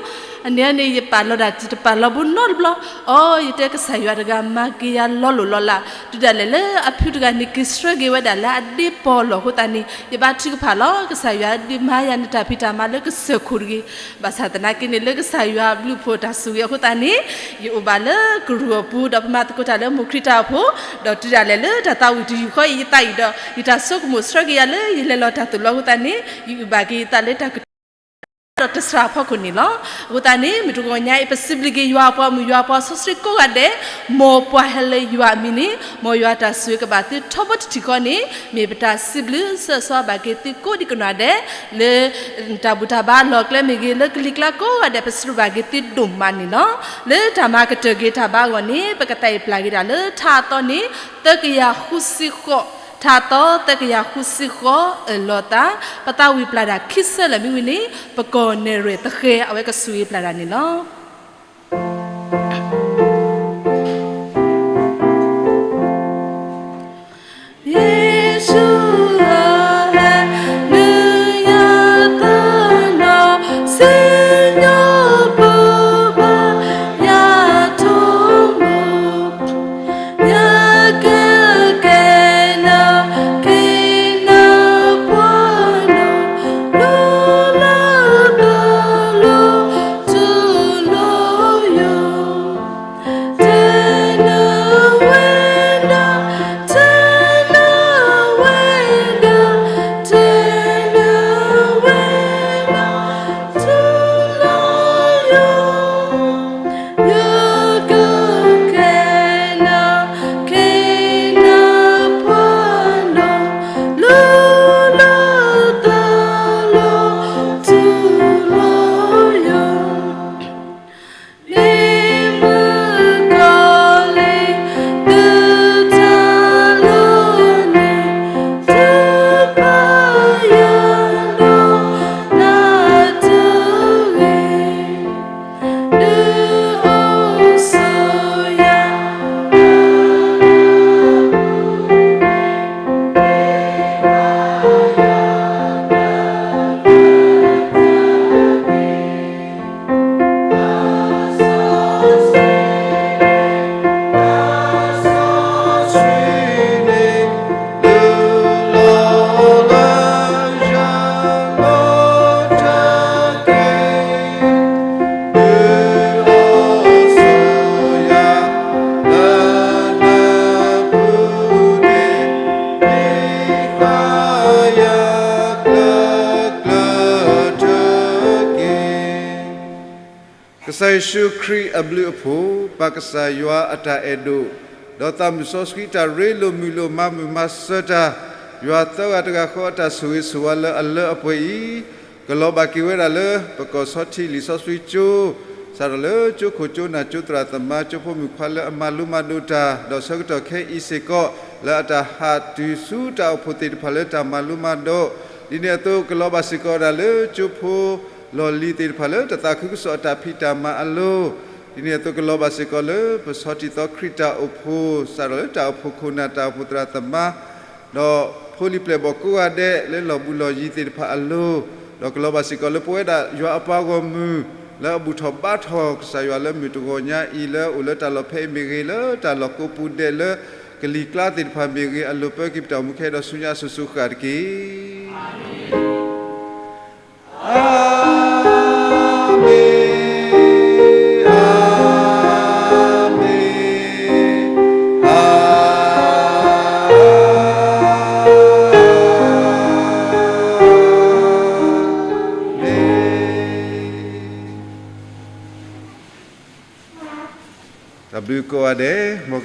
အန့ၣ်န့ၣ် ယပာ်လီၤဒၣ်တပာ်လီၤဘူးနီတဘျီ. အီ ယတဲကစၢ်ယွၤတဂၤမၤက့ၤယၤလီၤလိာ်လီၤလး, တုၤဒၣ်လဲာ်လၢအဖုတဂၤန့ၣ် က့ၤဆှၢက့ၤဝဲဒၣ်လၢအဒ့ပီၢ်လီၢ်အဃိသတးန့ၣ် ယဘါထုကဖၣ်လီၤ. ကစၢ်ယွၤဒုးမၤယၤန့ၣ် တၢ်ဖံးတၢ်မၤလၢကစၢၢ်ခိၣ်တဂ့ၤ. ဘၣ်ဆၣ်သနာ်က့န့ၣ် လၢကစၢ်ယွၤအဘျုးအဖှိၣ်တၢ်ဆိၣ်ဂ့ၤအဃိသတးန့ၣ် ယအိၣ်ဘၣ်လၢကရူၢ်အပူၤ ဒီးပမၤသကိးတၢ်လၢမိၢ်ခရံာ်တၢ်အိၣ်ဖှိၣ်, ဒီးတုၤဒၣ်လဲာ်လၢတၢ်သးဝံၣ်တယုၢ်ဃီအံၤ ယသးအံၤဒီး ယတၢ်ဆိကမိၣ်ဆှၢက့ၤယၤလၢယလဲၤလီၤတၢ်သိၣ်လိအဃိသတးန့ၣ် ယအုၣ်ဘၣ်က့ၤယသးလၢတၢ်က ဒီးတစှၤအဖီခိၣ်န့ၣ်လီၤ. အဃိသတးန့ၣ် မုၢ်တဂီၤညါအံၤ ပစံးဘျုးက့ၤယွၤအပှၤမုၣ် ယွၤအပှၤစီဆှံကိးဂၤဒဲး, မ်ပှၤဟဲလၢယွၤအမံၤန့ၣ် မ်ယွၤတၢ်ဆိၣ်ဂ့ၤကဘၣ်သုထီဘိတထံၣ်ဃီန့ၣ် မ့ၢ်ပတၢ်စံးဘျုးစၢ်စီဘၣ်က့ၤသုကိးဒံးကနီၢ်ဒဲး, လၢတၢ်ဘူၣ်တၢ်ဘါအလီၢ်ကျဲမ့ၢ်ဂ့ၤ, လၢကလံၤကျါကိးဂၤဒဲး ပစံးဘျုးဘၣ်က့ၤသုဒိၣ်မးန့ၣ်လီၤ. လၢတၢ်မၤကတၢၢ်က့ၤတၢ်ဘါအဂီၢ်န့ၣ် ပကသးအံၤပျၢ်က့ၤတၢ်လၢထါအသီန့ၣ် သၢကယၤဃုဆံဃိး, ထါအသီ သၢကယၤဃုဆံဃိး အၢၣ်လီၤသး, ပသးဝံၣ်ပျၢ်တၢ်ခံဆၢလၢာ်မ့ၢ်ဝံၤန့ၣ် ပကီၢ်နဲၣ်ရွဲၣ်သဃဲၤ အဝဲကဆိၣ်ဂ့ၤပျၢ်တၢ်န့ၣ်လီၤ. ကစၢ်ယ့ၣ်ၡူးခရံာ်အဘျုးအဖှိၣ်, ပၢ်ကစၢ်ယွၤအတၢ်အဲၣ်ဒိၣ်, ဒီးသးမုၣ်စီဆှံတၢ်ရ့လိာ်မုာ်လိာ်မၤမုာ်မၤစၢၤတၢ်, ယွၤသၢဂၤတဂၤဃီအတၢ်ဆိၣ်ဂ့ၤဆိၣ်ဝါလၢအလၢအပှဲၤအံၤ, ကလီၤဘၣ်က့ၤဝဲဒၣ်လၢ ပကီၢ်ဆီထံးလံာ်စီဆှံကၠိ, စးထီၣ်လၢကၠိခိၣ်ကၠိနၢ်ကၠိသရၣ်သမါ ကၠိဖိမုၣ်ခွါလၢအမၤလိမၤဒိးတၢ်, ဒီးဆၢကတီၢ်ခဲအံၤစ့ၢ်ကီး လၢအတၢ်ဟးတုၤဆူတၢ်အိၣ်ဖှိၣ်သ့ၣ်တဖၣ်လၢတၢ်မၤလိမၤဒိး, ဒ်န့ၣ်အသိးကလီၤဘၣ်စ့ၢ်ကီးဝဲဒၣ်လၢကၠိဖိ လီၢ်လံၤသ့ၣ်တဖၣ်လၢတၢ်သးခုကစီၣ်အတၢ်ဖံးတၢ်မၤအလိၤ, ဒ်န့ၣ်အသိးကလီၤဘၣ်စ့ၢ်ကီးလၢပဆီထံးသီခရံာ်တၢ်အိၣ်ဖှိၣ် စးထီၣ်လၢတၢ်အိၣ်ဖှိၣ်ခိၣ်နၢ် တၢ်အိၣ်ဖှိၣ်သရၣ်သမါ, ဒီးဖိလံၤပျဲၢ်ဘီၣ်ကိးဂၤဒဲးလၢလီၢ်ဘူးလီၢ်ယံၤသ့ၣ်တဖၣ်အလိၤ, ဒီးကလီၤဘၣ်စ့ၢ်ကီးလၢပဝဲဒၣ်ယွၤအပှၤဂီၢ်မုၢ် လၢအဘူၣ်ထီၣ်ဘါထီၣ်ကစၢ်ယွၤလၢမုၢ်တဂီၤညါအံၤ လၢအိၣ်လၢတၢ်လီၢ်ဖဲအံၤမ့ၢ်ဂ့ၤ, လၢတၢ်လီၢ်ကိးပူၤဒဲးလၢကလံၤကျါသ့ၣ်တဖၣ်မ့ၢ်ဂ့ၤ, အလိၣ်ပၢက့ၤပတၢ်အိၣ်မူခဲအံၤဒီးဆူညါအစိၤစိၤဃၣ်တက့ၢ်. အၤမ့ၣ်, အၤမ့ၣ်, အၤမ့ၣ်. တၢ်ဘျုးကိးဂၤဒဲး, မ်